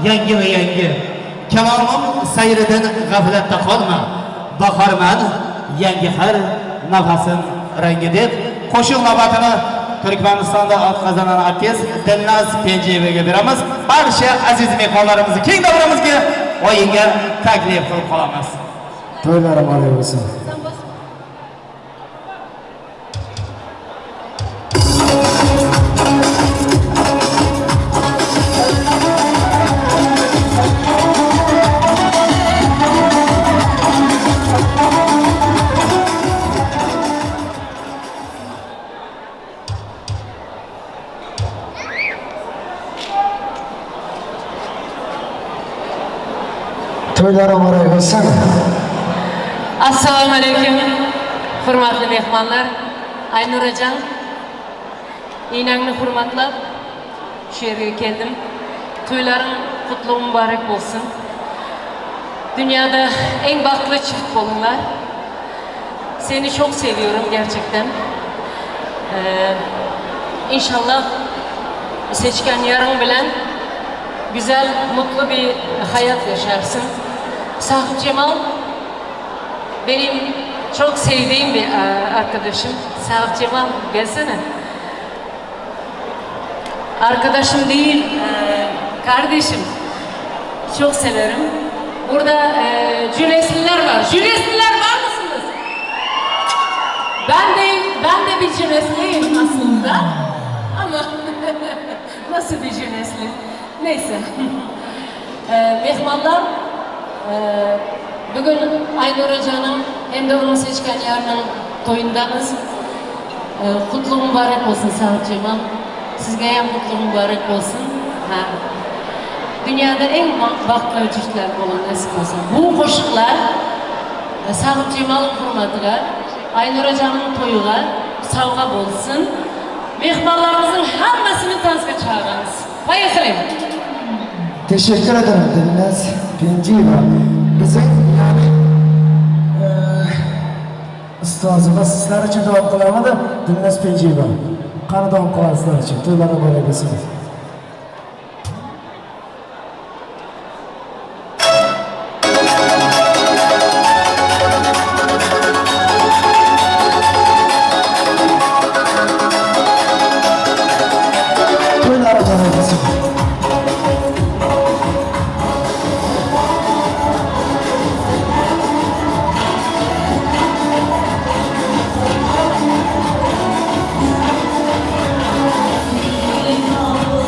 yangi va yangi. Kalomim sayridan g'aflatda qolma, bahorman yangi har nafasim rangi deb qo'shiq navbatini Turkmanistonda ot qozongan artist Dilnaz Penjiyevaga beramiz. Barcha aziz mehmonlarimizni keng davramizga o'yinga taklif qilib qolamiz. To'ylar muborak bo'lsin. To'ylar muborak bo'lsin. Assalomu alaykum, hurmatli mehmonlar. Aynurajon, enangni hurmatlab shu yerga keldim. To'ylaring qutlug' muborak bo'lsin. Dünyada en bahtlı çift bo'linglar. Seni çok seviyorum gerçekten. İnşallah seçken yarın bilen güzel, mutlu bir hayat yaşarsın. Sahip Cemal, Benim çok sevdiğim bir arkadaşım. Sağ Cemal, gelsene. Arkadaşım değil, kardeşim. Çok severim. Burada Cünesliler var. Cünesliler var mısınız? Ben de bir Cünesliyim aslında. Ama nasıl bir Cünesli? Neyse. Mehmanlar, bugün Aynur Hoca'nın hem de onun seçken yarının toyundamız. Kutlu mübarek olsun Sağ Cemal. Sizge hem kutlu mübarek olsun. Ha. Dünyada en bahtlı çiftler olun nasip olsun. Bu koşuklar Sağ Cemal'ın hürmetine, Aynur Hoca'nın toyuğa savga olsun. Mehmanlarımızın hammasini tanzga çağırırız. Поехали! Teşekkür ederim Dilnaz Penjiyeva. Bizim yani ustozimiz sizlar uchun davom qilamidi? Dilnaz Penjiyeva. Qani davom qiladi sizlar uchun? To'ylar muborak bo'lsin. To'ylar muborak bo'lsin. Oh,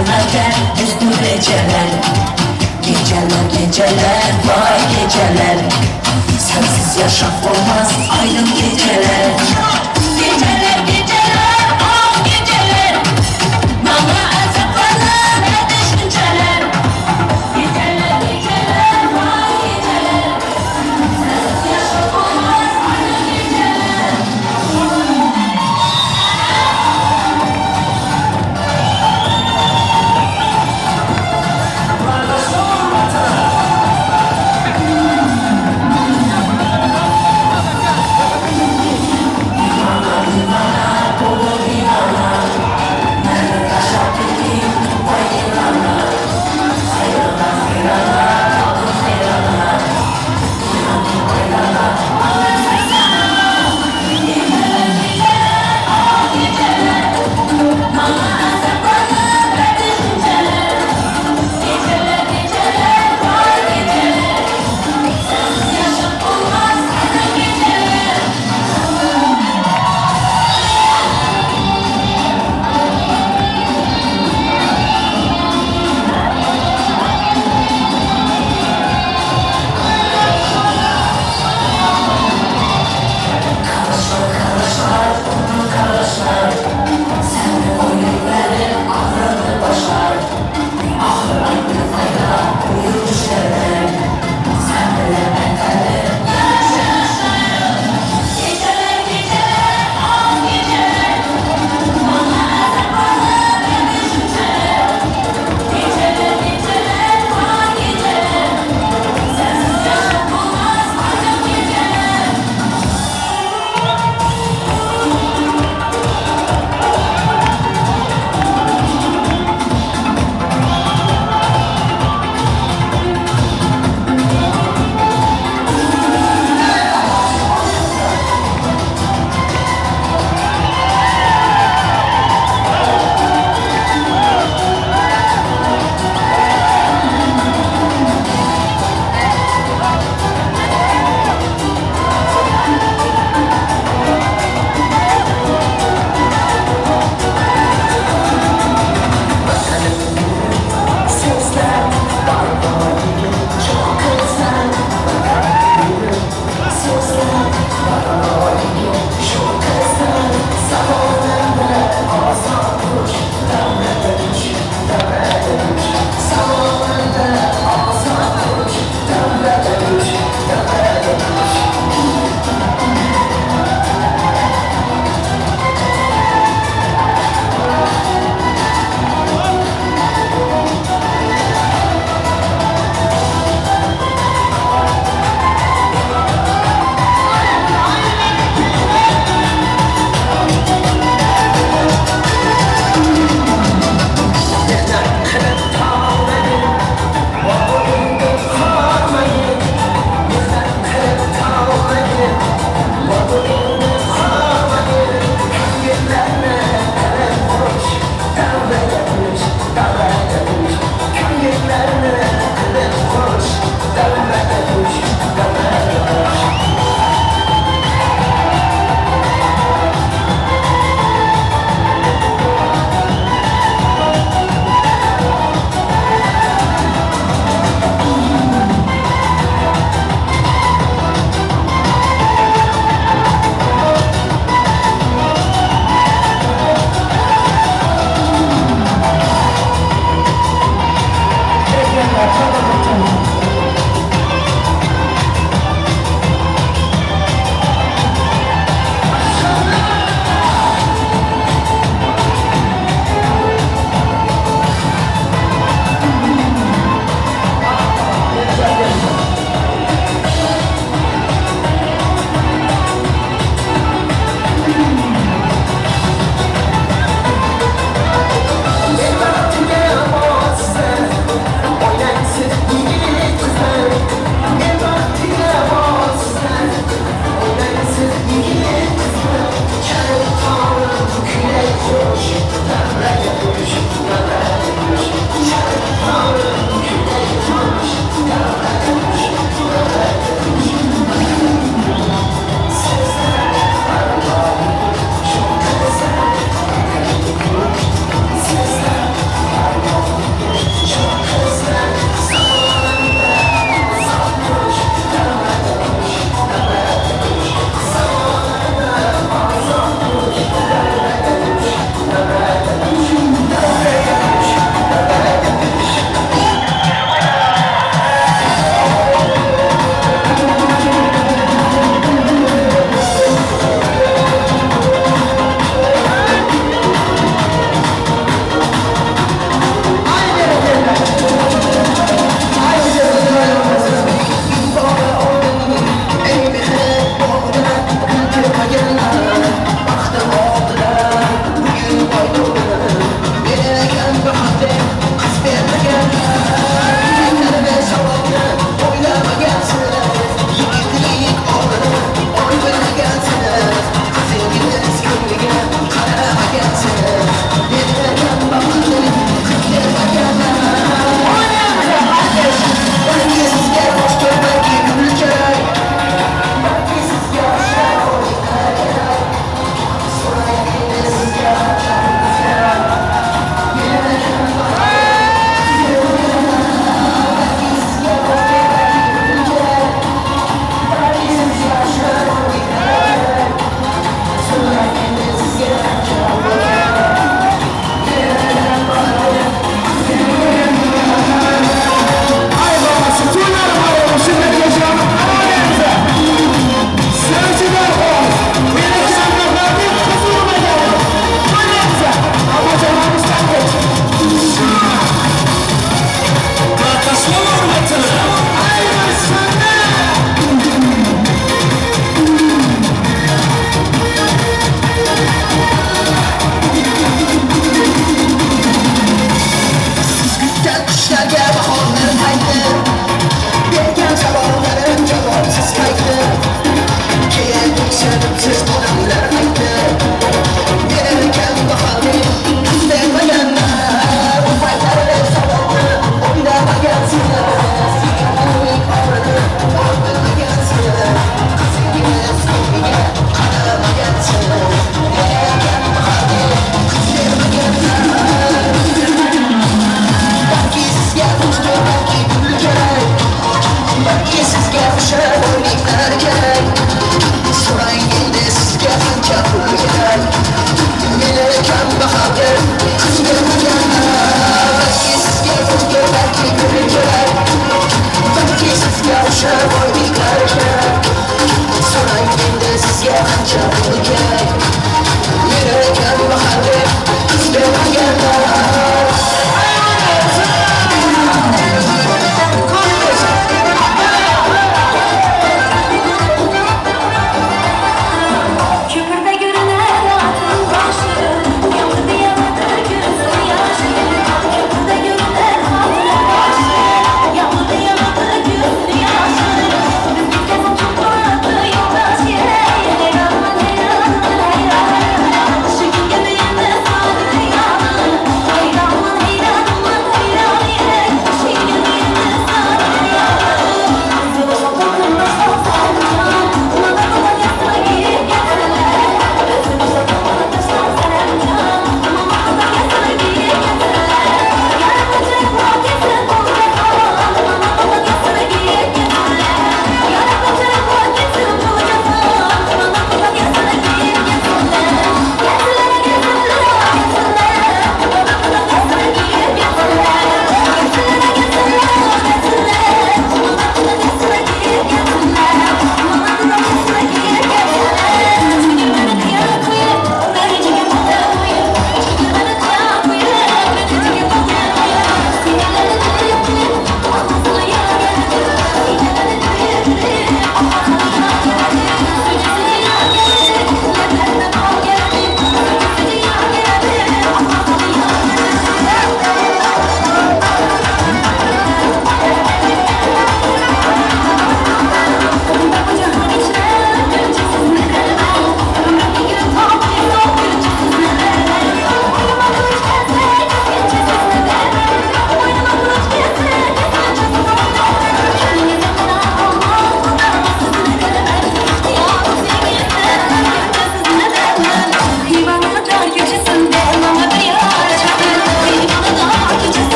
Geceler üstü geceler. Geceler geceler vay geceler. Sensiz yaşam olmaz aydın geceler. Geceler geceler ah geceler. Bana azaplarla ne düşünceler. Geceler geceler vay geceler. Sensiz yaşam olmaz aydın geceler.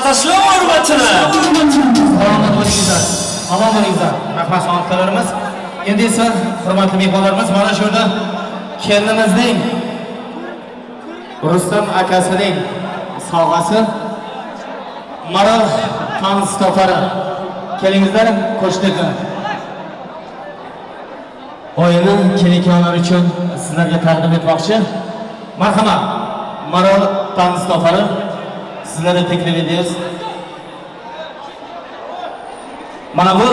Tashlama hurmatini. Salomat bo'lingizlar. Omon bo'lingizlar. Rahmat sog'liqlarimiz. Endi esa hurmatli mehmonlarimiz mana shu yerda kelinimizning Rustam akasining sovg'asi Maral Tanstofari. Kelingizlar, qo'shnilar. O'yini kelin-kuyovlar uchun sizlarga taqdim etmoqchi. Marhamat. Maral Tanstofari sizlarga taklif etamiz. Mana bu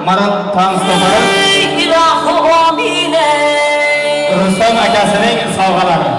Maral Tanstofari Rustam akasining sovg'alari.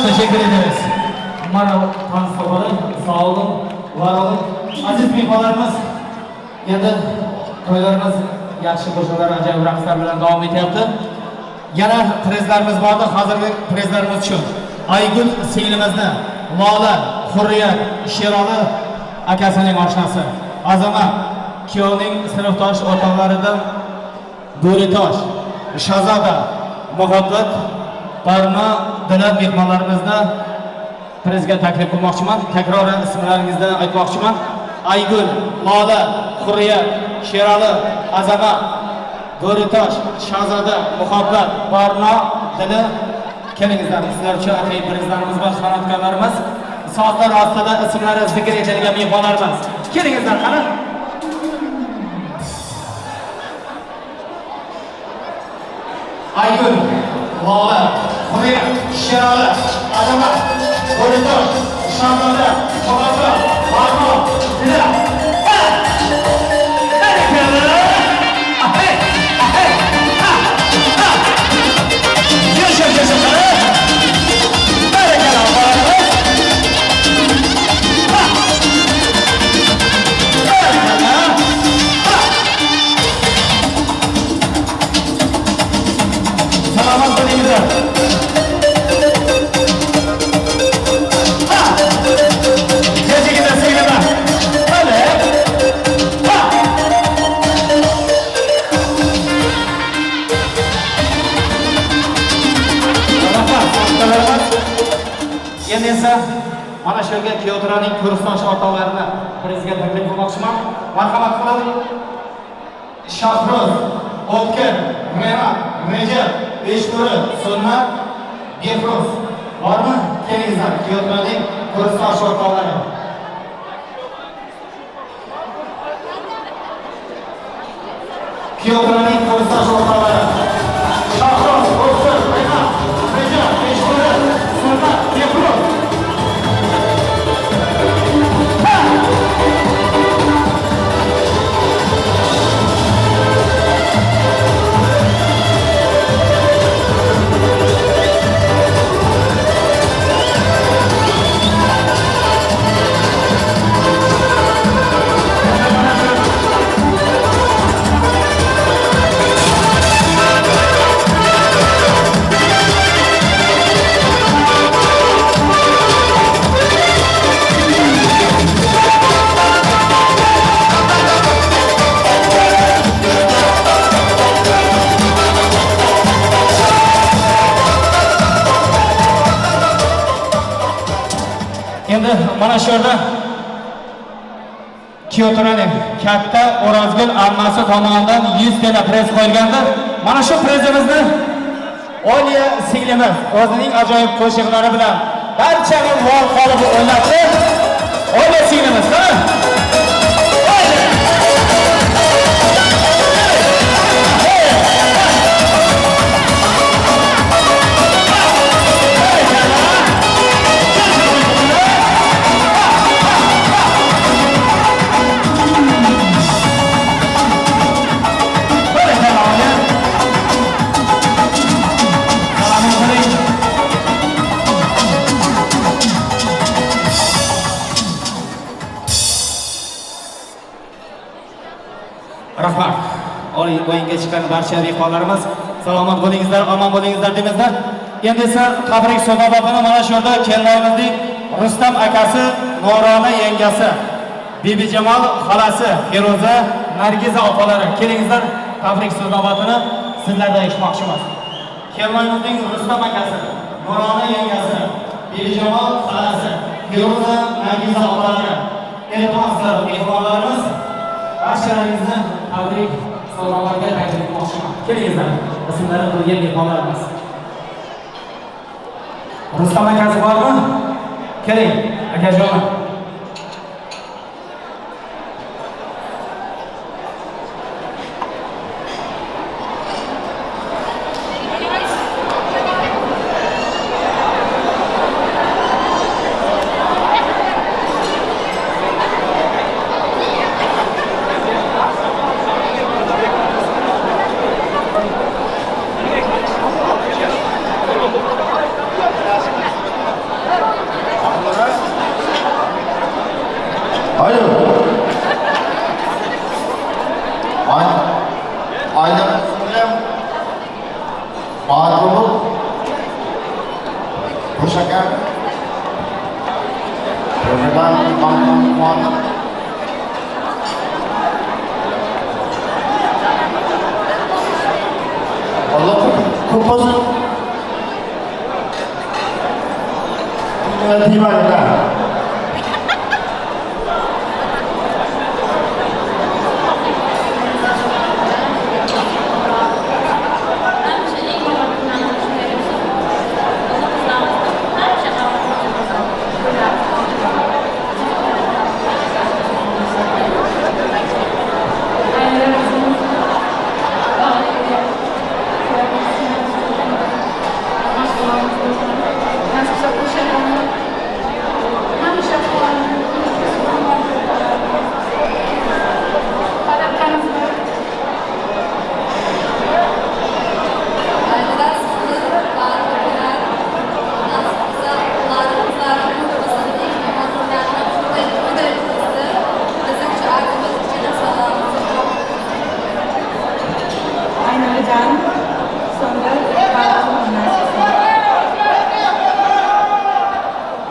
Teşekkür ederiz. Maral Tansavarı, sağ olun, var olun. Aziz mehmonlarimiz, endi to'ylarimiz yaxshi qo'shiqlar, ajoyib raqslar bilan davom etyapti. Yana prezlarimiz bordi, hozirgi prezlarimiz shu. Aygul singlimizni, Lola, Hurriyat, Sheroli akasining oshnasi, Azamat kuyovning sinfdosh o'rtoqlaridan Bo'ritosh, Shahzoda, Muhabbat, Barno, Dilan mehmonlarimizni prezga taklif qilmoqchiman. Takroran ismlaringizni aytmoqchiman. Aygul, Lola, Hurriyat, Sherali, Azamat, Bo'ritosh, Shahzoda, Muhabbat, Barno, Dili. Kelingizlar, sizlar uchun atay prezlarimiz bor, san'atkorlarimiz. Sozlar ostida ismlari zikr etilgan mehmonlarimiz. Kelingizlar, qani. Aygul, Lola, Hurriyat, Sherali, Azamat, Bo'ritosh, Shahzoda, Muhabbat, Barno, Dila. Endi esa mana shu yerga Kuyovturaning kursdosh o'rtoqlarini prezga taklif qilmoqchiman. Marhamat qilib, Shohruz, O'tkir, Renat, Rejab, Beshbo'ri, Sunnat, Behruz bormi? Kelingizlar, Kuyovturaning kursdosh o'rtoqlari. Kuyovturaning kursdosh o'rtoqlari. Shohruz, O'tkir, Renat, Rejab, Beshbo'ri, Sunnat, Behruz. Endi mana shu yerda Kuyovturaning katta O'rozgul ammasi tomonidan 100 tala prez qo'yilgandi. Mana shu prezimizni Oliya singlimiz o'zining ajoyib qo'shiqlari bilan barchani lol qolib o'ynatdi. Oliya singlimiz, qani? Rahmat. O'yinga chiqqan barcha mehmonlarimiz salomat bo'lingizlar, omon bo'lingizlar deymizlar. Endi esa tabrik so'zlarini mana shu yerda kelinlarimizning Rustam akasi, Nurona yengasi, Bibijamol xolasi, Feruza, Nargiza opalari. Kelingizlar, tabrik so'zlarini sizlardan eshitmoqchimiz. Kelinlarimizning Rustam akasi, Nurona yengasi, Bibijamol xolasi, Feruza, Nargiza opalari. Iltimoslar, mehmonlarimiz, barchalaringizni tabrik so'zlariga taklif qilmoqchiman. Kelingizlar, ismlari qo'ygan mehmonlarimiz. Rustam akasi bormi? Keling, akajonim. Alo. Aynur singlim baxtli bo'l. Qo'shakar. Qo'shakar. Allah ko'p bo'lsin. Deyman.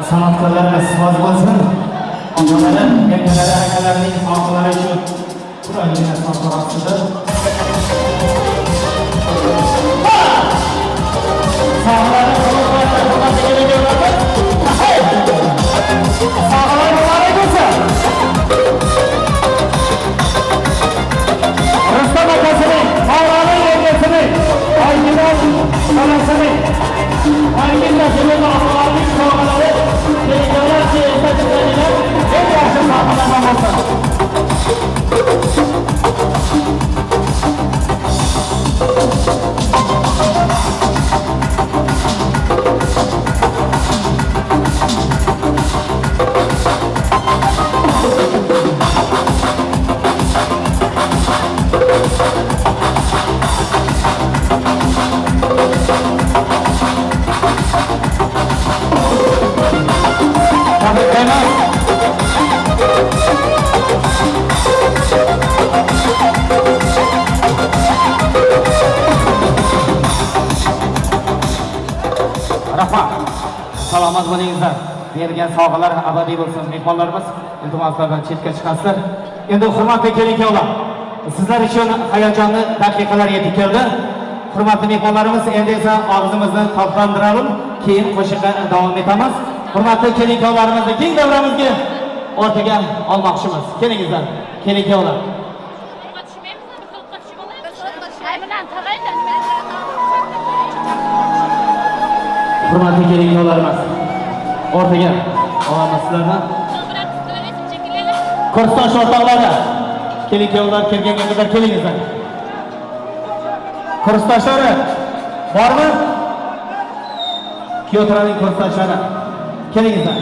San'atkorlarimiz rozi bo'lsin. Onalar, yangalari, akalarining xotiralari uchun chiroyli san'at ostida. Sog'lar muborak bo'lsin. Rustam akasining, Mavlona yangasining, Oygina xolasining, Oygina otalarining sovg'alari kelinlar chiqadigan eng yaxshi sovg'alardan bo'lsin. Rahmat. Salomat bo'lingizlar. Berilgan sovg'alar abadiy bo'lsin. Mehmonlarimiz iltimoslardan chetga chiqasizlar. Endi hurmatli kelin-kuyovlar, sizlar uchun hayajonli daqiqalar yetib keldi. Hurmatli mehmonlarimiz, endi esa og'zimizni totlantiramiz, keyin qo'shiqqa davom etamiz. Hurmatli kelin-kuyovlarimizni keng davramizga o'rtaga olmoqchimiz. Kelingizlar, kelin-kuyovlar. Hurmatli kelin-kuyovlarimiz, o'rtaga olamiz sizlarni. Kursdosh o'rtoqlari, kelin-kuyovlar kelganga qadar kelingizlar. Kursdoshlari bormi? Kuyovlarning kursdoshlari, kelingizlar.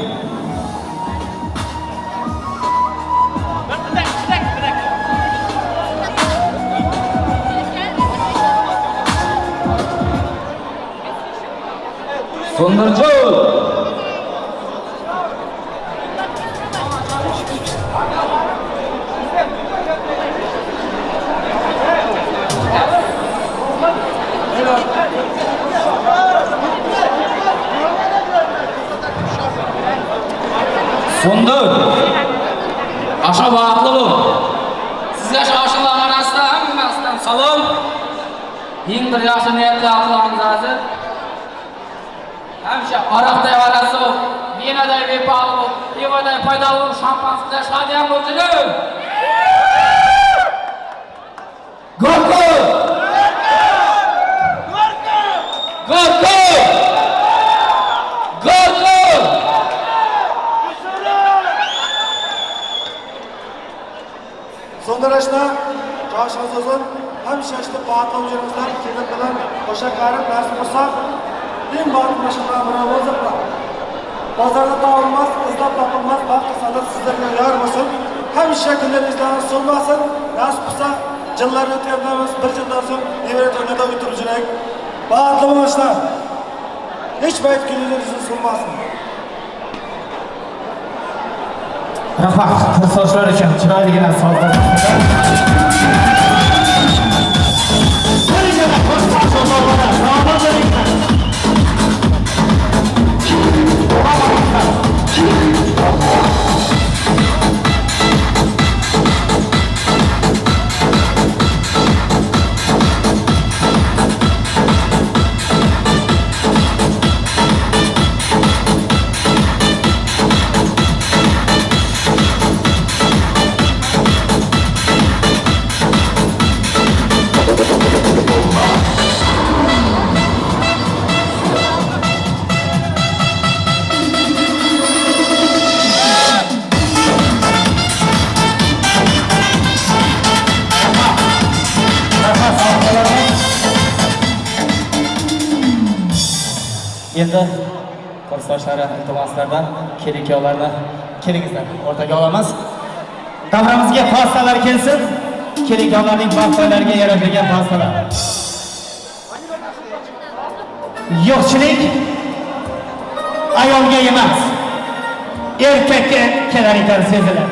Sondarjo. Sondur. Aşa baxtli bo'l. Sizga shoshilar orasida hammasidan salom. Eng bir yaxshi niyatli aqlimiz hozir. Hamisha aroqday orasi, vinoday bepali, pivoday foydali, shampanskiday shadiyam bo'lsin. Gorko! Gorko! Gorko! Sondarashna joshingiz uzun, hamisha ishda baxtli bo'lingizlar, kelin bilan qo'sha qarib nasib bo'lsa, eng baxtli mashinalar biri bo'lsin. Bozorda topilmas, izlab topilmas baxt saodat sizlarga yor bo'lsin. Hamisha kunlaringizdan so'lmasin. Nasib bo'lsa, yillar o'tgandan bir yildan so'ng nevara to'yda o'tirib yurak. Baxtli bo'linglar. Hech payt kunlaringiz so'lmasin. Rahmat, kursdoshlar uchun chiroyligina sozlar. Endi kursdoshlari iltimoslardan kelin-kuyovlarni kelingizlar o'rtaga olamiz. Davramizga pastalar kelsin. Kelin-kuyovlarning baxt to'ylariga yarashgan pastalar. Yo'qchilik ayolga emas, erkakka kelar ekan sezilar.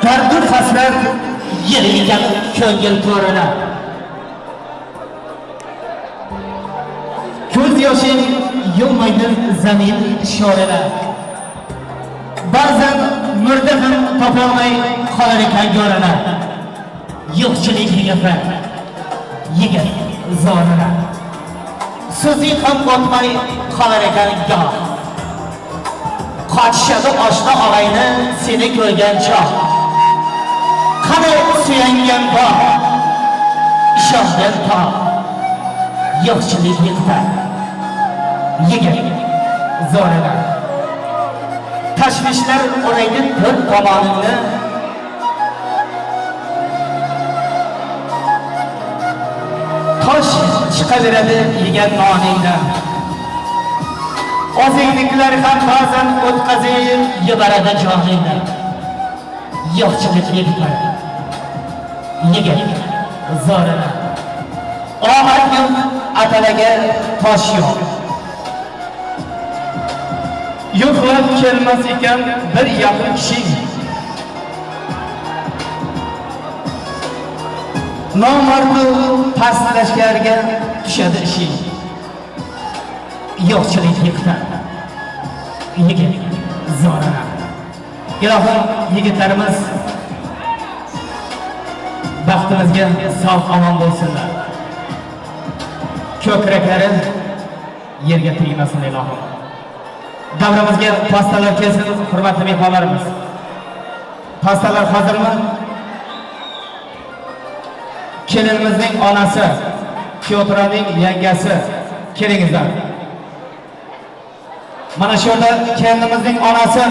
Dardu hasrat yer ekan ko'ngil to'rini. Ko'z yoshing yuvmaydi zamin sho'rini. Ba'zan murda ham topolmay qolar ekan go'rini. Yo'qchilik yigitlar, yigit zorini. So'zing ham o'tmay qolar ekan goh. Qochishadi oshna og'ayni seni ko'rgan choq. Qani suyangan bog', ishongan tog'. Yo'qchilik yigitlar, yigit zo'rlar. Tashvishlar o'raydi to'rt tomoningni. Tosh chiqaveradi yegan noningdan. O'zingnikilar ham ba'zan o'tkazib yuboradi joningdan. Yo'qchilik yigitlar, yigit zo'rlar. Omad yo'q, atalaga tosh yo'q. Yo'qlab kelmas ekan bir yaqin kishi. Nomardu pastlashlarga tushadi ishi. Yo'qchilik yiqitar, yigit zo'rlar. Ilohim yigitlarimiz baxtimizga sog' omon bo'lsinlar. Ko'kraklari yerga tegmasin ilohim. Davramizga pastalar kelsin, hurmatli mehmonlarimiz. Pastalar hozirmi? Kelinimizning onasi, Kyotraning yangasi, kelingizlar. Mana shu yerda kelinimizning onasi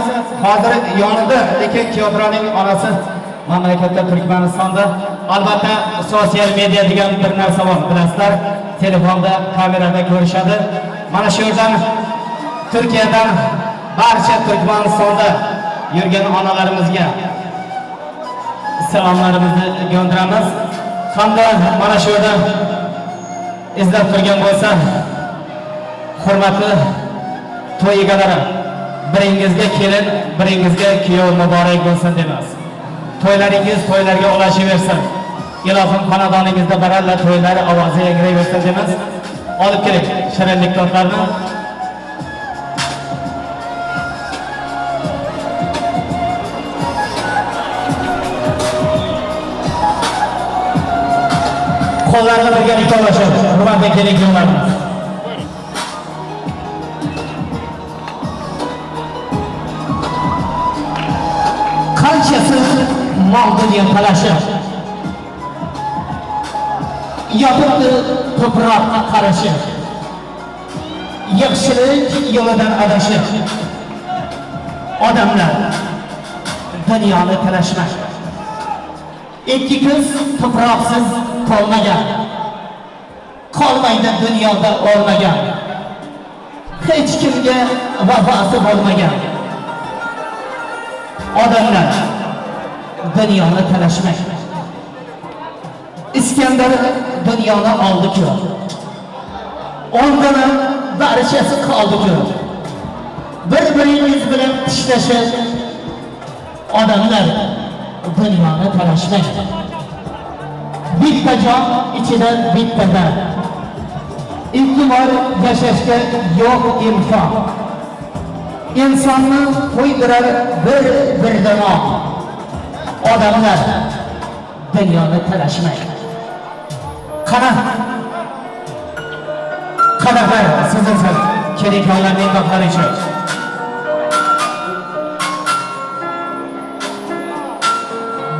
hozir yonida, lekin Kyotraning onasi mamlakatda Turkmanistonda. Albatta sotsial media degan bir narsa bor, bilasizlar. Telefonda, kamerada ko'rishadi. Mana shu yerdan Turkiyadan barcha Turkmanistonda yurgan onalarimizga salomlarimizni g'ondiramiz. Hamda mana shu yerda izlab turgan bo'lsa, hurmatli to'y egalari, biringizga kelin, biringizga kuyov muborak bo'lsin deymiz. To'ylaringiz to'ylarga ulashaversin. Ilohim xonadoningizda baralla to'ylar ovozi yangrayversin deymiz. Olib keling shirinlik tortlarni. Qo'llarni birgalikda olashib, hurmatli kelin-kuyovlarimiz. Qanchasi mol dunyo talashib, yotibdi tuproqqa qarashib, yaxshilik yo'lidan adashib, odamlar dunyoni talashma. Ikki ko'z tuproqsiz qolmagan, qolmaydi dunyoda o'lmagan, hech kimga vafosi bo'lmagan. Odamlar dunyoni talashmang. Iskandar dunyoni oldi-ku, o'rnidan barchasi qoldi-ku. Bir-biringiz bilan tishlashib, odamlar dunyoni talashmang. Bitta jon ichida bitta dard. Ikki bor yashashga yo'q imkon. Insonni qo'ydirar bir-birdan. Odamlar dunyoni talashmang. Qana qadahlar sizilsin kelinlarning baxtlari uchun.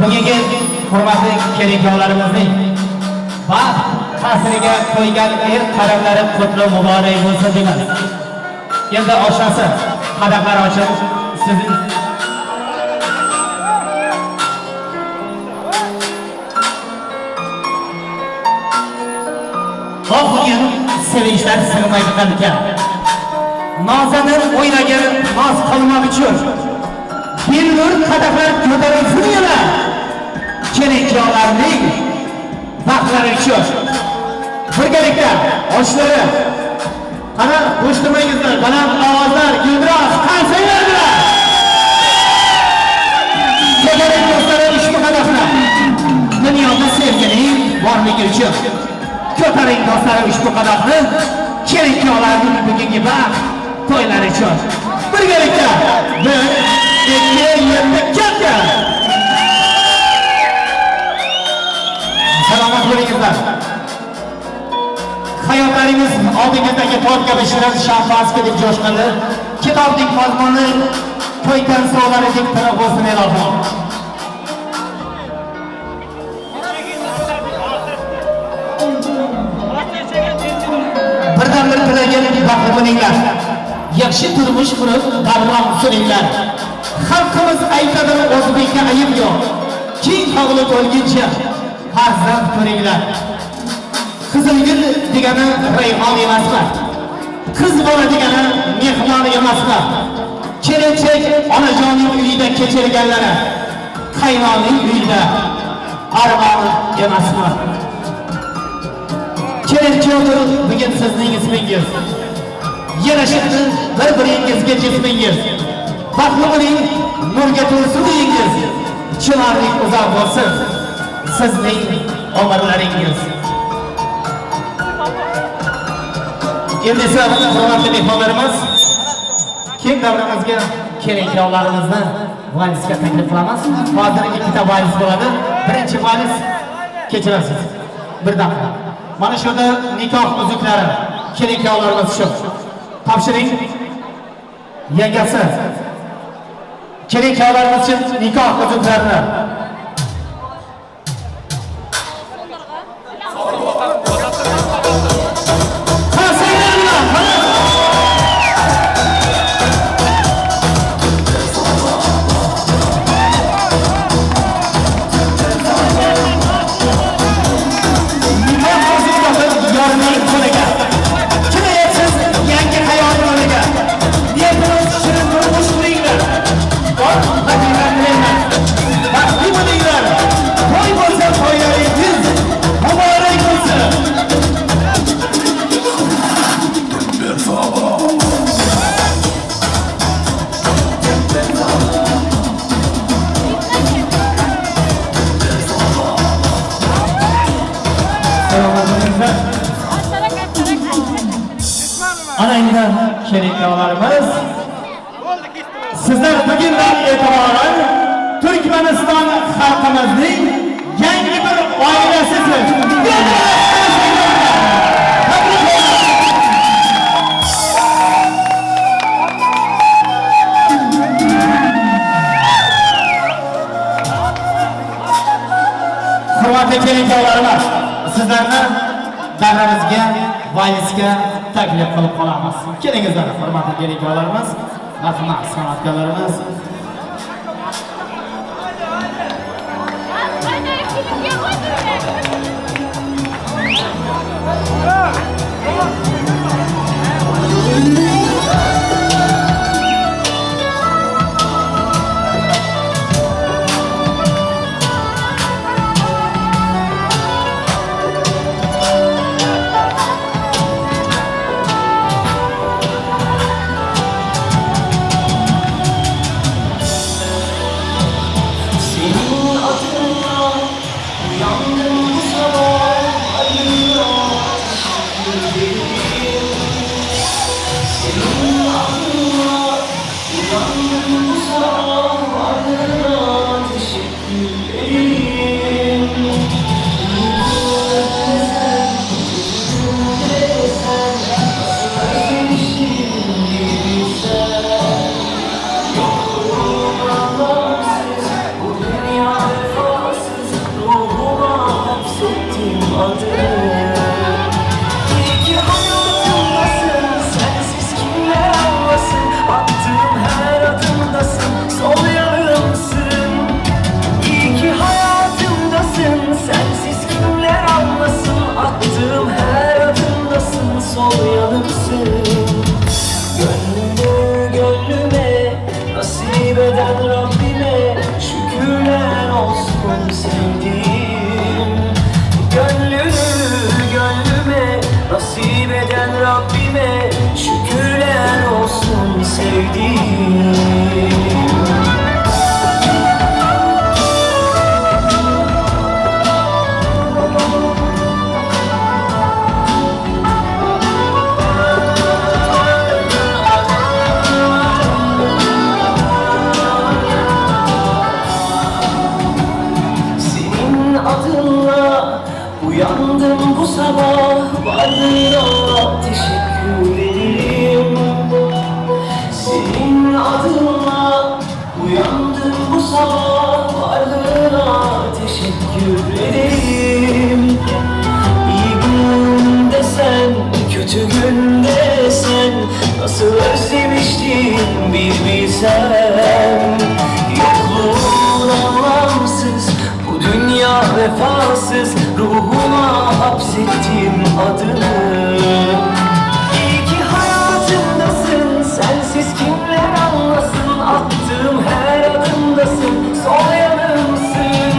Bugungi hurmatli kelinlarimizning baxt qasriga qo'ygan er qaramlari qutlu muborak bo'lsin deymiz. Endi oshnasi qadahlar ochib sizin bugun sevinçlar sig'maydi qalbga. Nozanin o'ynagan noz qilmoq uchun billur qadahlar ko'tarilsin yana kelinlarning baxtlari uchun. Birgalikda oshlari qana qo'shtirmangizlar, baland ovozlar, guldiroz qarsanglar bilan. Ko'taring do'stlar ushbu qadahni. Dunyoda sevgining borligi uchun. Ko'taring do'stlar ushbu qadahni. Kelinlarning bugungi baxt to'ylari uchun. Birgalikda 1 2 7 katta. Salomat bo'lingizlar. Hayotlaringiz oldingizdagi tort kabi shirin, shampanskidek jo'shqinli, kitobdek mazmunli, to'ydan sovlaridek tiniq bo'lsin ilohim. Birdan bir tilagan baxtli bo'linglar. Yaxshi turmush qurib, davron suringlar. Xalqimiz aytadir, o'zbekka ayib yo'q. Keng hovli to'lguncha farzand ko'ringlar. Qizilgul degani rayhon emasmi? Qiz bola degani mehmon emasmi? Kelinchak onajonning uyida kechirganlari qaynoning uyida armon emasmi? Kelinchakdir bugun sizning ismingiz. Yarashibdi bir-biringizga jismingiz. Baxtli bo'ling, nurga to'lsin uyingiz. Chinorlik uzoq bo'lsin sizning umrlaringiz. Endi esa hurmatli mehmonlarimiz, keng davramizga kelinlarimizni valisga taklif qilamiz. Hozir ikkita valis bo'ladi. Birinchi valis, kechirasiz. Bir daqiqa. Mana shu yerda nikoh uzuklari kelinlarimiz shu. Topshiring. Yangasi. Kelinlarimiz uchun nikoh uzuklarini. Ana endi kelinlarimiz, sizlar bugundan e'tiboran Turkmaniston xalqimizning yangi bir oilasisiz. Hurmatli kelinlarimiz, sizlarni davramizga, valisga taklif qilib qolamiz. Kelingizlar, hurmatli kelinlarimiz, marhamat san'atkorlarimiz. eden Rabbime şükürler olsun sevdiğim. Gönlünü gönlüme nasip eden Rabbime şükürler olsun sevdiğim. Uyandım bu sabah, varlığına teşekkür ederim. Senin adınla uyandım bu sabah, varlığına teşekkür ederim. İyi gün desen, kötü gün desen, nasıl özlemiştim bir bilsen. Yokluğun anlamsız, bu dünya vefasız, ruhuma hapsettim adını. İyi ki hayatımdasın, sensiz kimler anlasın, attığım her adımdasın, sol yanımsın.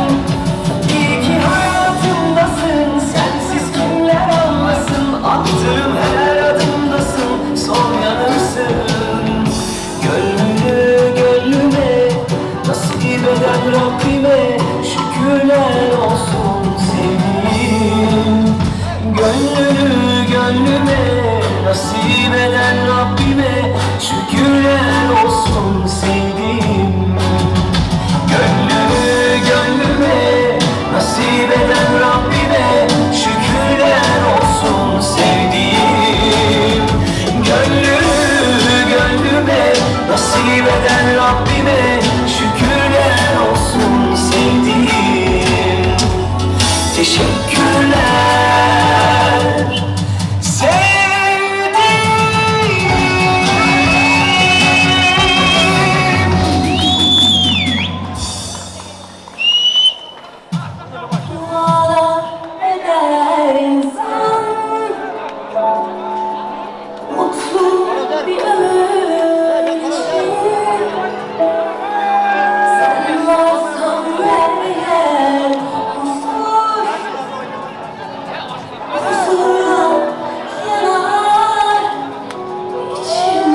İyi ki hayatımdasın, sensiz kimler anlasın, attığım her adımdasın, sol yanımsın. Gönlünü gönlüme nasip eden Rabbime şükürler olsun sevdiğim. Gönlünü gönlüme nasip eden Rabbime şükürler olsun sevdiğim. Gönlünü gönlüme nasip eden Rabbime şükürler olsun sevdiğim. Gönlünü gönlüme nasip eden Rabbime şükürler olsun sevdiğim. Teşekkürler sevdiğim. Dualar eder insan, mutlu bir ömür için. Sen varsan her yer huzur, huzurla yanar içim.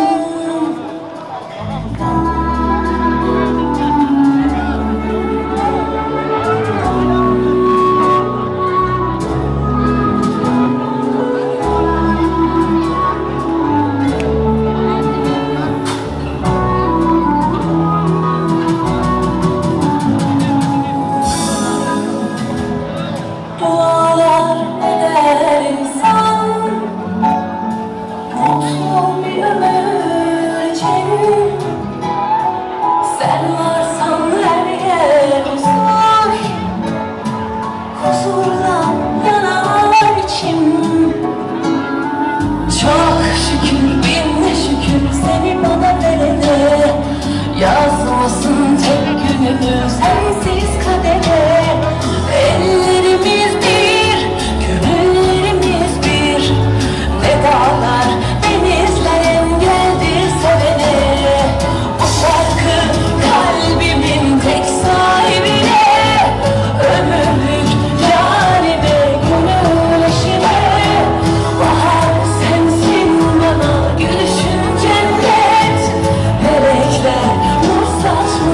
Dualar eder insan, mutlu bir ömür için. Sen varsan her yer huzur, huzurla yanar içim. Çok şükür, bin şükür seni bana verene, yazmasın tek günümü sensiz kadere. Ellerimiz bir, gönüllerimiz bir, ne dağlar, denizler engeldir sevene. Bu şarkı kalbimin tek sahibine, ömürlük yarime, gönül eşime. Bahar sensin bana, gülüşün cennet, melekler nur saçmış.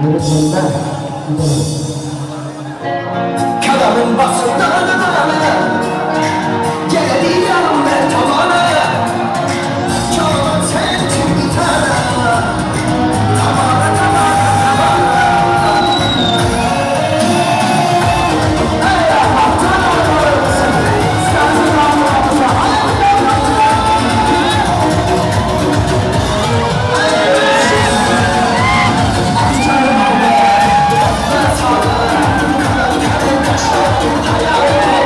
Yürüsünler. Kadamın basından adamına geliyorum ben tavana. Çalan sen için bir tane. Tavana tavana tavana. Hayal.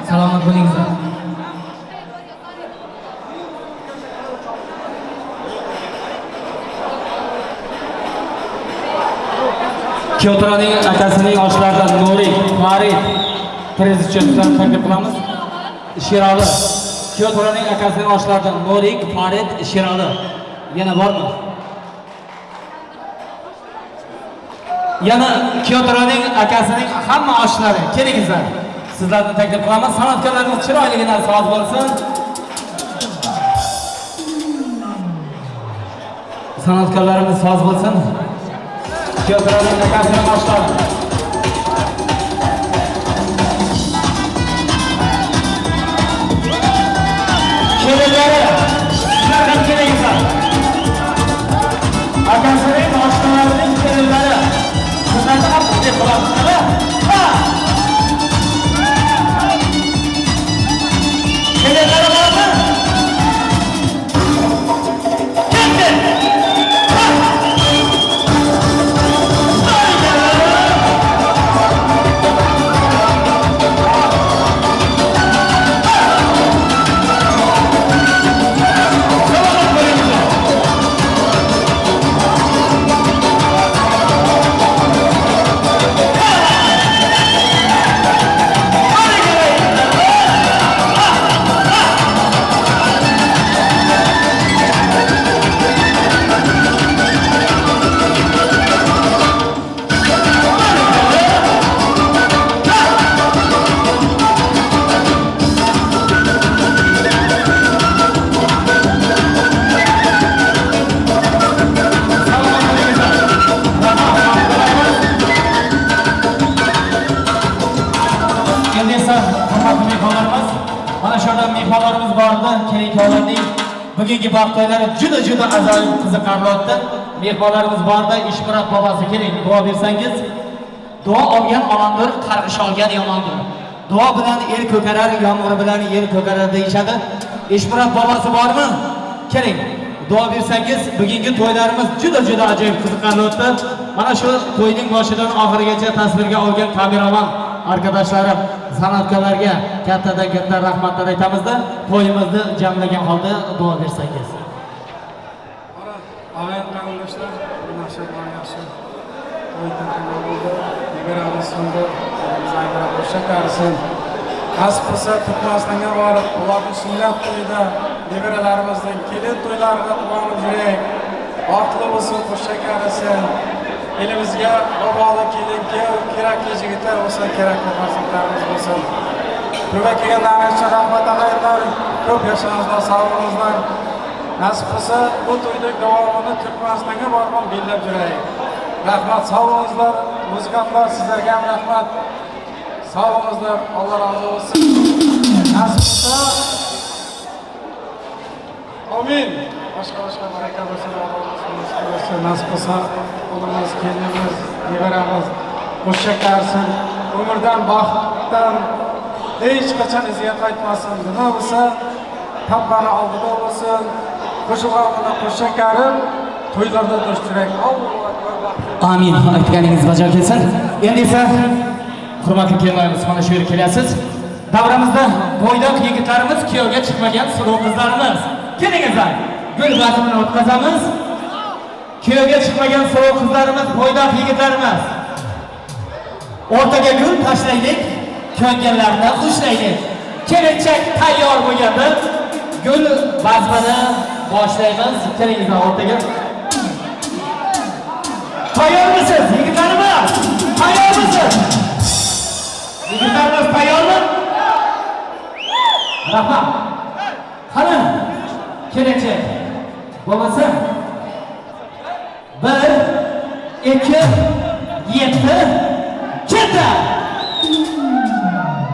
Salomat bo'lingizlar. Kiyoturaning akasining oshlaridan Nurik, Farid prezidentdan taklif qilamiz. Shirali. Kiyoturaning akasining oshlaridan Nurik, Farid, Shirali. Yana bormi? Yana Kiyoturaning akasining hamma oshlari. Kelingizlar. Sizlarni taklif qilamiz. San'atkorlarimiz chiroyligidan soz bo'lsin. San'atkorlarimiz soz bo'lsin. Kiyoturaning akasining oshlari. Kelinlari, sizlar ham kelingizlar. Akasining oshlarining kelinlari. Sizlarni ham taklif qilamiz. Ha! Kelinlari bormi? Ketdi! Bugungi baxt to'ylari juda-juda ajoyib qiziqarli o'tdi. Mehmonlarimiz borda, Ishmurod bobosi keling, duo bersangiz. Duo olgan omondir, qarg'ish olgan yomondir. Duo bilan el ko'karar, yomg'ir bilan yer ko'karar deyishadi. Ishmurod bobosi bormi? Keling, duo bersangiz. Bugungi to'ylarimiz juda-juda ajoyib qiziqarli o'tdi. Mana shu to'yning boshidan oxirigacha tasvirga olgan kameraman arkadaşlarım, san'atkorlarga kattadan katta rahmatlar aytamizda, to'yimizni jamlagan holda duo bersangiz. Og'ayin qarindoshlar, yaxshi, yaxshi. To'y tantana bo'ldi. Nevaramiz so'nggi Aynura qo'sha qarisin. Nasib qilsa Turkmanistonga borib, ularning sunnat to'yida nevaralarimizning kelin to'ylariga quvonib yuraylik. Baxtli bo'lsin, qo'sha qarisin. Elimizga boboli kelin kuyov, kerakli yigitlar bo'lsin, kerakli farzandlarimiz bo'lsin. To'yga kelganlaringiz uchun rahmat ag'ayinlar. Ko'p yashangizlar, sog' bo'linglar. Nasib qilsa bu to'yning davomini Turkmanistonga borib ham belgilab yuraylik. Rahmat, sog' bo'linglar. Muzikantlar, sizlarga ham rahmat. Sog' bo'linglar, Alloh rozi bo'lsin. Nasib qilsa amin. Boshqa baraka bo'lsin, Alloh bo'lsin. Nasib qilsa o'g'limiz, kelinimiz, nevaramiz qo'sha qarsin. Umrdan, baxtdan hech qachon iziga qaytmasin. Nima bo'lsa topgani oldida bo'lsin. Qo'shilganini qo'sha karib, to'ylarda do'stchilik. Allohu akbar. Amin. Aytganingiz bajo kelsin. Endi esa hurmatli kelinlarimiz mana shu yerga kelasiz. Davramizda bo'ydoq yigitlarimiz, kuyovga chiqmagan suluv qizlarimiz. Kelingizlar. Gul bazmini o'tkazamiz. Kuyovga chiqmagan suluv qizlarimiz, bo'ydoq yigitlarimiz. O'rtaga gul tashlaylik, ko'nganlarni xushlaylik. Kelinchak tayyor bo'lganda gul bazmini boshlaymiz. Kelingizlar o'rtaga. Tayyormisiz yigitlarimiz? Tayyormisiz? Yigitlarimiz tayyormi? Rahmat. Qani kelinchak. Bo'lmasa 1 2 7 ketdi.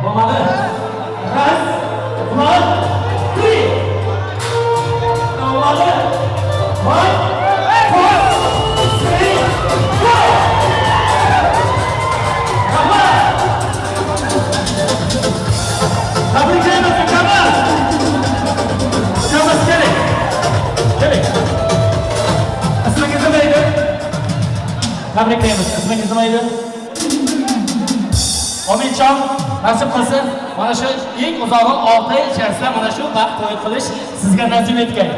Bo'lmadi. Раз, два, три. Bo'lmadi. 1 2 3 4. Rahmat. Tabriklaymiz ukamiz. Ukamiz keling. Keling. Ismingiz nima edi? Tabriklaymiz. Ismingiz nima edi? Ominjon, nasib qilsin, mana shu eng uzog'i 6 oy icharisida mana shu baxt to'y qilish sizga nasib etgay.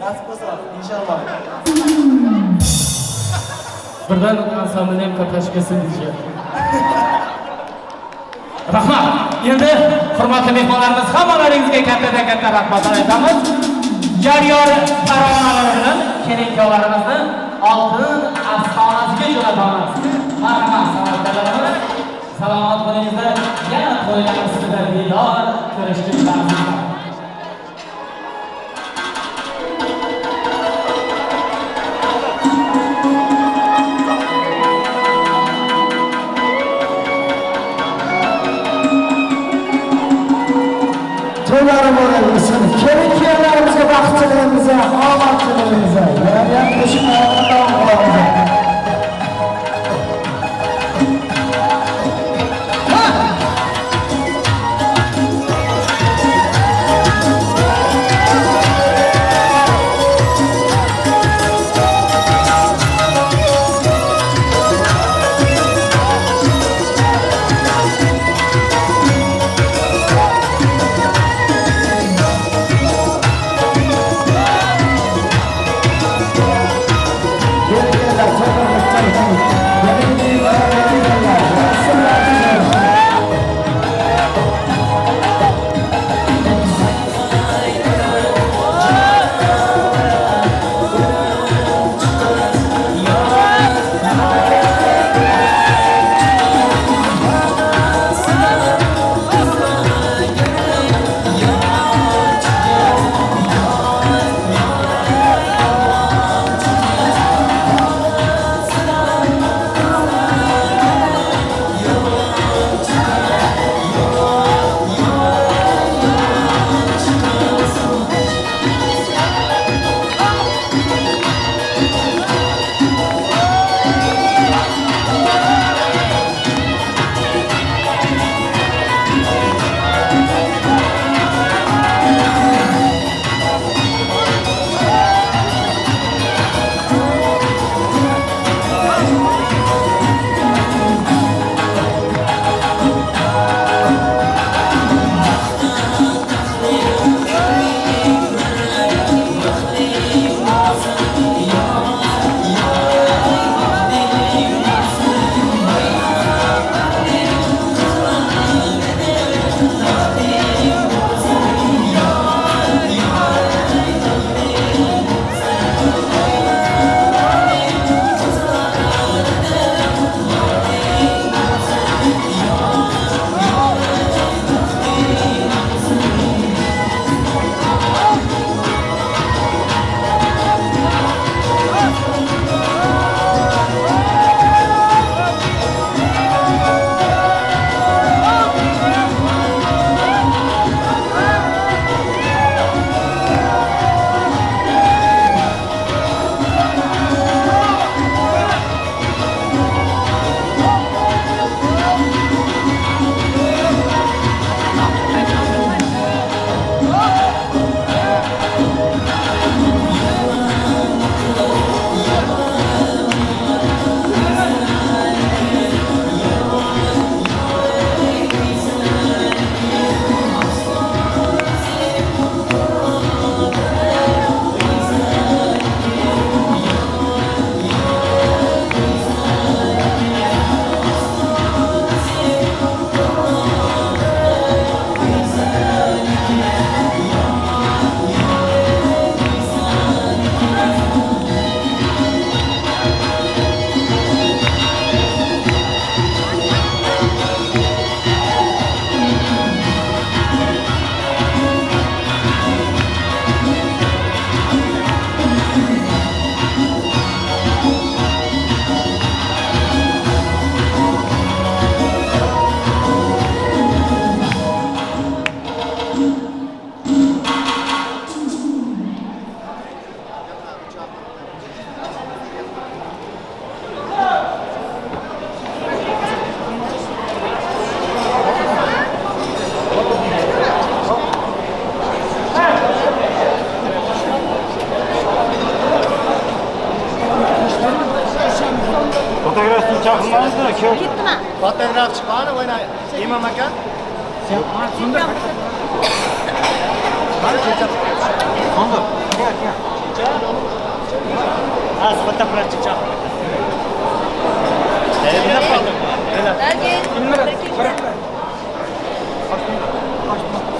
Nasib qilsa, inshaalloh. Birdan ansamblni ham qatnashib kelsin deyishyapti. Rahmat. Endi hurmatli mehmonlarimiz, hammalaringizga kattadan katta rahmatlar aytamiz. Yor-yor taronalar bilan kelin-kuyovlarimizni oltin afsonasiga jo'natamiz. Marhamat, san'atkorlarimiz. Salomat bo'lingizlar. Yana to'ylarimiz ustida diydor ko'rishib turamiz. To'ylari muborak bo'lsin. Kelin kuyovlarimizga baxt tilaymiz, omad tilaymiz. Yana ham qo'shiqlarni davom qilamiz. Ketdimi? Fotografchi qani o'yna Imom aka. Sen shunda. Mana kecha. Qanday? Gel gel. Az fotoapparatchi chaqir.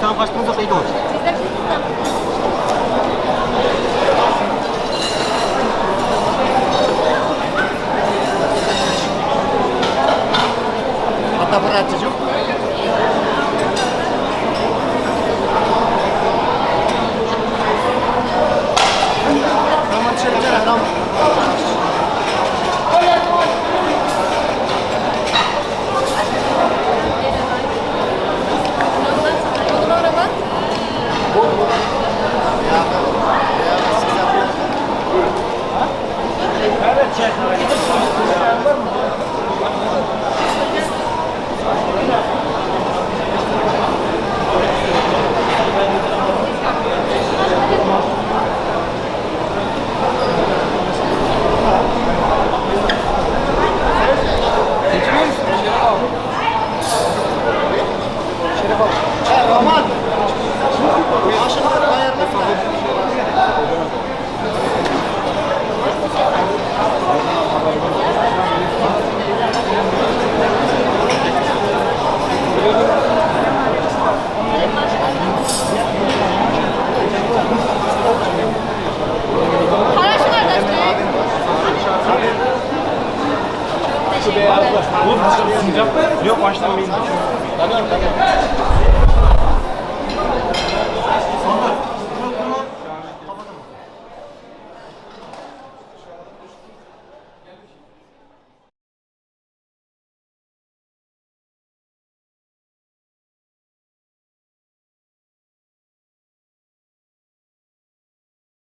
Sen kaçtığınızda iyi olur. Fotoapparatchi yo'q. Tamam, çekler adam. Yok baştan benim.